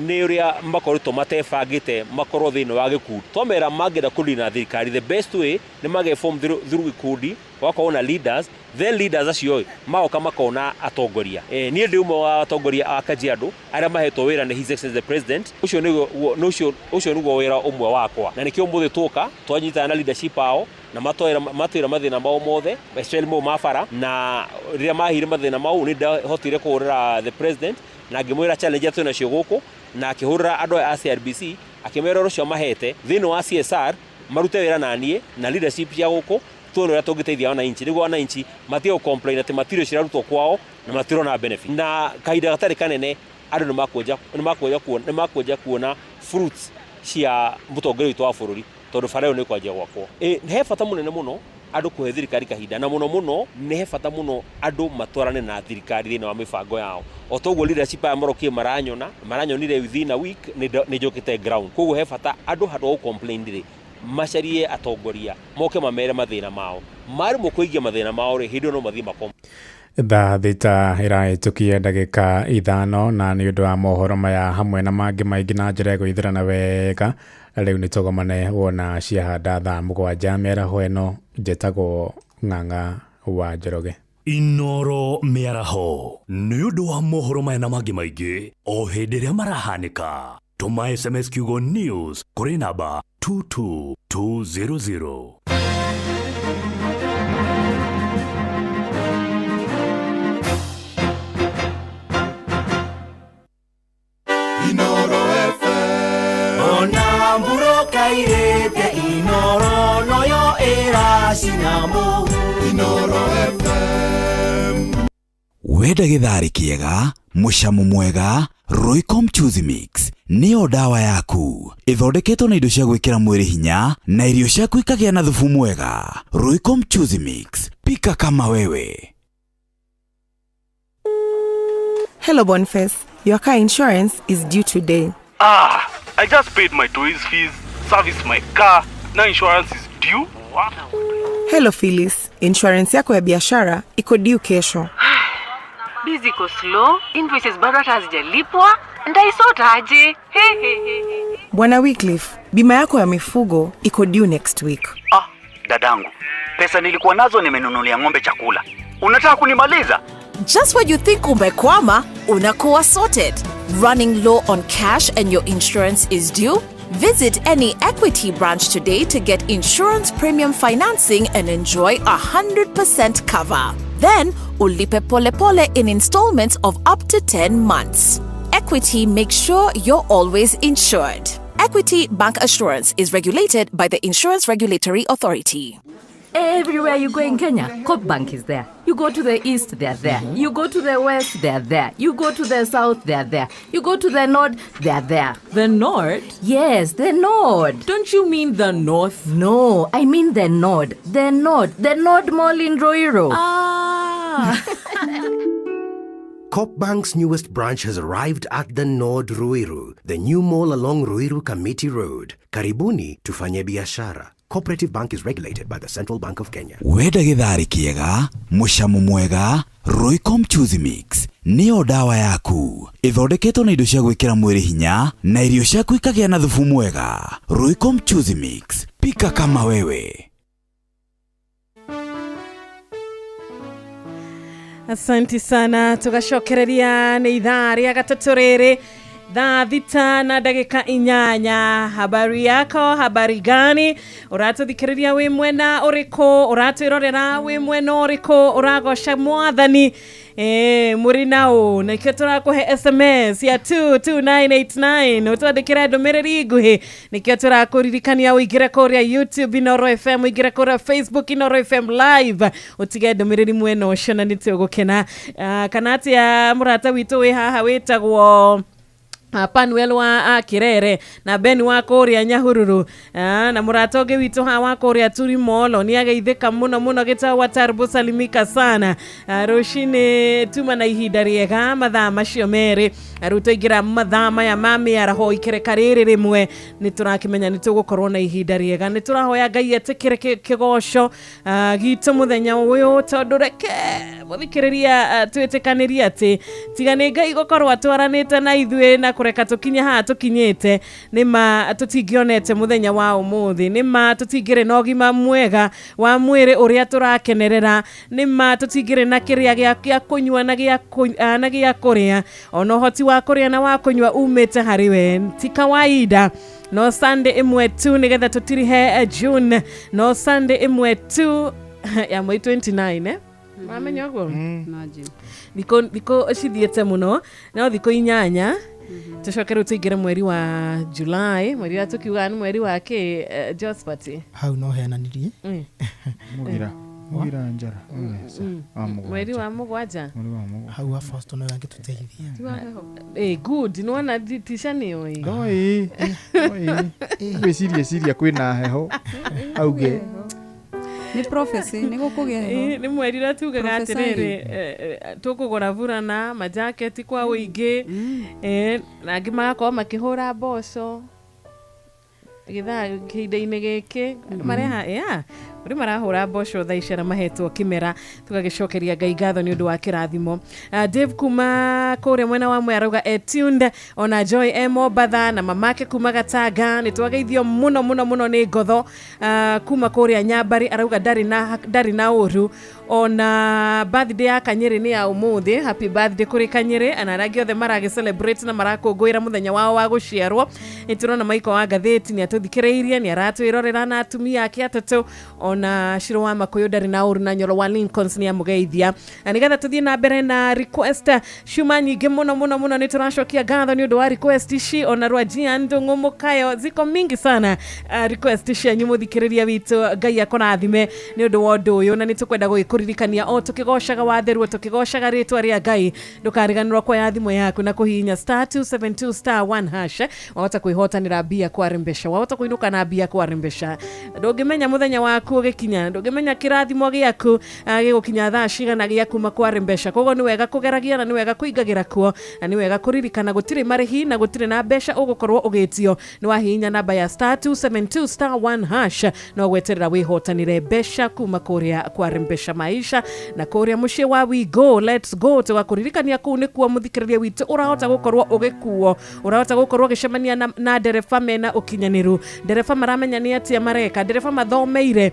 [SPEAKER 15] Nĩ ũrĩa makoretwo matebangĩte makorwo thĩinĩ wa gĩkundi, twamera mangĩenda kũrina thirikari the best way nĩ mage form through gĩkundi, wakorwo na leaders, then leaders acio magoka makona atongoria. Niĩ ndĩ ũmwe wa atongoria a Kajiado arĩa mahetwo wĩra nĩ His Excellency the President. Ũcio nĩguo wĩra ũmwe wakwa, na nĩkĩo ũmũthĩ tũka twanyitana na leadership ao na matwĩra mathĩna mao mothe, especially mau ma bara, na rĩrĩa mahire mathĩna mau nĩ ndahotire kũhũrĩra the President na ngĩmwĩra challenge twĩ nacio gũkũ, na akĩhũrĩra andũ a CRBC akĩmera ũcio mahete thĩinĩ wa CSR marute wĩra na niĩ na leadership ya gũkũ tuone ũrĩa tũngĩteithia wananchi, nĩguo wananchi matige gũ complain atĩ material cirarutwo kwao na matirona benefit. Na kahinda gatarĩ kanene andũ nĩ makuona fruits cia mũtongoria witũ wa bũrũri, tondũ bara ĩyo nĩ kwanjia gwakwo. He bata mũnene mũno andũ kũhe thirikari kahinda, na mũno mũno nĩ he bata mũno andũ matwarane na thirikari thĩinĩ wa mĩbango yao. O toguo leadership aya marokire maranyonire within a week nĩ njũkĩte ground. Koguo he bata andũ handũ ha gũ complain rĩ macarie atongoria moke mamere mathĩna mao, marĩmwo kũigia mathĩna mao rĩ hĩndĩ ĩyo no mathiĩ makom.
[SPEAKER 10] Thaa 6 ĩrahĩtũkia ndagĩka 5, na nĩ ũndũ wa mohoro maya hamwe na mangĩ maingĩ na njĩra ĩgũithĩrana wega, rĩu nĩ tũgomane wona ciahanda thaa 7 mĩaraho ĩno. Njĩtagwo Ng'ang'a wa Njoroge.
[SPEAKER 9] Inoro mĩaraho nĩ ũndũ wa mohoro maya na mangĩ maingĩ o hĩndĩ ĩrĩa marahanĩka. Tũma SMS kiugo news kũrĩ namba 22200.
[SPEAKER 7] Inoro FM.
[SPEAKER 6] Ona mburoka irĩte Inoro noyo ĩracina mũhu.
[SPEAKER 7] Inoro FM.
[SPEAKER 23] Wenda gĩtharĩ kĩega, mũcamo mwega, Royco Mchuzi Mix nĩyo dawa yaku. Ĩthondeketwo na indo cia gwĩkĩra mwĩrĩ hinya na irio ciaku ikagĩa na thubu mwega. Royco Mchuzi Mix, pika kama wewe.
[SPEAKER 16] Hello Boniface, your car insurance is due today.
[SPEAKER 17] I just paid my toys fees, serviced my car, now insurance is due. What?
[SPEAKER 16] Hello Phyllis, insurance yako ya biashara iko due kesho.
[SPEAKER 18] Busy iko slow, invoices bado hata hazijalipwa.
[SPEAKER 12] Ndaisota aje?
[SPEAKER 16] Bwana Wycliffe, bima yako ya mifugo iko due next week.
[SPEAKER 19] Ah, dadangu, pesa nilikuwa nazo nimenunulia ng'ombe chakula. Unataka kunimaliza?
[SPEAKER 20] Just when you think umekwama, unakuwa sorted. Running low on cash and your insurance is due? Visit any Equity branch today to get insurance premium financing and enjoy 100% cover. Then, ulipe pole pole in installments of up to 10 months. Equity makes sure you're always insured. Equity Bank Assurance is regulated by the Insurance Regulatory Authority.
[SPEAKER 24] Everywhere you go in Kenya, Coop Bank is there. You go to the east, they're there. You go to the west, they're there. You go to the south, they're there. You go to the north, they're there.
[SPEAKER 25] The north?
[SPEAKER 24] Yes, the north.
[SPEAKER 25] Don't you mean the north?
[SPEAKER 24] No, I mean the north. The north. The North Mall in Ruiru.
[SPEAKER 25] Ah.
[SPEAKER 26] Coop Bank's newest branch has arrived at the Nord Ruiru, the new mall along Ruiru Committee Road. Karibuni tufanye biashara. Cooperative Bank is regulated by the Central Bank of Kenya.
[SPEAKER 23] Wenda gĩtharĩ kĩega, mũcamo mwega, Royco Mchuzi Mix nĩyo ndawa yaku. Ĩthondeketwo na indo cia gwĩkĩra mwĩrĩ hinya na irio ciaku ikagĩa na thubu mwega. Royco Mchuzi Mix, pika kama wewe.
[SPEAKER 1] Asanti sana, tugacokereria nĩ ithaa rĩa gatatũ rĩrĩ thaa 6 na ndagĩka 8. Habari yako, habari gani? Ũratũthikĩrĩria wĩ mwena ũrĩkũ? Ũratwĩrorera wĩ mwena ũrĩkũ? Ũragoca mwathani mũrĩ naũ? Na ikĩo tũrakũhe SMS ya 22989 ũtwandĩkĩre ndũmĩrĩri nguhĩ. Nĩkĩo tũrakũririkania ũingĩre kũrĩa YouTube Inooro FM, ũingĩre kũrĩa Facebook Inooro FM live, ũtige ndũmĩrĩri mwena ũcio na nĩtũgũkena. Kana atĩa mũrata witũ wĩ haha wĩtagwo Panuel wa Kirere na Ben wa kũrĩa Nyahururu, na mũrata ũngĩ witũ haha wa kũrĩa Turimolo nĩ ageithĩka mũno mũno, gĩtagwo Tarbo salimika sana. Rũcinĩ tuma na ihinda rĩega mathaa macio merĩ, rĩu twaingĩra mathaa maya ma mĩaraho ikereka rĩrĩ rĩmwe nĩ tũrakĩmenya nĩ tũgũkorwo na ihinda rĩega. Nĩ tũrahoya Ngai etĩkĩre kĩgoco gitũ mũthenya ũyũ, tondũ reke mũthikĩrĩria twĩtĩkanĩrie atĩ tiga nĩ Ngai gũkorwo atwaranĩte na ithuĩ na kũreka tũkinye haha tũkinyĩte, nĩma tũtingĩonete mũthenya wa ũmũthĩ, nĩma tũtingĩrĩ na ũgima mwega wa mwĩrĩ ũrĩa tũrakenerera, nĩma tũtingĩrĩ na kĩrĩa gĩa kũnyua na gĩa kũrĩa, ona ũhoti wa kũrĩa na wa kũnyua umĩte harĩ we. Ti kawaida no Sunday ĩmwe tu nĩgetha tũtirihe June, no Sunday ĩmwe tu ya mwei 29 mamenya ũguo thikũ cithiĩte mũno, no thikũ 8 tũcoke rĩu tũingĩre mweri wa July, mweri wa tũkiuga nĩ mweri wa kĩ, Josphat?
[SPEAKER 3] Hau no heananirie
[SPEAKER 5] Mũgira mũgira njara
[SPEAKER 1] mweri wa 7
[SPEAKER 3] hau wa Fausto no angĩtũteithia.
[SPEAKER 1] Good, nĩwona tisha nĩoĩ
[SPEAKER 5] oi gwĩciria ciria kwĩna heho auge
[SPEAKER 2] nĩ prophecy nĩ gũkũgĩa heho.
[SPEAKER 1] Nĩ mweri ũrĩa tugaga atĩrĩrĩ, tũkũgũra burana majaketi kwa ũingĩ, na angĩ magakorwo makĩhũra mboco gĩthaa kĩhinda-inĩ gĩkĩ mareha ũrĩ marahũra mboco thaa ici arĩa mahetwo kĩmera. Tũgagĩcokeria Ngai ngatho nĩ ũndũ wa kĩrathimo. Dave kuma kũrĩa mwena wa Mwea arauga tuned, ona Joy e Mombatha na mamake kuma Gatanga. Nĩ twageithio mũno mũno mũno nĩ Ngotho kuma kũrĩa Nyambari, arauga ndarĩ na ũru. Ona birthday ya Kanyĩrĩ nĩ ya ũmũthĩ, happy birthday kũrĩ Kanyĩrĩ na arĩa angĩ othe maragĩ celebrate na marakũngũĩra mũthenya wao wa gũciarwo. Nĩ tũrona Maiko wa ngathĩti nĩ atũthikĩrĩirie, nĩ aratwĩrorera na atumia ake atatũ, ona Shiro wa Makũyũ ndarĩ na ũru, na Nyoro wa Lincolns nĩ amũgeithia. Na nĩgetha tũthiĩ na mbere na request ciuma nyingĩ mũno mũno mũno, nĩ tũracokia ngatho nĩ ũndũ wa request ici, ona Rwajia Ndũng'ũ Mũkayo, ziko mingi sana request cianyu mũthikĩrĩria witũ. Ngai akũrathime nĩ ũndũ wa ũndũ ũyũ, na nĩ tũkwenda gũgĩkũririkania o tũkĩgocaga watheru, tũkĩgocaga rĩtwa rĩa Ngai, ndũkariganĩrwo kuoya thimũ yaku na kũhihinya *272*1# wahota kwĩhotanĩra mbia kwa mbeca, wahota kũinũka na mbia kwa mbeca. Ndũngĩmenya mũthenya waku ũgĩkinya. Ndũngĩmenya kĩrathimo gĩaku gĩgũkinya thaa cigana gĩa kuma kwa mbeca. Koguo nĩ wega kũgeragia na nĩ wega kũingagĩra kuo na nĩ wega kũririkana gũtirĩ marĩhi na gũtirĩ na mbeca ũgũkorwo ũgĩtio. Nĩ wahihinya namba ya *272*1# no gweterera wĩhotanĩre mbeca kuma kũrĩa kwa mbeca maisha na kũrĩa mũciĩ wa We Go Let's Go. Tũgakũririkania kũu nĩkuo mũthikĩrĩria witũ ũrahota gũkorwo ũgĩkuo, ũrahota gũkorwo ũgĩcemania na ndereba mena ũkinyanĩru, ndereba maramenya nĩ atĩa mareka, ndereba mathomeire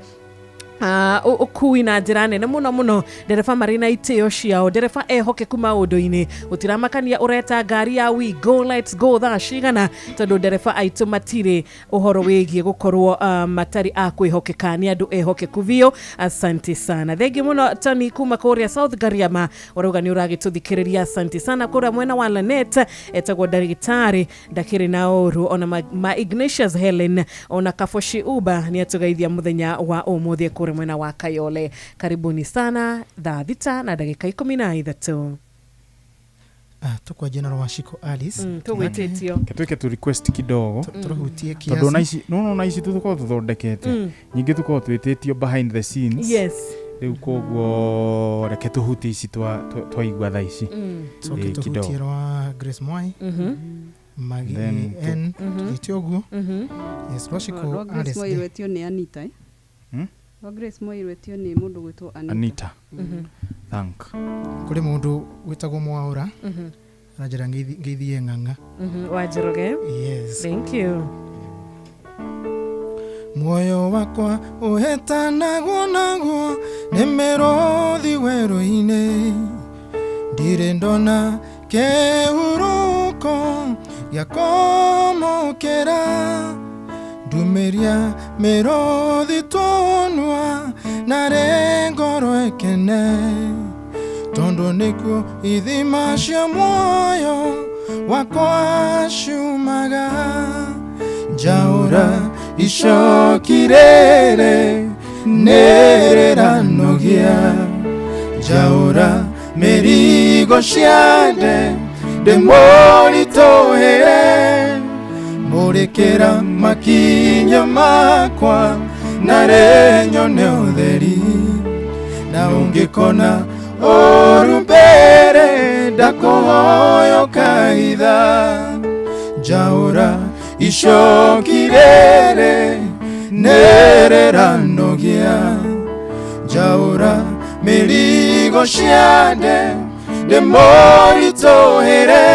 [SPEAKER 1] ũkui na njĩra nene mũno mũno, ndereba marĩ na itĩo ciao, ndereba ehokeku maũndũ-inĩ. Gũtiramakania ũreta ngari ya We Go Let's Go thaa cigana, tondũ ndereba aitũ matirĩ ũhoro wĩgiĩ gũkorwo matarĩ a kwĩhokeka, nĩ andũ ehokeku biũ. Asante sana, thengi mũno Tony kuma kũrĩa South Gariama, ũrauga nĩ ũragĩtũthikĩrĩria. Asante sana. Kũrĩa mwena wa Lanet etagwo ndagĩtarĩ ndakĩrĩ na ũru, ona ma Ignatius Helen ona Kaboshi Uba nĩ atũgeithia mũthenya wa ũmũthĩ kũrĩa mwena wa Kayole. Karibuni sana. Thaa 6 na ndagĩka 13.
[SPEAKER 3] Tukwanjia na Rwaciko Alice.
[SPEAKER 1] Tũgwĩtĩtio
[SPEAKER 5] twĩke tu request kidogo
[SPEAKER 3] tũhutie kiasi
[SPEAKER 5] tondũ na ici no ici tũkorwo tũthondekete nyingĩ tũkorwo twĩtĩtio behind the scenes.
[SPEAKER 1] Yes.
[SPEAKER 5] Rĩu koguo reke tũhutie ici twaigua thaa ici.
[SPEAKER 3] Tũke tũhutie rwa Grace Mwai Magi N tũgĩte ũguo. Yes, Rwaciko Alice.
[SPEAKER 2] Grace Mwai rwetio nĩ Anita. Rwa Grace Mwai rwetio nĩ mũndũ gwĩtwo Anita.
[SPEAKER 5] Thank.
[SPEAKER 3] Kũrĩ mũndũ wĩtagwo Mwaũra aranjĩra ngeithie ng'ang'a.
[SPEAKER 1] Wa Njoroge.
[SPEAKER 3] Yes.
[SPEAKER 1] Thank you.
[SPEAKER 3] Muoyo wakwa ũhetanagwo naguo nĩ mĩrũthi werũ-inĩ, ndirĩ ndona kĩhurũko gĩa kũmũkĩra, ndumiria mĩrũthi tũnua narĩ ngoro ĩkene, tondũ nĩkuo ithima cia muoyo wakwa ciumaga. Njaũra icoki rĩrĩ nĩrĩranogia, njaũra mĩrigo ciande ndĩmũritũhĩre, mũrĩkĩra makinya makwa narĩ nyone ũtheri, na ũngĩkona ũru mbere ndakũhoya ũkaitha. Njaũra icoki rĩrĩ nĩrĩranogia, njaũra mĩrigo ciande ndĩmũritũhĩre,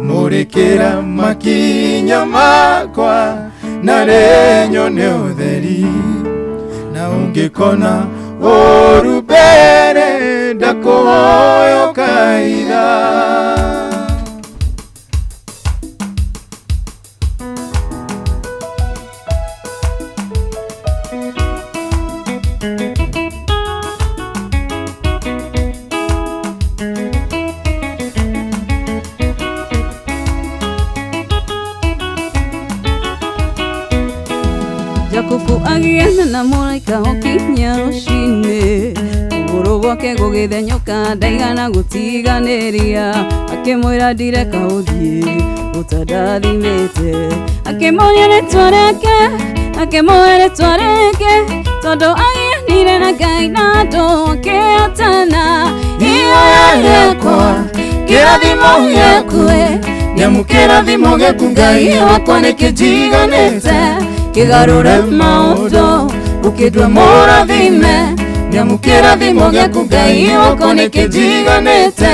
[SPEAKER 3] mũrĩkĩra makinya makwa narĩ nyone ũtheri, na ũngĩkona ũru mbere ndakũhoya ũkaitha.
[SPEAKER 2] Jakubu agiana na mũraika ũkinya rũcinĩ, kũgũrũ gwake gũgĩthenyũka ndaigana gũtiganĩria, akĩmwĩra ndireka ũthiĩ ũtandathimĩte, akĩmũria rĩtwa rĩake, akĩmũhe rĩtwa rĩake, tondũ agianire na Ngai na andũ akĩhotana. Ihoya rĩakwa kĩrathimo gĩaku,
[SPEAKER 3] nĩamu kĩrathimo gĩaku Ngai wakwa nĩkĩnjiganĩte,
[SPEAKER 2] kĩgarũre maũndũ ũkĩndua mũrathime,
[SPEAKER 3] nĩamu kĩrathimo gĩaku Ngai wakwa nĩkĩnjiganĩte.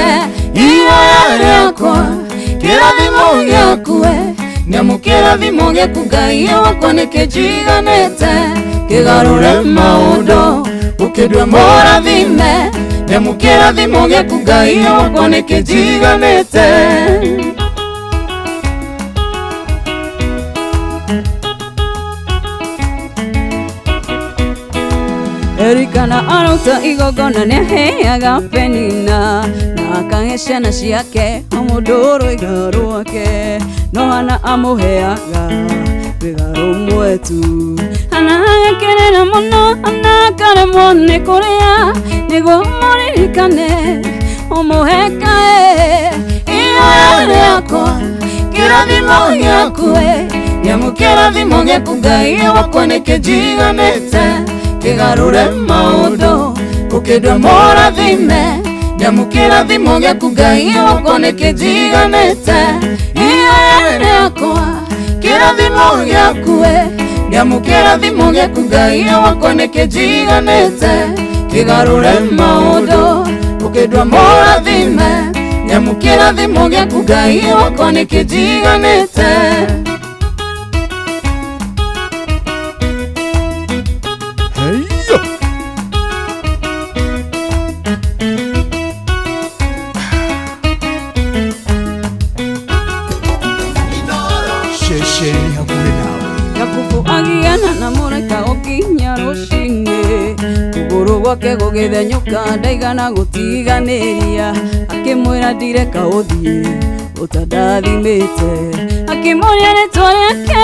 [SPEAKER 3] Ihoya rĩakwa kĩrathimo gĩaku, nĩamu kĩrathimo gĩaku Ngai wakwa nĩkĩnjiganĩte, kĩgarũre maũndũ ũkĩndua mũrathime, nĩamu kĩrathimo gĩaku Ngai wakwa nĩkĩnjiganĩte.
[SPEAKER 2] Erikana aruta igongona nĩaheaga Penina, na akahe ciana ciake o mũndũ rwĩga rwake, no Hana amũheaga rwĩga rũmwe tu. Hana agakĩrĩra mũno, Hana akaremwo nĩ kũrĩa, nĩguo mũririkane ũmũhe kaĩ. Ihoya rĩakwa kĩrathimo gĩaku,
[SPEAKER 4] Nyamũkĩrathimo gĩaku Ngai wakwa nĩkĩnjiganĩte kĩgarũre maũndũ ũkĩndue mũrathime. Nyamũkĩrathimo gĩaku Ngai wakwa nĩkĩnjiganĩte ihoya rĩakwa kĩrathimo gĩaku we. Nyamũkĩrathimo gĩaku Ngai wakwa nĩkĩnjiganĩte kĩgarũre maũndũ ũkĩndue mũrathime. Nyamũkĩrathimo gĩaku Ngai wakwa nĩkĩnjiganĩte.
[SPEAKER 7] Ceceni hakuhĩ nawe.
[SPEAKER 4] Jakubu agiana na mũraika ũkinya rũcinĩ, kũgũrũ gwake gũgĩthenyũka ndaigana gũtiganĩria. Akĩmwĩra ndireka ũthiĩ ũtandathimĩte, akĩmũria rĩtwa rĩake,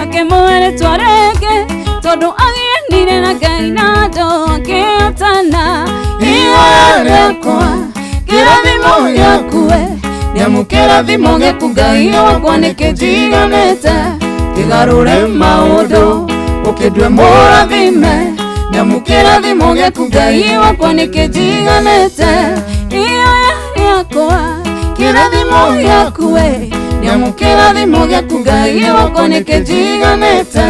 [SPEAKER 4] akĩmũhe rĩtwa rĩngĩ, tondũ agianire na Ngai na andũ akĩhotana. Ihoya rĩakwa kĩrathimo gĩaku we, nyamũkĩrathimo gĩaku Ngai wakwa nĩkĩnjiganĩte kĩgarũre maũndũ ũkĩndue mũrathime. Nyamũkĩrathimo gĩaku Ngai wakwa nĩkĩnjiganĩte ihoya rĩakwa kĩrathimo gĩaku we. Nyamũkĩrathimo gĩaku Ngai wakwa nĩkĩnjiganĩte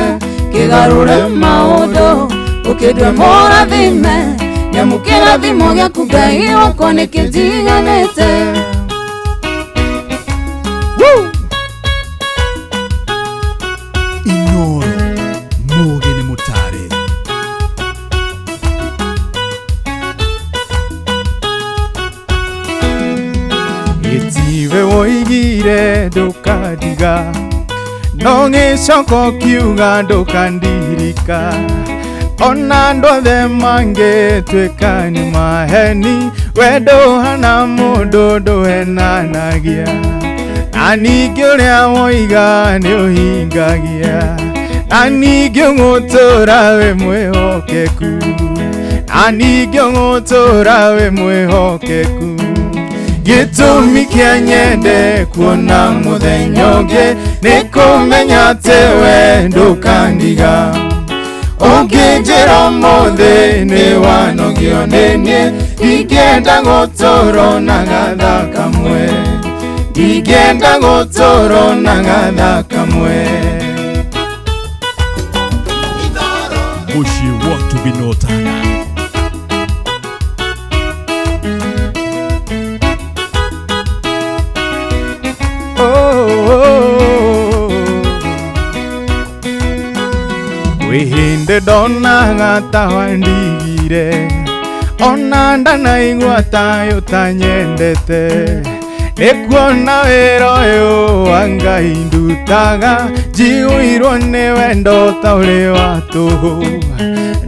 [SPEAKER 4] kĩgarũre maũndũ ũkĩndue mũrathime. Nyamũkĩrathimo gĩaku Ngai wakwa nĩkĩnjiganĩte.
[SPEAKER 7] Inoro mũgĩ nĩ mũtare.
[SPEAKER 5] Itiwe woigire ndũkandiga, no gĩcoka ũkiuga ndũkandirika. Ona andũ othe mangĩtuĩka nĩ maheni, we ndũhana mũndũ ndũhenanagia. Na ningĩ ũrĩa woiga nĩ ũhingagia, na ningĩ ũgũtũũra wĩ mwĩhokeku, na ningĩ ũgũtũũra wĩ mwĩhokeku. Gĩtũmi kĩa nyende kuona mũthenya ũngĩ nĩ kũmenya atĩ we ndũkandiga. Ũngĩnjĩra ũmũthĩ nĩ wanogio nĩ niĩ, ndingĩenda gũtũũra na gatha kamwe, ndingĩenda gũtũũra na gatha kamwe.
[SPEAKER 9] Mũciĩ wa Tubinotana.
[SPEAKER 5] Kwĩ hĩndĩ ndonaga ta wandigire, ona ndanaigua tayo ũtanyendete. Nĩ kuona wĩra ũyũ wa Ngai ndutaga, njiyũirwo nĩ wendo ta ũrĩ wa tũhũ.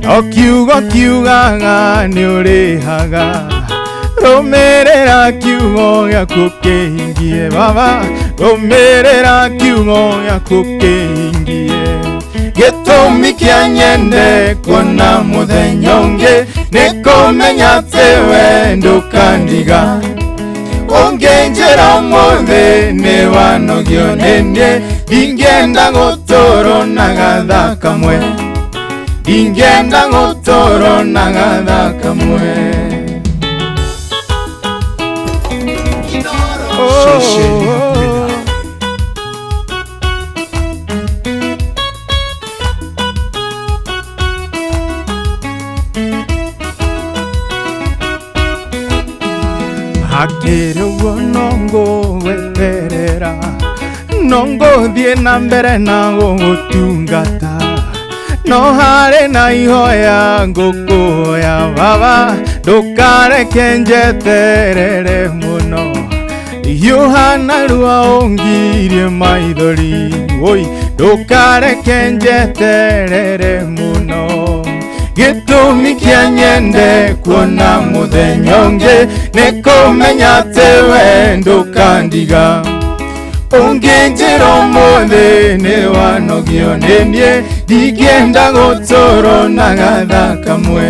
[SPEAKER 5] No kiugo kiugaga nĩ ũrĩhaga, rũmĩrĩra kiugo gĩaku kĩhingie Baba, rũmĩrĩra kiugo gĩaku kĩhingie. Gĩtũmi kĩa nyende kuona mũthenya ũngĩ nĩ kũmenya atĩ we ndũkandiga. Ũngĩnjĩra ũmũthĩ nĩ wanogio nĩ niĩ, ndingĩenda gũtũũrwo na gatha kamwe, ndingĩenda gũtũũrwo na gatha kamwe.
[SPEAKER 7] Ceceni hakuhĩ nawe.
[SPEAKER 5] Hakĩrĩ ũguo no ngũgweterera, no ngũthiĩ na mbere na gũgũtungata. No harĩ na ihoya ngũkũhoya Baba, ndũkareke njeterere mũno. Hiũha narua ũngirie maithori, woi ndũkareke njeterere mũno. Gĩtũmi kĩa nyende kuona mũthenya ũngĩ nĩ kũmenya atĩ we ndũkandiga. Ũngĩnjĩra ũmũthĩ nĩ wanogio nĩ niĩ, ndingĩenda gũtũũrwo na gatha kamwe,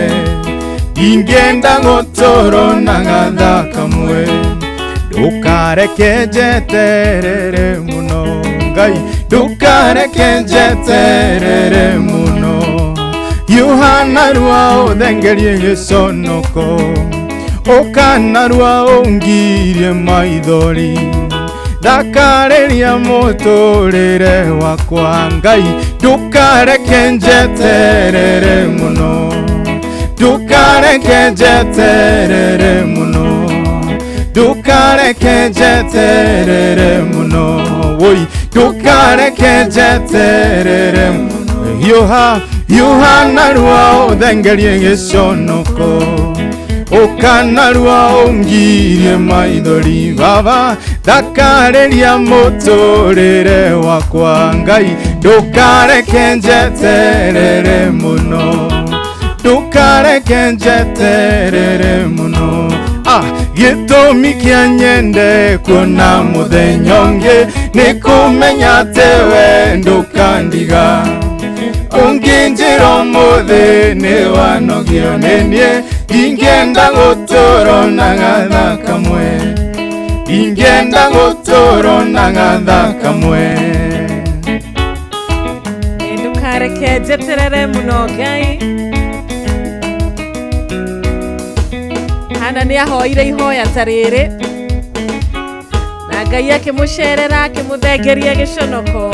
[SPEAKER 5] ndingĩenda gũtũũrwo na gatha kamwe. Ndũkareke njeterere mũno Ngai, Ndukareke njeterere mũno Hiũha narua ũthengerie gĩconoko Ũka narua ũngirie maithori Thakarĩria mũtũrĩre wakwa Ngai Ndukareke njeterere mũno Ndukareke njeterere mũno Ndukareke njeterere mũno Woi Ndukareke njeterere mũno Hiũha hiũha narua ũthengerie gĩconoko Ũka narua ũngirie maithori Baba thakarĩria mũtũrĩre wakwa Ngai Ndukareke njeterere mũno Ndukareke njeterere mũno Gĩtũmi kĩa nyende kuona mũthenya ũngĩ nĩ kũmenya atĩ we ndũkandiga Ũngĩnjĩra ũmũthĩ nĩ wanogio nĩ niĩ Ingĩenda gũtũũrwo na gatha kamwe Ingĩenda gũtũũrwo na gatha kamwe
[SPEAKER 1] Ndukareke njeterere mũno Ngai Hana nĩ ahoire ihoya ta rĩrĩ na Ngai akĩmũcerera akĩmũthengeria gĩconoko.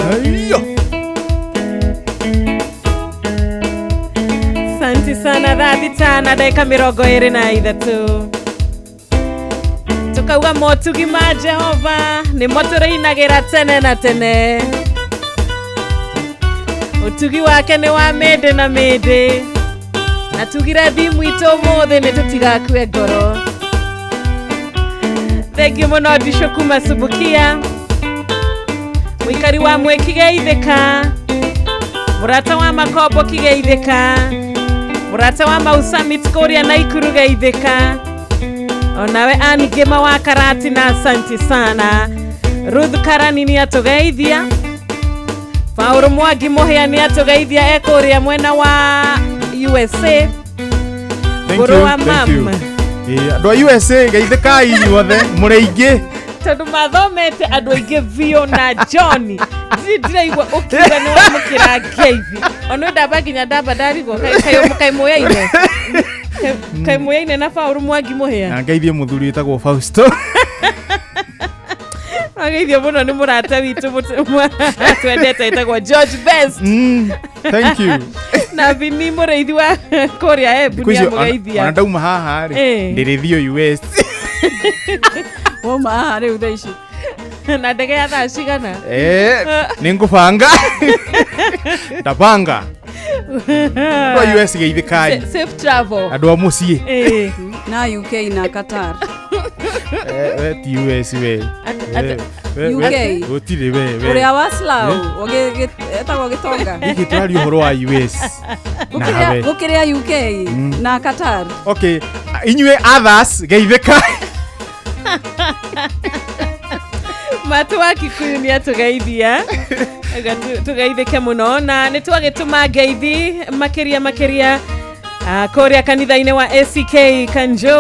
[SPEAKER 1] Asante sana thaa thita na ndagĩka 23 tukauga motugi ma Jehova nĩmo tũrĩinagĩra tene na tene. Ũtugi wake nĩ wa mĩndĩ na mĩndĩ na tugire thimu itũ ũmũthĩ nĩ tũtigakue ngoro. Thengiũ mũno Ndicũ kuma Subukia, mũikari wa Mwĩki geithĩka, mũrata wa Makombo kĩgeithĩka, mũrata wa Mau Summit kũrĩa Naikuru geithĩka, onawe Ann Ngĩma wa Karati na asanti sana. Ruth Karani nĩ atũgeithia, Paũlũ Mwangi Mũhĩa nĩ atũgeithia e kũrĩa mwena wa USA.
[SPEAKER 5] Thank
[SPEAKER 1] Ngũrũ
[SPEAKER 5] you,
[SPEAKER 1] wa
[SPEAKER 5] thank you.
[SPEAKER 1] mam.
[SPEAKER 5] Andũ a USA geithĩkai inyuothe mũrĩ aingĩ
[SPEAKER 1] tondũ mathomete andũ aingĩ biũ na John ndirĩ ndĩraigua ũkiuga nĩ wamũkĩra ngeithi ona ndamba nginya ndamba ndarigwo kaĩ mũyaine kaĩ mũyaine na Paũlũ Mwangi Mũhĩa
[SPEAKER 5] na ngeithie mũthuri wĩtagwo Fausto.
[SPEAKER 1] Ageithio mũno nĩ mũrata witũ twendete etagwo George Best.
[SPEAKER 5] Thank you.
[SPEAKER 1] Na Vini mũrĩithi wa kũrĩa Embu
[SPEAKER 5] Thikũ
[SPEAKER 1] nĩ
[SPEAKER 5] icio, ona
[SPEAKER 1] amũgeithia.
[SPEAKER 5] ona ndauma haha rĩ ndĩrĩthiĩ US.
[SPEAKER 4] Wauma haha rĩu thaa ici
[SPEAKER 1] na ndege ya thaa cigana?
[SPEAKER 5] Nĩ ngũbanga ndabanga andũ a US geithĩkai
[SPEAKER 1] Safe travel.
[SPEAKER 5] andũ a mũciĩ
[SPEAKER 4] na UK na Qatar.
[SPEAKER 5] We ti US we.
[SPEAKER 4] UK.
[SPEAKER 5] Gũtirĩ we we
[SPEAKER 4] Ũrĩa wa Slough etagwo Gĩtonga.
[SPEAKER 5] Gĩkĩ tũraria ũhoro wa US nawe.
[SPEAKER 4] Gũkĩrĩa UK na Qatar.
[SPEAKER 5] Okay, inyuĩ others geithĩkai.
[SPEAKER 1] Matu wa Kikuyu nĩ atũgeithia tũgeithĩke mũno na nĩ twagĩtũma ngeithi makĩria makĩria kũrĩa kanitha-inĩ wa ACK Kanjo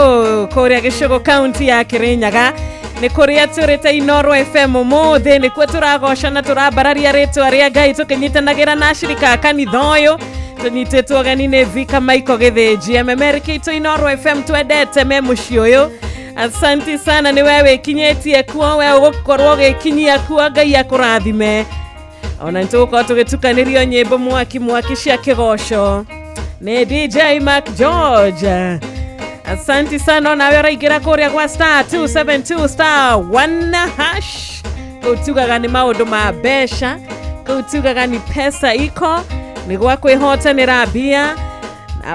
[SPEAKER 1] kũrĩa Gĩcũgũ county ya Kĩrĩnyaga nĩ kũrĩa tũrĩte Inooro FM ũmũthĩ nĩkuo tũragoca na tũrambararia rĩtwa rĩa Ngai tũkĩnyitanagĩra na ashirika a kanitha ũyũ tũnyitĩtwo ũgeni nĩ Vika Michael Gĩthĩnji MMR kitũ Inooro FM twendete me mũciĩ ũyũ. Asanti sana nĩ we wĩkinyĩtie kuo we ũgũkorwo ũgĩkinyia kuo Ngai akũrathime. Ona nĩtũgũkorwo tũgĩtukanĩrio nyĩmbo mwaki mwaki cia kĩgoco nĩ DJ Mark George. Asanti sana onawe ũraingĩra kũrĩa gwa star 272 star 1 hash kũu tugaga nĩ maũndũ ma mbeca kũu tugaga ni pesa iko nĩ gwa kwĩhotanĩra mbia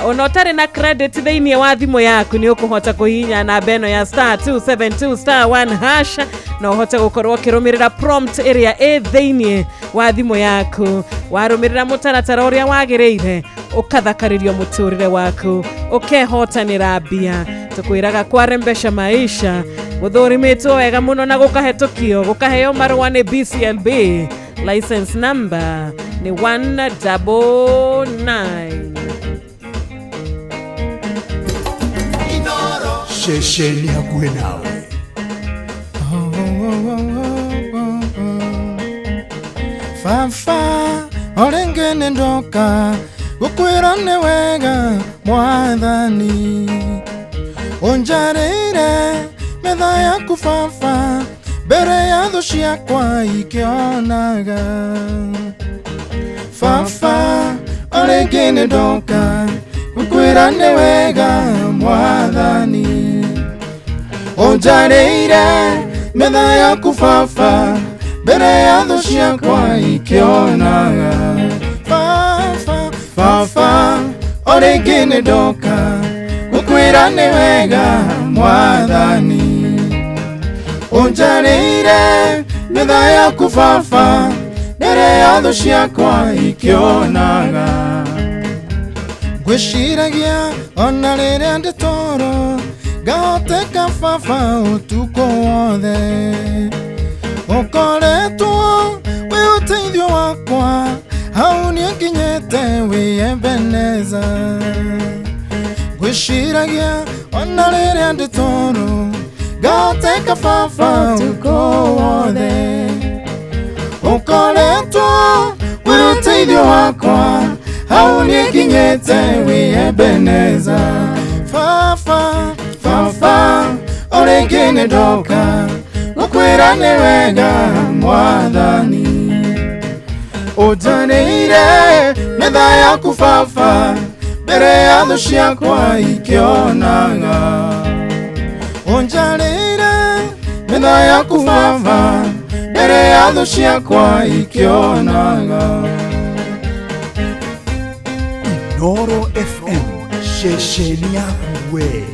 [SPEAKER 1] ona ũtarĩ na credit thĩinĩ wa thimũ yaku nĩ ũkũhota kũhihinya namba ĩno ya star 272 star 1 hash na ũhote gũkorwo ũkĩrũmĩrĩra prompt ĩrĩa ĩ thĩinĩ wa thimũ yaku warũmĩrĩra mũtaratara ũrĩa wagĩrĩire ũkathakarĩrio mũtũrĩre waku ũkehotanĩra mbia tũkwĩraga kwarembesha maisha gũthũrimĩtwo wega mũno na gũkahetũkio gũkaheo marũa nĩ BCLB license number nĩ 199.
[SPEAKER 7] Ceceni hakuhĩ nawe.
[SPEAKER 3] Baba o rĩngĩ nĩ ndoka gũkwĩra nĩ wega mwathani ũnjarĩire metha yaku baba mbere ya thũ ciakwa ikĩonaga. Baba o rĩngĩ nĩ ndoka gũkwĩra nĩ wega mwathani ũnjarĩire metha yaku baba mbere ya thũ ciakwa ikĩonaga. Baba baba o rĩngĩ nĩ ndoka gũkwĩra nĩ wega mwathani ũnjarĩire metha yaku baba mbere ya thũ ciakwa ikĩonaga. Ngwĩciragia ona rĩrĩa ndĩ toro ngahoteka baba ũtukũ wothe ũkoretwo wĩ ũteithio wakwa hau niĩ nginyĩte wĩ Ebeneza. Ngwĩciragia ona rĩrĩa ndĩ toro ngahoteka baba ũtukũ wothe ũkoretwo wĩ ũteithio wakwa hau niĩ nginyĩte wĩ Ebeneza. Baba baba o rĩngĩ nĩ ndoka gũkwĩra nĩ wega mwathani ũnjarĩire metha yaku baba mbere ya thũ ciakwa ikĩonaga. Ũnjarĩire metha yaku baba mbere ya thũ ciakwa ikĩonaga.
[SPEAKER 7] Inooro FM ceceni yaku we.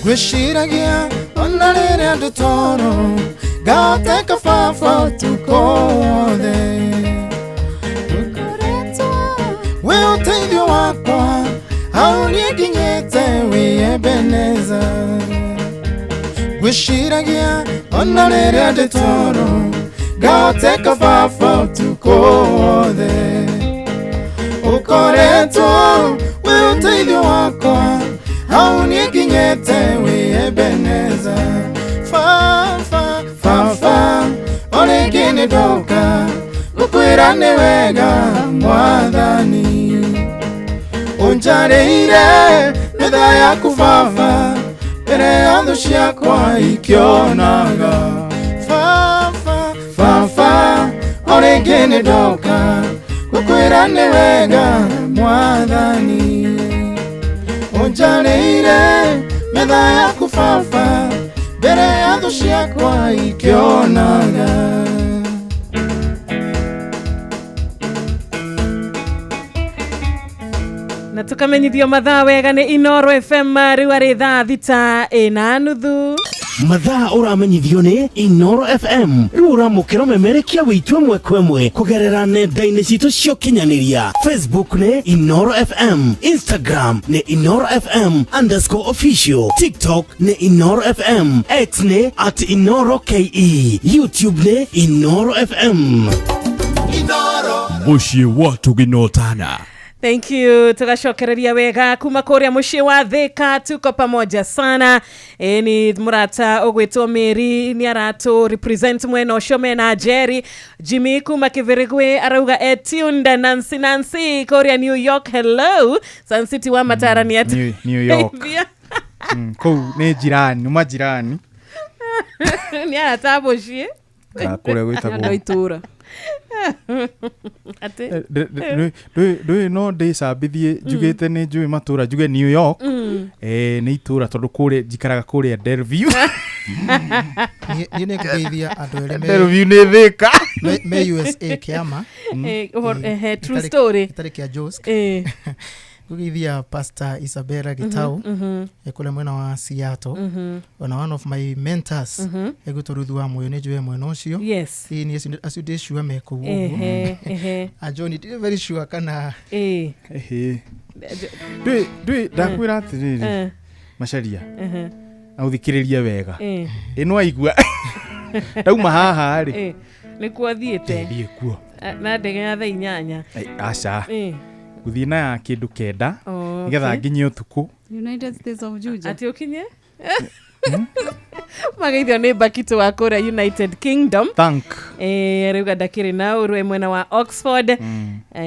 [SPEAKER 3] Ngwĩciragia ona rĩrĩa ndĩ toro ngahoteka baba ũtukũ wothe wĩ ũteithio wakwa hau niĩ nginyĩte wĩ Ebeneza. Ngwĩciragia ona rĩrĩa ndĩ toro ngahoteka baba ũtukũ wothe ũkoretwo wĩ ũteithio wakwa hau niĩ nginyĩte wĩ Ebeneza. Baba baba o rĩngĩ nĩ ndoka gũkwĩra nĩ wega mwathani ũnjarĩire metha yaku baba mbere ya thũ ciakwa ikĩonaga. Baba baba o rĩngĩ nĩ ndoka gũkwĩra nĩ wega mwathani ũnjarĩire metha yaku baba mbere ya thũ ciakwa ikĩonaga.
[SPEAKER 1] Na tukamenyithio mathaa wega nĩ Inooro FM rĩu arĩ thaa 6:30.
[SPEAKER 8] Mathaa ũramenyithio nĩ Inooro FM rĩu ũramũkĩra memerekia wĩitũ ĩmwe kwa ĩmwe kũgerera nenda-inĩ citũ cia ũkinyanĩria. Facebook nĩ Inooro FM, Instagram nĩ Inooro FM _official, TikTok nĩ Inooro FM, X nĩ @InooroKE, YouTube nĩ Inooro FM.
[SPEAKER 7] Mũciĩ wa tũginotana.
[SPEAKER 1] Thank you. Tugacokereria wega kuma kuria muciĩ wa Thika, tuko pamoja sana. Ni murata ũgwĩtwo Mary ni aratu represent mwena ũcio mena Jerry. Jimmy kuma Kĩbĩrĩgwĩ arauga etunda. Nancy Nancy kuria New York, hello. Sun City wa Matara ni ati
[SPEAKER 5] New York. Kũu nĩ jirani, nĩ majirani.
[SPEAKER 1] Ni arata mũciĩ.
[SPEAKER 5] Kũrĩa gwĩtagwo
[SPEAKER 4] Andũ a itũũra.
[SPEAKER 1] Ati
[SPEAKER 5] ndũĩ no ndĩcambithie njugĩte nĩ njũĩ matũra njuge New York nĩ itũra tondũ kũrĩa njikaraga kũrĩa Delview.
[SPEAKER 3] Niĩ nĩ ngũgeithia andũ erĩ
[SPEAKER 5] Delview nĩ Thika
[SPEAKER 3] me USA kĩama.
[SPEAKER 1] True story.
[SPEAKER 3] Gĩtarĩ kĩa Josk. Ngũgeithia Pastor Isabella Gitau kũrĩa mwena wa Seattle. Ona one of my mentors egwĩtwo Ruth wa Moyo nĩ njũĩ mwena ũcio.
[SPEAKER 1] Yes.
[SPEAKER 3] Ĩĩ niĩ acio ndĩ sure me kũu ũguo. A John ndirĩ very sure kana
[SPEAKER 5] Ndũĩ ndakwĩra atĩrĩrĩ Macharia na ũthikĩrĩrie wega. Ĩ no aigua ndauma haha rĩ
[SPEAKER 1] nĩkuo thiĩte
[SPEAKER 5] thiĩ kuo
[SPEAKER 1] na ndege ya thaa 8.
[SPEAKER 5] Aca Ngũthiĩ na ya kĩndũ 9
[SPEAKER 1] Oh,
[SPEAKER 5] nĩgetha
[SPEAKER 1] okay.
[SPEAKER 5] nginyie ũtukũ.
[SPEAKER 4] United States of Juja.
[SPEAKER 1] Atĩ ũkinye mageithio nĩ bakito wa kũrĩa United Kingdom.
[SPEAKER 5] Thank.
[SPEAKER 1] Rĩuga ndakĩrĩ na ũru e mwena wa Oxford.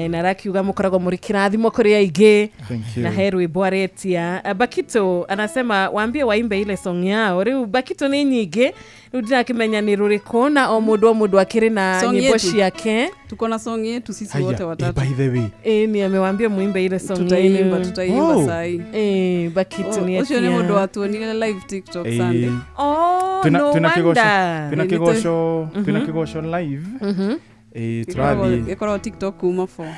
[SPEAKER 1] Na arakiuga mũkoragwo mũrĩ kĩrathimo kũrĩ aingĩ.
[SPEAKER 5] Thank you.
[SPEAKER 1] Na he rwĩmbo aretia. Bakito anasema waambie waimbe ile song yao. Rĩu Bakito nĩ nyingĩ, rĩu ndirakĩmenya nĩ rũrĩkũ, na o mũndũ o mũndũ akĩrĩ na
[SPEAKER 4] Song
[SPEAKER 1] nyĩmbo
[SPEAKER 4] yetu.
[SPEAKER 1] ciake.
[SPEAKER 4] Tuko na song yetu sisi
[SPEAKER 5] Haya,
[SPEAKER 4] wote watatu.
[SPEAKER 5] by the way.
[SPEAKER 1] Ni amewaambia muimbe ile song
[SPEAKER 4] Tutaimba,
[SPEAKER 1] yenu.
[SPEAKER 4] tutaimba
[SPEAKER 5] Oh.
[SPEAKER 4] sahi.
[SPEAKER 1] Bakito ni
[SPEAKER 4] Ũcio nĩ
[SPEAKER 1] atia.
[SPEAKER 4] mũndũ watuonire live TikTok Sunday.
[SPEAKER 1] Oh,
[SPEAKER 5] Twina-
[SPEAKER 1] no
[SPEAKER 5] twina kĩgoco-
[SPEAKER 1] wonder.
[SPEAKER 5] twina kĩgoco, twina kĩgoco live. Tũrathiĩ.
[SPEAKER 4] Ĩkoragwo TikTok kuma 4.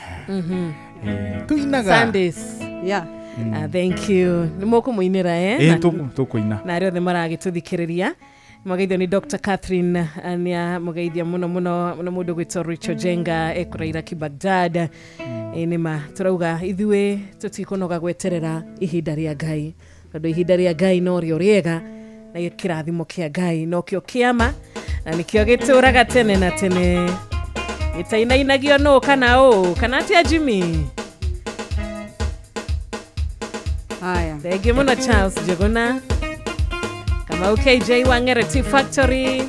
[SPEAKER 5] Tuinaga.
[SPEAKER 1] Sundays.
[SPEAKER 4] Yeah.
[SPEAKER 1] Thank you. Nĩ mũkũmũinĩra eh?
[SPEAKER 5] Tũkũina.
[SPEAKER 1] Na arĩa othe maragĩtũthikĩrĩria mũgeithio nĩ Dr. Catherine, nĩ amũgeithia mũno mũno na mũndũ gwĩtwo Richard Jenga ekũraira Kibagdad. Nĩ ma tũrauga ithuĩ tũtikũnoga gweterera ihinda rĩa Ngai, tondũ ihinda rĩa Ngai no rĩo rĩega, na kĩrathimo kĩa Ngai nokĩo kĩama, na nĩkĩo gĩtũraga tene na tene, gĩtainainagio nũ kana ũ kana atia Jimmy.
[SPEAKER 4] Haya.
[SPEAKER 1] Thengiũ mũno Charles Njuguna, Kamau KJ wa Ng'ere Tea Factory.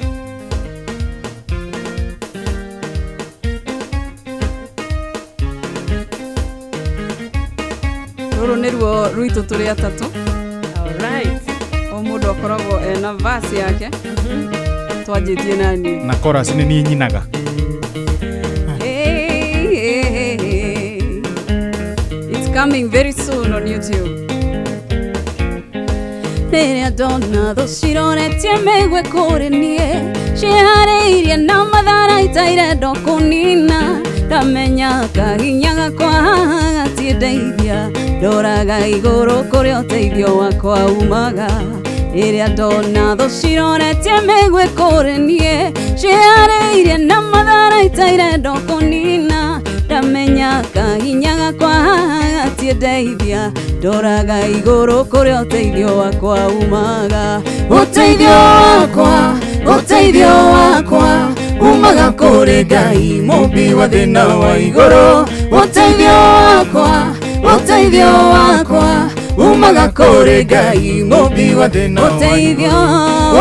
[SPEAKER 4] Rũrũ nĩruo rwitũ tũrĩ atatũ.
[SPEAKER 1] Alright.
[SPEAKER 4] O mũndũ akoragwo ena verse yake. Twanjĩtie na niĩ.
[SPEAKER 5] Na chorus nĩ niĩ nyinaga.
[SPEAKER 4] Hey, hey, hey, hey. It's coming very soon on YouTube. Rĩrĩa ndona thũ ciroretie mĩgwe kũrĩ niĩ, ciĩharĩirie na mathara itairendwo kũnina, ndamenya kahinya gakwa haha gatiĩndeithia, ndoraga igũrũ kũrĩa ũteithio wakwa umaga. Rĩrĩa ndona thũ ciroretie mĩgwe kũrĩ niĩ, ciĩharĩirie na mathara itairendwo kũnina, ndamenya kahinya gakwa haha gatiĩndeithia, ndoraga igũrũ kũrĩa ũteithio wakwa umaga. Ũteithio wakwa, ũteithio wakwa umaga kũrĩ Ngai mũmbi wa thĩ na wa igũrũ. Ũteithio wakwa, ũteithio wakwa umaga kũrĩ Ngai mũmbi wa thĩ na wa igũrũ.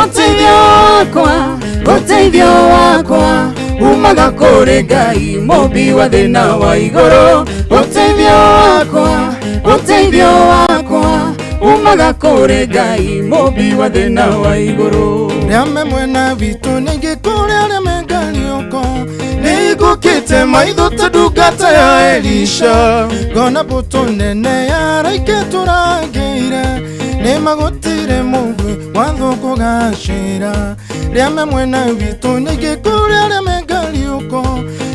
[SPEAKER 4] Ũteithio wakwa, ũteithio wakwa umaga kũrĩ Ngai mũmbi wa thĩ na wa igũrũ. Ũteithio wakwa, ũteithio wakwa umaga kũrĩ Ngai mũmbi wa thĩ na wa igũrũ.
[SPEAKER 3] Rĩa me mwena witũ ningĩ kũrĩ arĩa me ngariũko, nĩigũkĩte maitho ta ndungata ya Elisha, ngona mbũtũ nene ya araika ĩtũrangĩire, nĩmagũtire mũguĩ wa thũ kũgacĩra. Rĩa me mwena witũ ningĩ kũrĩ arĩa me ngariũko,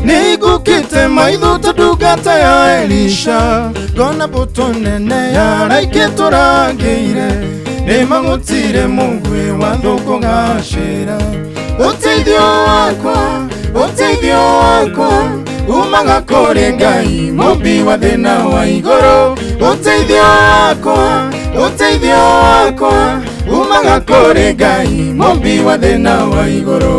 [SPEAKER 3] nĩigũkĩte maitho ta ndungata ya Elisha, ngona mbũtũ nene ya araika ĩtũrangĩire, nĩmagũtire mũguĩ wa thũ kũgacĩra. Ũteithio wakwa, ũteithio wakwa umaga kũrĩ Ngai mũmbi wa thĩ na wa igũrũ. Ũteithio wakwa, ũteithio wakwa umaga kũrĩ Ngai mũmbi wa thĩ na wa igũrũ.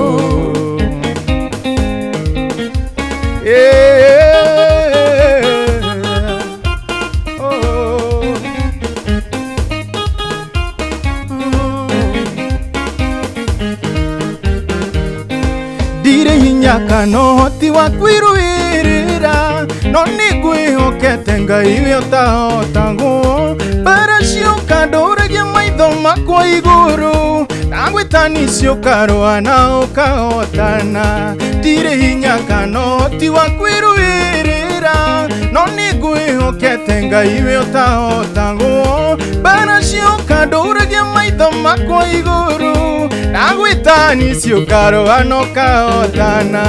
[SPEAKER 3] Ndirĩ hinya kana ũhoti wa kwĩrũĩrĩra, no nĩngwĩhokete Ngai we ũtahotagwo. Mbara ciũka ndũragia maitho makwa igũrũ, ndagwĩtani ciũkarũa na ũkahotana. Ndirĩ hinya kana ũhoti wa kwĩrũĩrĩra, no nĩngwĩhokete Ngai we ũtahotagwo. Mbara ciũka ndũragia maitho makwa igũrũ, ndagwĩtani ciũkarũa na ũkahotana.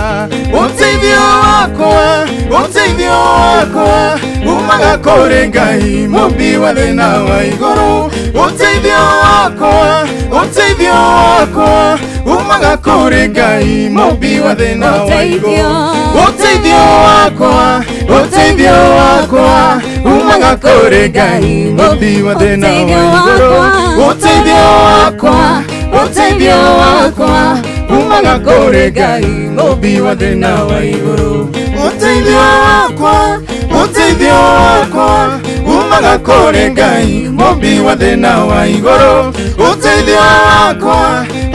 [SPEAKER 3] Ũteithio wakwa, ũteithio wakwa umaga kũrĩ Ngai mũmbi wa thĩ na wa igũrũ. Ũteithio wakwa, ũteithio wakwa umaga kũrĩ Ngai mũmbi wa thĩ na wa igũrũ. Ũteithio wakwa, ũteithio wakwa umaga kũrĩ Ngai mũmbi wa thĩ na wa igũrũ. Ũteithio wakwa, ũteithio wakwa umaga kũrĩ Ngai mũmbi wa thĩ na wa igũrũ. Ũteithio wakwa,
[SPEAKER 11] Ũteithio wakwa umaga kũrĩ Ngai mũmbi wa thĩ na wa igũrũ. Ũteithio wakwa,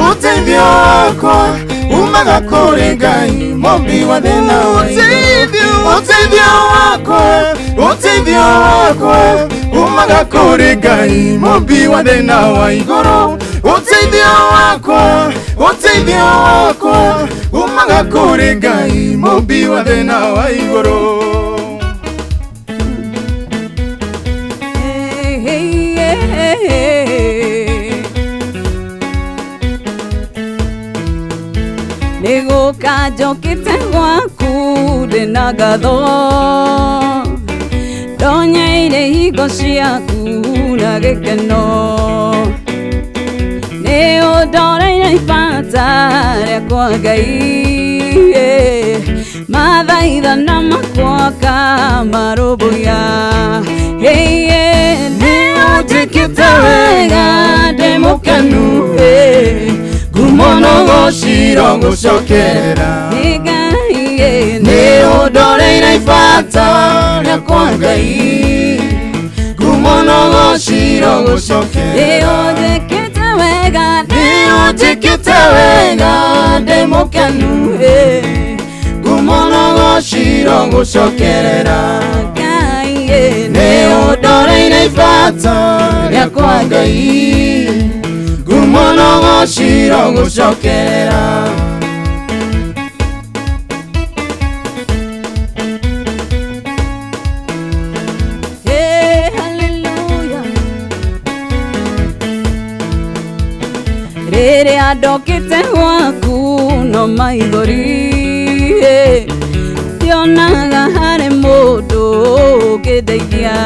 [SPEAKER 11] ũteithio wakwa umaga kũrĩ Ngai mũmbi wa thĩ na wa igũrũ. Ũteithio wakwa, ũteithio wakwa umaga kũrĩ Ngai mũmbi wa thĩ na wa igũrũ. Ũteithio wakwa, ũteithio wakwa umaga kũrĩ Ngai mũmbi wa thĩ na wa igũrũ.
[SPEAKER 4] Nĩgũka njokĩte gwaku ndĩna ngatho, ndonyeire hingo ciaku na gĩkeno. Nĩ ũndoreire ibata rĩakwa Ngai, mathaithana makwa kamarũmbũiya. Nĩ ũnjĩkĩte wega ndĩ mũkenu,
[SPEAKER 11] ngumo no gũciro gũcokerera. Nĩ ũndoreire ibata rĩakwa Ngai, ngumo no gũciro gũcokerera.
[SPEAKER 4] Nĩ ũnjĩkĩte wega,
[SPEAKER 11] nĩ ũnjĩkĩte wega ndĩ mũkenu, ngumo no gũciro gũcokerera. Nĩ ũndoreire ibata rĩakwa Ngai, ngumo no gũciro gũcokerera.
[SPEAKER 4] Hey, hallelujah. Rĩrĩa ndokĩte gwaku no maithori, ndionaga harĩ mũndũ ũngĩndeithia.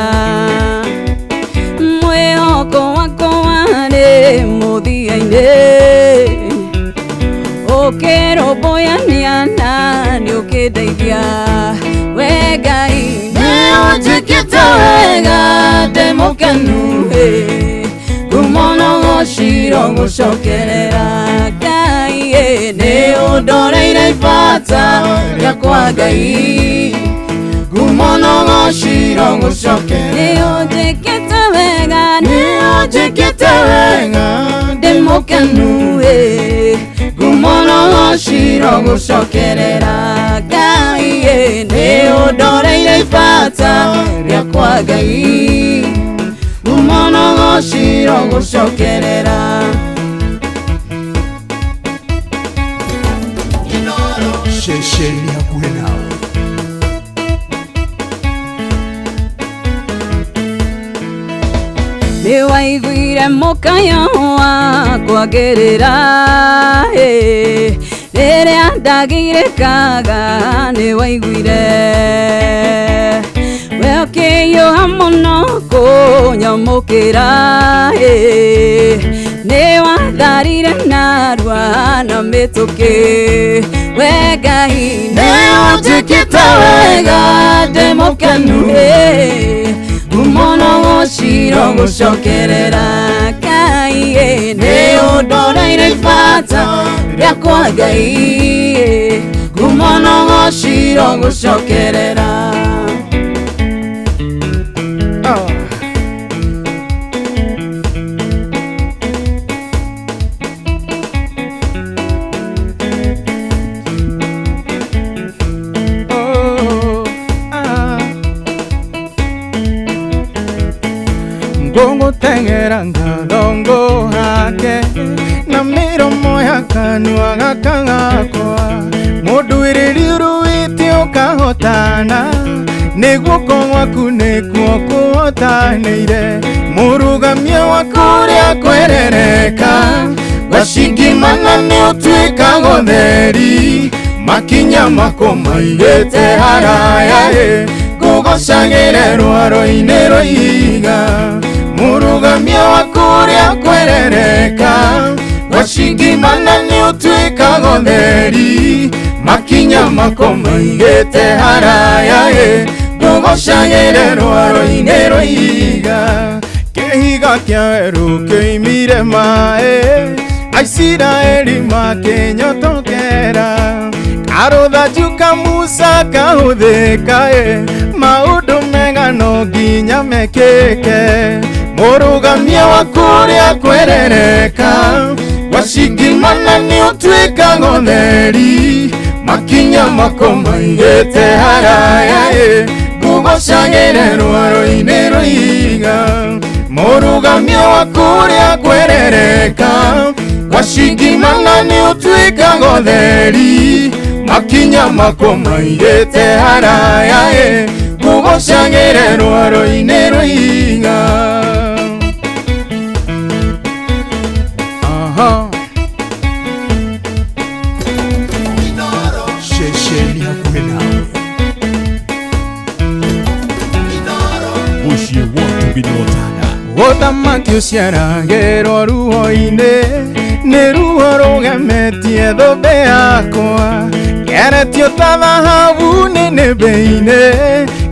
[SPEAKER 4] Mwĩhoko wakwa warĩ mũthia-inĩ, ũkĩrũmbũyania na nĩ ũkĩndeithia. We Ngai
[SPEAKER 11] nĩ ũnjĩkĩte wega ndĩ mũkenu, ngumo no gũciro gũcokerera.
[SPEAKER 4] Ngai
[SPEAKER 11] nĩ ũndoreire ibata rĩakwa Ngai, ngumo no gũciro gũcokerera.
[SPEAKER 4] Nĩ ũnjĩkĩte wega,
[SPEAKER 11] nĩ ũnjĩkĩte wega ndĩ mũkenu, ngumo no gũciro gũcokerera.
[SPEAKER 4] Ngai
[SPEAKER 11] nĩ ũndoreire ibata rĩakwa Ngai, ngumo no gũciro gũcokerera.
[SPEAKER 7] Ceceni hakuhĩ nawe.
[SPEAKER 4] Nĩ waiguire mũkayo wakwa ngĩrĩra, rĩrĩa ndagirĩkaga nĩ waiguire. We ũkĩhiũha mũno kũnyamũkĩra, nĩ watharire narua na mĩtũkĩ. We Ngai
[SPEAKER 11] nĩ ũnjĩkĩte wega ndĩ mũkenu, ngumo no gũciro gũcokerera.
[SPEAKER 4] Ngai
[SPEAKER 11] nĩ ũndoreire ibata rĩakwa Ngai, ngumo no gũciro gũcokerera.
[SPEAKER 5] Ngũgũteng'era ngatho hake na mĩromo ya kanua gaka gakwa, mũnduĩrĩri ũrũĩte ũkahotana, nĩ guoko gwaku nĩkuo kũhotanĩire. Mũrũgamia wa kũrĩa kwerereka, gwacingimana nĩ ũtuĩkaga ũtheri, makinya mako maigĩte haraya, ngũgocagĩre rwaro-inĩ rwa ihiga. Mũrũgamia wa kũrĩa kwerereka, gwacingimana nĩ ũtuĩkaga ũtheri, makinya mako maigĩte haraya, ngũgocagĩre rwaro-inĩ rwa ihiga. Kĩhiga kĩa werũ kĩoimire maĩ, Aisiraeli makĩnyotokera, karũthanju ka Musa kahũthĩka, maũndũ
[SPEAKER 11] maugaga no nginya mekĩke mũrũgamia wa kũrĩa kwerereka wacingimana nĩ ũtuĩkaga ũtheri makinya mako maigĩte haraya ĩ ngũgocagĩre rwaro-inĩ rwa mũrũgamia wa kũrĩa kwerereka wacingimana nĩ ũtuĩkaga ũtheri makinya mako maigĩte haraya ĩ ngũgocagĩre rwaro-inĩ rwa Aha.
[SPEAKER 7] Ceceni hakuhĩ nawe. Mũciĩ wa Tubinotana.
[SPEAKER 11] Ũthamaki ũciaragĩrwo ruo-inĩ nĩ ruo rũgemetie thũmbĩ yakwa ngeretio ta thahabu nĩnĩmbĩ-inĩ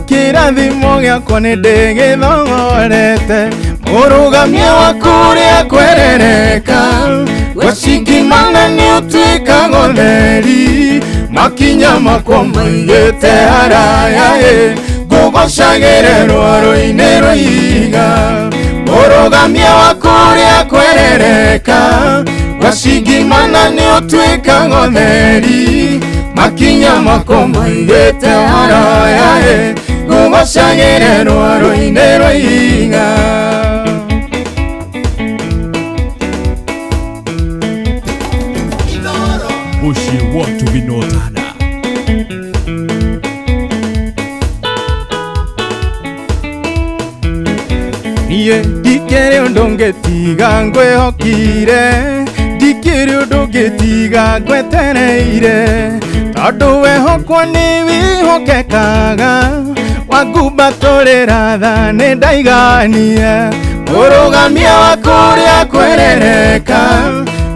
[SPEAKER 11] kĩrathimo gĩakwa nĩ ndĩgĩthogorete mũrũgamia wa kũrĩa kwerereka gwacingimana nĩ ũtuĩkaga ũtheri makinya makwa maigĩte haraya ĩ ngũgocagĩre rwaro-inĩ rwa ihiga mũrũgamia wa kũrĩa kwerereka gwacingimana nĩ ũtuĩkaga ũtheri makinya makwa maigĩte haraya ĩ ngũgocagĩre rwaro-inĩ rwa ihiga.
[SPEAKER 7] Mũciĩ wa Tubinotana.
[SPEAKER 11] Niĩ ndikĩrĩ ũndũ ngĩtiga ngwĩhokire ndikĩrĩ ũndũ ngĩtiga ngwetereire tondũ wehokwo nĩ wĩhokekaga wangumbatũrĩra tha nĩ ndaigania mũrũgamia wa kũrĩa kwerereka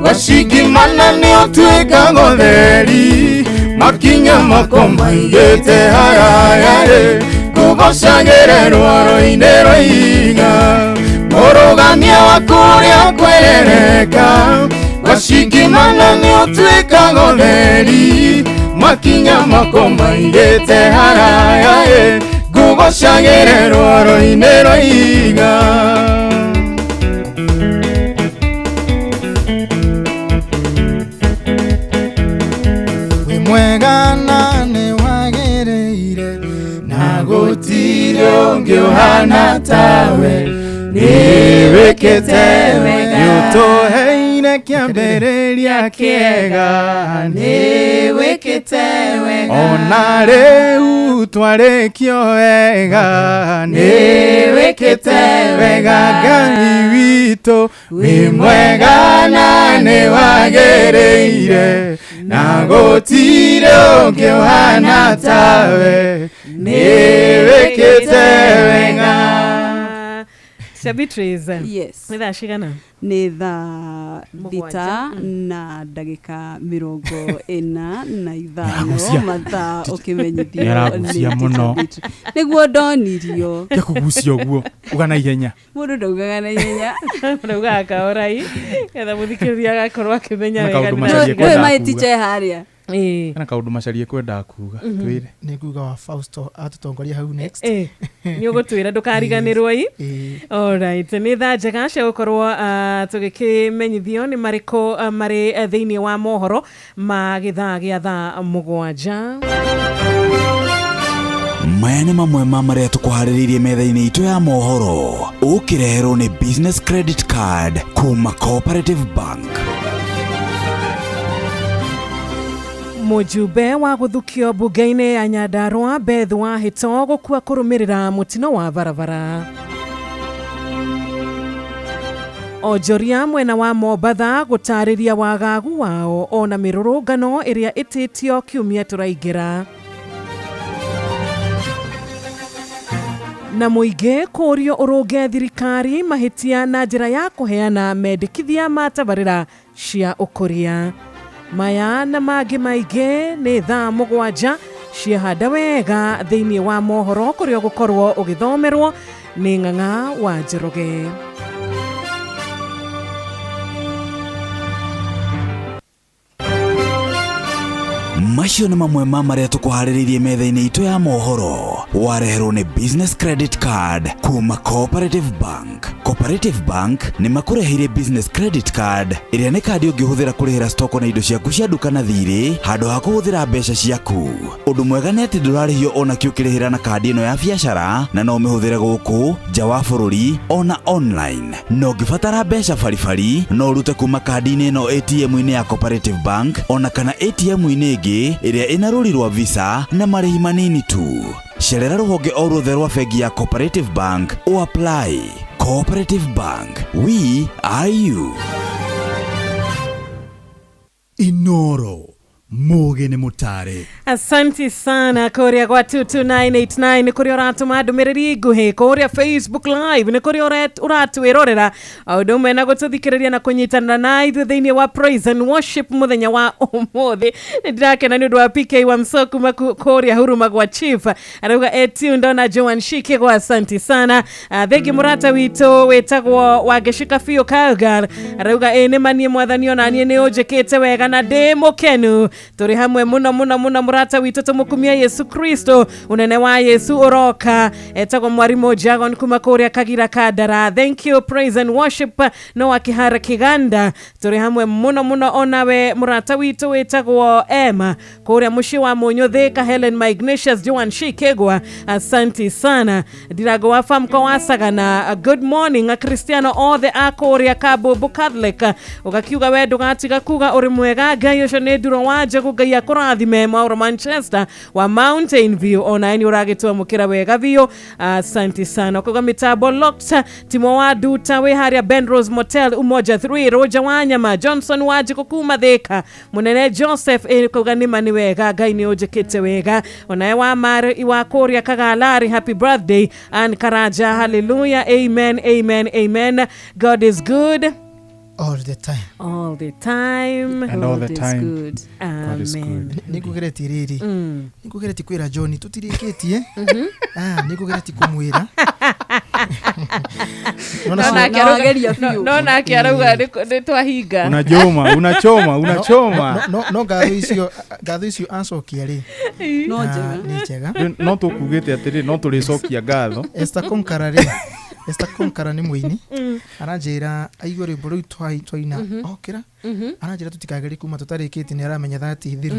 [SPEAKER 11] wacingimana nĩ ũtuĩkaga ũtheri makinya makwa maigĩte haraya ĩ ngũgocagĩre rwaro-inĩ rwa ihiga mũrũgamia wa kũrĩa kwerereka wacingimana nĩ ũtuĩkaga ũtheri makinya makwa maigĩte haraya ĩ ngũgocagĩre rwaro-inĩ rwa ihiga. Mwega na nĩ wagĩrĩire na gũtirĩ ũngĩ ũhana tawe nĩ wĩkĩte wega nĩ ũtũheire kĩambĩrĩria kĩega nĩ wĩkĩte wega ona rĩu twarĩkio wega nĩ wĩkĩte wega Ngai witũ wĩ mwega na nĩ wagĩrĩire na gũtirĩ ũngĩ ũhana tawe nĩ wĩkĩte wega.
[SPEAKER 1] Beatrice.
[SPEAKER 2] Yes.
[SPEAKER 1] Nĩ thaa cigana?
[SPEAKER 2] Nĩ thaa 6 na ndagĩka 45 mathaa ũkĩmenyithio.
[SPEAKER 5] Nĩaragucia mũno.
[SPEAKER 2] Nĩguo ndonirio.
[SPEAKER 5] Kũgucia ũguo uga na ihenya.
[SPEAKER 2] Mũndũ ndaugaga na ihenya.
[SPEAKER 1] Ndaugaga kaorai ketha mũthikĩrĩria agakorwo akĩmenya wega.
[SPEAKER 2] Ndũĩ maĩtiche harĩa.
[SPEAKER 5] Kana kaũndũ Macharia kwendaga kuga twĩre.
[SPEAKER 3] Nĩ nguga wa Fausto atũtongoria hau next.
[SPEAKER 1] Nĩ ũgũtwĩra ndũkariganĩrwo i. Alright, nĩ thaa njega cia gũkorwo tũgĩkĩmenyithio nĩ marĩkũ marĩ thĩinĩ wa mohoro ma gĩthaa gĩa thaa 7.
[SPEAKER 23] Maya nĩ mamwe ma marĩa tũkũharĩrĩirie metha-inĩ itũ ya mohoro ũkĩreherwo nĩ Business Credit Card kuma Cooperative Bank.
[SPEAKER 1] Mũjumbe wa gũthukio bunge-inĩ ya Nyandarua Beth Wahĩto gũkua kũrũmĩrĩra mũtino wa barabara. Onjoria mwena wa Mombatha gũtarĩria wagagu wao ona mĩrũrũngano ĩrĩa ĩtĩtio kiumia tũraingĩra. Na mũingĩ kũũrio ũrũnge thirikari mahĩtia na njĩra ya kũheana mendekithia ma tabarĩra cia ũkũria. Maya na mangĩ maingĩ nĩ thaa 7 ciahanda wega thĩinĩ wa mohoro kũrĩa ũgũkorwo ũgĩthomerwo nĩ Ng'ang'a wa Njoroge.
[SPEAKER 23] Macio nĩ mamwe ma marĩa tũkũharĩrĩirie metha-inĩ itũ ya mohoro. Wareherwo nĩ Business Credit Card kuma Cooperative Bank. Cooperative Bank nĩ makũreheire Business Credit Card ĩrĩa nĩ kandi ũngĩhũthĩra kũrĩhĩra stoko na indo ciaku cia nduka na thirĩ handũ ha kũhũthĩra mbeca ciaku. Ũndũ mwega nĩ atĩ ndũrarĩhio ona kĩ ũkĩrĩhĩra na kandi ĩno ya biacara na no ũmĩhũthĩre gũkũ nja wa bũrũri ona online. Na ũngĩbatara mbeca baribari no ũrute kuma kandi-inĩ ĩno ATM-inĩ ya Cooperative Bank ona kana ATM-inĩ ĩngĩ ĩrĩa ĩna rũri rwa Visa na marĩhi manini tu. Cerera rũhonge o ruothe rwa bengi ya Cooperative Bank o apply. Cooperative Bank, we are you.
[SPEAKER 7] Inoro muge nĩ mũtare.
[SPEAKER 1] Asanti sana kuria gwa 22989 nĩ kũrĩa ũratũma ndũmĩrĩri nguhĩ, kũrĩa Facebook Live nĩ kũrĩa ũratwĩrorera o ũndũ ũmwe na gũtũthikĩrĩria na kũnyitanĩra na ithuĩ thĩinĩ wa praise and worship mũthenya wa ũmũthĩ. Nĩ ndĩrakena nĩ ũndũ wa PK wa Msoku kũrĩa Huruma gwa Chief arauga etu ndona Joan Shikigwa, asanti sana. Thengi mũrata witũ wĩtagwo Wangĩcika biũ Kaugar arauga ĩ nĩ manie mwathani ona niĩ nĩ ũnjĩkĩte wega na ndĩ mũkenu. Tũrĩ hamwe mũno mũno mũno mũrata witũ tũmũkumia Yesu Kristo, unene wa Yesu ũroka. Etagwo Mwarimũ Jagon kuma kũrĩa Kagira Kandara. Thank you praise and worship no wa Kihara Kiganda. Tũrĩ hamwe mũno mũno onawe mũrata witũ wĩtagwo Emma kũrĩa mũciĩ wa Mũnyũ Thika, Helen my Ignatius Joan Shikegwa, asanti sana. Ndirago wa famko wa Sagana, good morning Akristiano othe a kũrĩa Kabũmbũ Catholic. Ũgakiuga we ndũgatiga kuga ũrĩ mwega Ngai ũcio nĩ nduro wa Njagu, Ngai akũrathime. Mauro Manchester wa Mountain View ona ni ũragĩtwamũkĩra wega biũ, asanti sana. Ũkauga mitambo locked, Timo wa Duta wĩ harĩa Ben Rose Motel Umoja 3, Roger Wanyama Johnson Wanjikũ kuma Thika, Mũnene Joseph kauga nĩma nĩ wega Ngai nĩ ũnjĩkĩte wega. Onawe wa Mari wa kũrĩa Kagalari, happy birthday Ann Karaja, hallelujah, amen amen amen, God is good
[SPEAKER 3] all the time,
[SPEAKER 1] all the time,
[SPEAKER 5] and all the time
[SPEAKER 2] good.
[SPEAKER 5] God is good.
[SPEAKER 3] Nĩngũgeretie rĩrĩ, nĩngũgeretie kwĩra John tũtirĩkĩtie, nĩngũgeretie kũmwĩra
[SPEAKER 1] no nake arauga nĩ twahinga.
[SPEAKER 5] Unachoma, unachoma, unachoma.
[SPEAKER 3] No ngatho icio acokia rĩ
[SPEAKER 2] no njega,
[SPEAKER 3] nĩ njega.
[SPEAKER 5] No tũkugĩte atĩrĩ no tũrĩcokia ngatho.
[SPEAKER 3] Esther Konkara rĩ, Esther Konkara nĩ mũini, aranjĩra aigue rwĩmbo rũu twaina okĩra, aranjĩra tũtikagerie kuma tũtarĩkĩtie, nĩ aramenya thati thiru.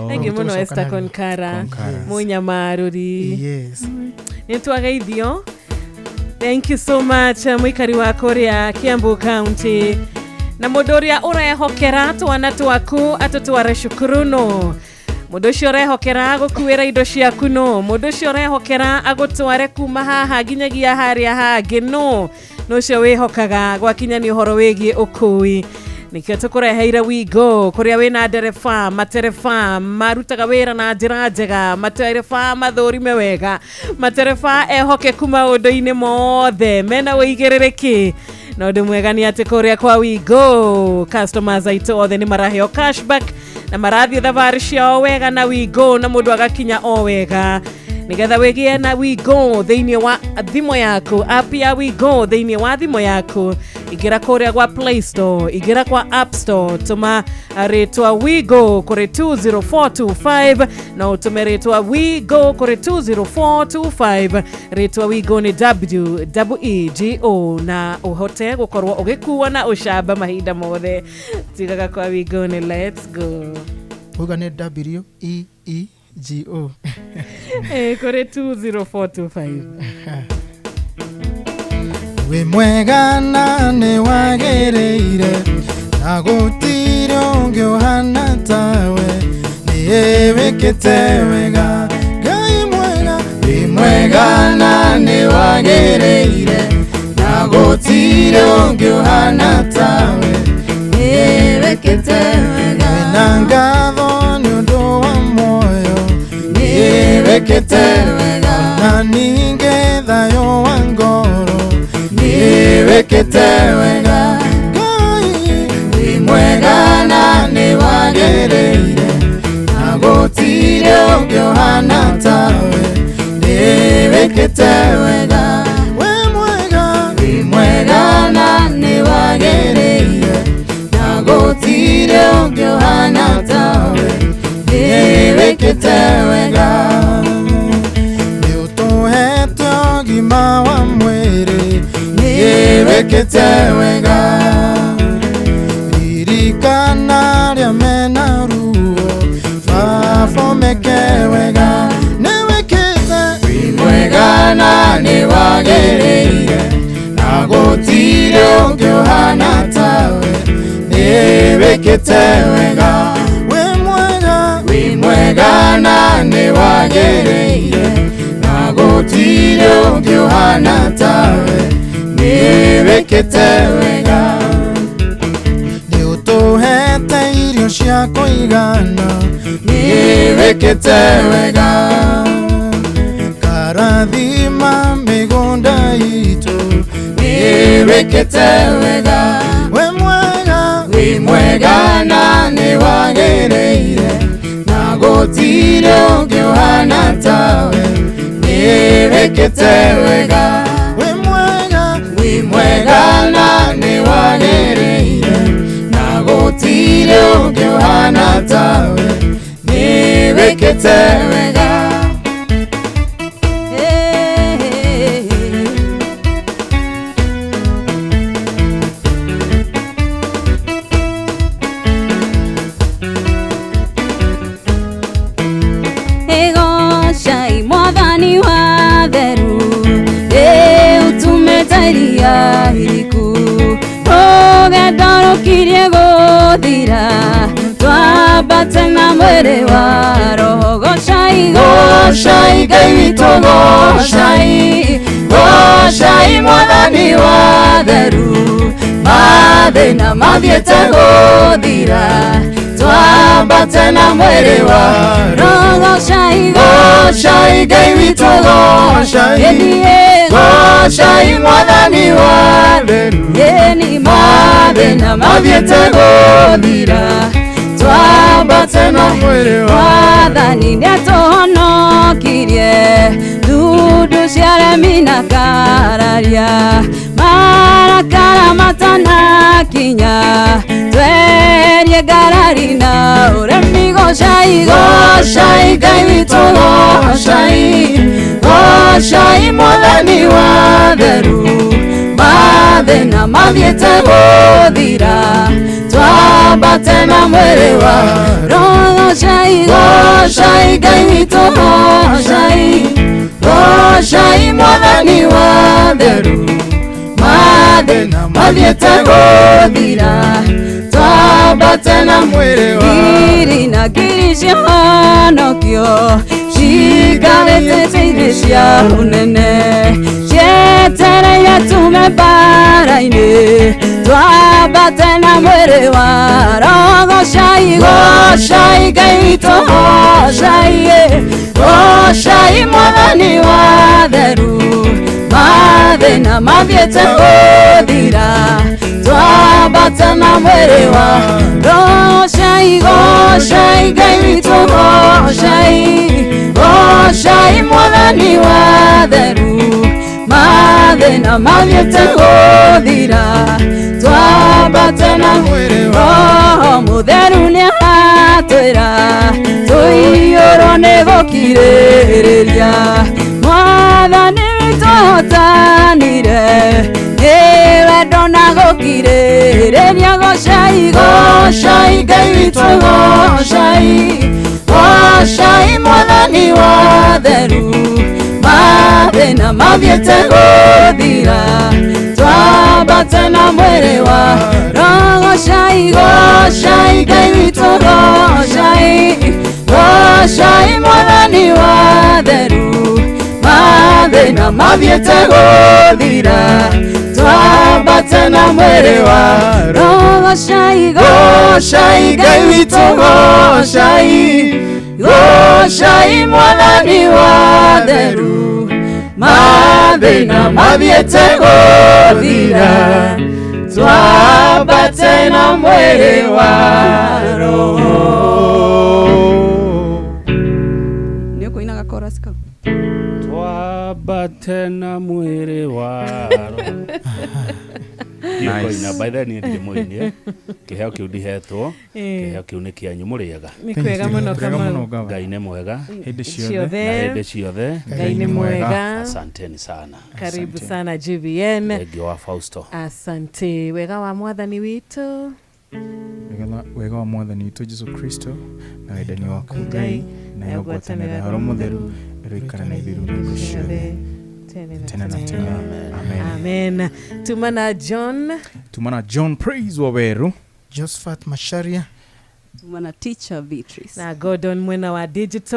[SPEAKER 1] Thengi mũno Esther Konkara mũnyamarũri.
[SPEAKER 3] Yes,
[SPEAKER 1] nĩ twageithio. Thank you so much mũikari wa kũrĩa Kiambu County na mũndũ ũrĩa ũrehokera twana twaku atũtware cukuru no mũndũ ũcio ũrehokera agũkuĩra indo ciaku no mũndũ ũcio ũrehokera agũtware kuma haha nginyagia harĩa hangĩ no ũcio wĩhokaga gwakinya nĩ ũhoro wĩgiĩ ũkui. Nĩkĩo tũkũreheire Wigo kũrĩa wĩna ndereba, matereba marutaga wĩra na njĩra njega, matereba mathũrime wega, matereba ehokeku maũndũ-inĩ mothe, mena ũigĩrĩrĩki. Na ũndũ mwega nĩ atĩ kũrĩa kwa Wigo customers aitũ othe nĩ maraheo cashback na marathiĩ thabarĩ ciao wega na Wigo, na mũndũ agakinya o wega. Nĩgetha wĩgĩe na Wigo thĩinĩ wa thimũ yaku, app ya Wigo thĩinĩ wa thimũ yaku, ingĩra kũrĩa gwa Play Store, ingĩra kwa App Store, tũma rĩtwa Wigo kũrĩ 20425 na ũtũme rĩtwa Wigo kũrĩ 20425. Rĩtwa Wigo nĩ WEEGO na ũhote gũkorwo ũgĩkuo na ũcamba mahinda mothe. Tigaga kwa Wigo nĩ let's go.
[SPEAKER 3] Uga nĩ WEEGO.
[SPEAKER 1] Kũrĩ 20425.
[SPEAKER 3] Wĩ mwega na nĩ wagĩrĩire na gũtirĩ ũngĩ ũhana tawe, nĩ wĩkĩte wega Ngai mwega. Wĩ mwega na nĩ wagĩrĩire na gũtirĩ ũngĩ ũhana tawe, nĩ wĩkĩte wega. Wĩna ngatho nĩ ũndũ wa muoyo, nĩ wĩkĩte wega, na ningĩ thayũ wa ngoro, nĩ wĩkĩte wega Ngai. Wĩ mwega na nĩ wagĩrĩire na gũtirĩ ũngĩ ũhana tawe, nĩ wĩkĩte wega. Wĩ mwega, wĩ mwega na nĩ wagĩrĩire na gũtirĩ ũngĩ ũhana tawe,
[SPEAKER 11] wĩkĩte wega nĩ ũtũhete ũgima wa mwĩrĩ nĩ wĩkĩte wega ririkana arĩa mena ruo baba ũmeke wega nĩ wĩkĩte wĩ mwega na nĩ wagĩrĩire na gũtirĩ ũngĩ ũhana tawe nĩ wĩkĩte wega wĩ mwega na nĩ wagĩrĩire na gũtirĩ ũngĩ ũhana tawe nĩ wĩkĩte wega nĩ ũtũhete irio cia kũigana nĩ wĩkĩte wega karathima mĩgũnda itũ nĩ wĩkĩte wega wĩ mwega na nĩ wagĩrĩire na gũtirĩ ũngĩ ũhana tawe nĩ wĩkĩte wega wĩ mwega na nĩ wagĩrĩire na gũtirĩ ũngĩ ũhana tawe nĩ wĩkĩte wega.
[SPEAKER 4] Rũgendo rũkirie gũthira twambate na mwĩrĩ wa roho gocai gocai Ngai witũ gocai gocai mwathani wa theru mathĩna mathiĩte gũthira twambate na mwĩrĩ wa roho gocai gocai Ngai witũ gocai gocai mwathani wa theru ni mathĩna mathiĩte gũthira twambate na mwĩrĩ wa mwathani nĩatũhonokirie ndundu cia aremi na kararia marakara matanakinya tweherie ngarari na ũremi gocai gocai Ngai witũ gocai gocai mwathani wa theru mathĩna mathiĩte gũthira twambate na mwĩrĩ wa roho gocai gocai Ngai witũ gocai gocai mwathani wa theru mathĩna mathiĩte gũthira twambate na mwĩrĩ wa ngiri na ngiri ciahonokio ciikarĩte itĩ cia ũnene cietereire tume mbara-inĩ twambate na mwĩrĩ wa roho gocai gocai Ngai witũ gocai gocai mwathani wa theru mathĩna mathiĩte gũthira twambate na mwĩrĩ wa gocai gocai Ngai witũ gocai gocai mwathani wa theru mathĩna mathiĩte gũthira twambate na mwĩrĩ wa roho mũtheru nĩaratwĩra tũiyũrwo nĩ gũkirĩrĩria mwathani witũ ahotanire nĩ wendo na gũkirĩrĩria gocai gocai Ngai witũ gocai gocai mwathani wa theru mathĩna mathiĩte gũthira twambate na mwĩrĩ wa roho gocai gocai Ngai witũ gocai gocai mwathani wa theru mathĩna mathiĩte gũthira twambate na mwĩrĩ wa roho gocai gocai Ngai witũ gocai gocai mwathani wa theru mathĩna mathiĩte gũthira twambate na mwĩrĩ wa roho.
[SPEAKER 2] Nĩ ũkũinaga chorus kau?
[SPEAKER 12] Twambate na mwĩrĩ wa roho. Kũina by then niĩ ndirĩ mũini, eh. Kĩheo kĩu ndihetwo.
[SPEAKER 1] Eh.
[SPEAKER 12] Kĩheo kĩu nĩ kĩanyu, mũrĩega?
[SPEAKER 1] Nĩ kwega mũno,
[SPEAKER 5] Twega
[SPEAKER 1] Kamau.
[SPEAKER 5] mũno, Gava.
[SPEAKER 12] Ngai nĩ mwega.
[SPEAKER 5] Hĩndĩ
[SPEAKER 1] ciothe.
[SPEAKER 12] Na hĩndĩ ciothe.
[SPEAKER 1] Ngai nĩ mwega.
[SPEAKER 12] Asanteni sana.
[SPEAKER 1] Karibu sana GVN.
[SPEAKER 12] Thengiũ wa Fausto.
[SPEAKER 1] Asante. Wega wa mwathani witũ.
[SPEAKER 5] Wega wa mwathani witũ Jesu Kristo na wendani waku Ngai nayo ngwatanĩro ya Roho Mũtheru ĩroikara na ithuĩ rĩu na hingo ciothe tene na tene. Amen.
[SPEAKER 1] Amen. Tuma na John.
[SPEAKER 5] Tuma na John Praise Waweru.
[SPEAKER 3] Josephat Macharia.
[SPEAKER 2] Tuma na Teacher Beatrice.
[SPEAKER 1] Na Gordon mwena wa digital.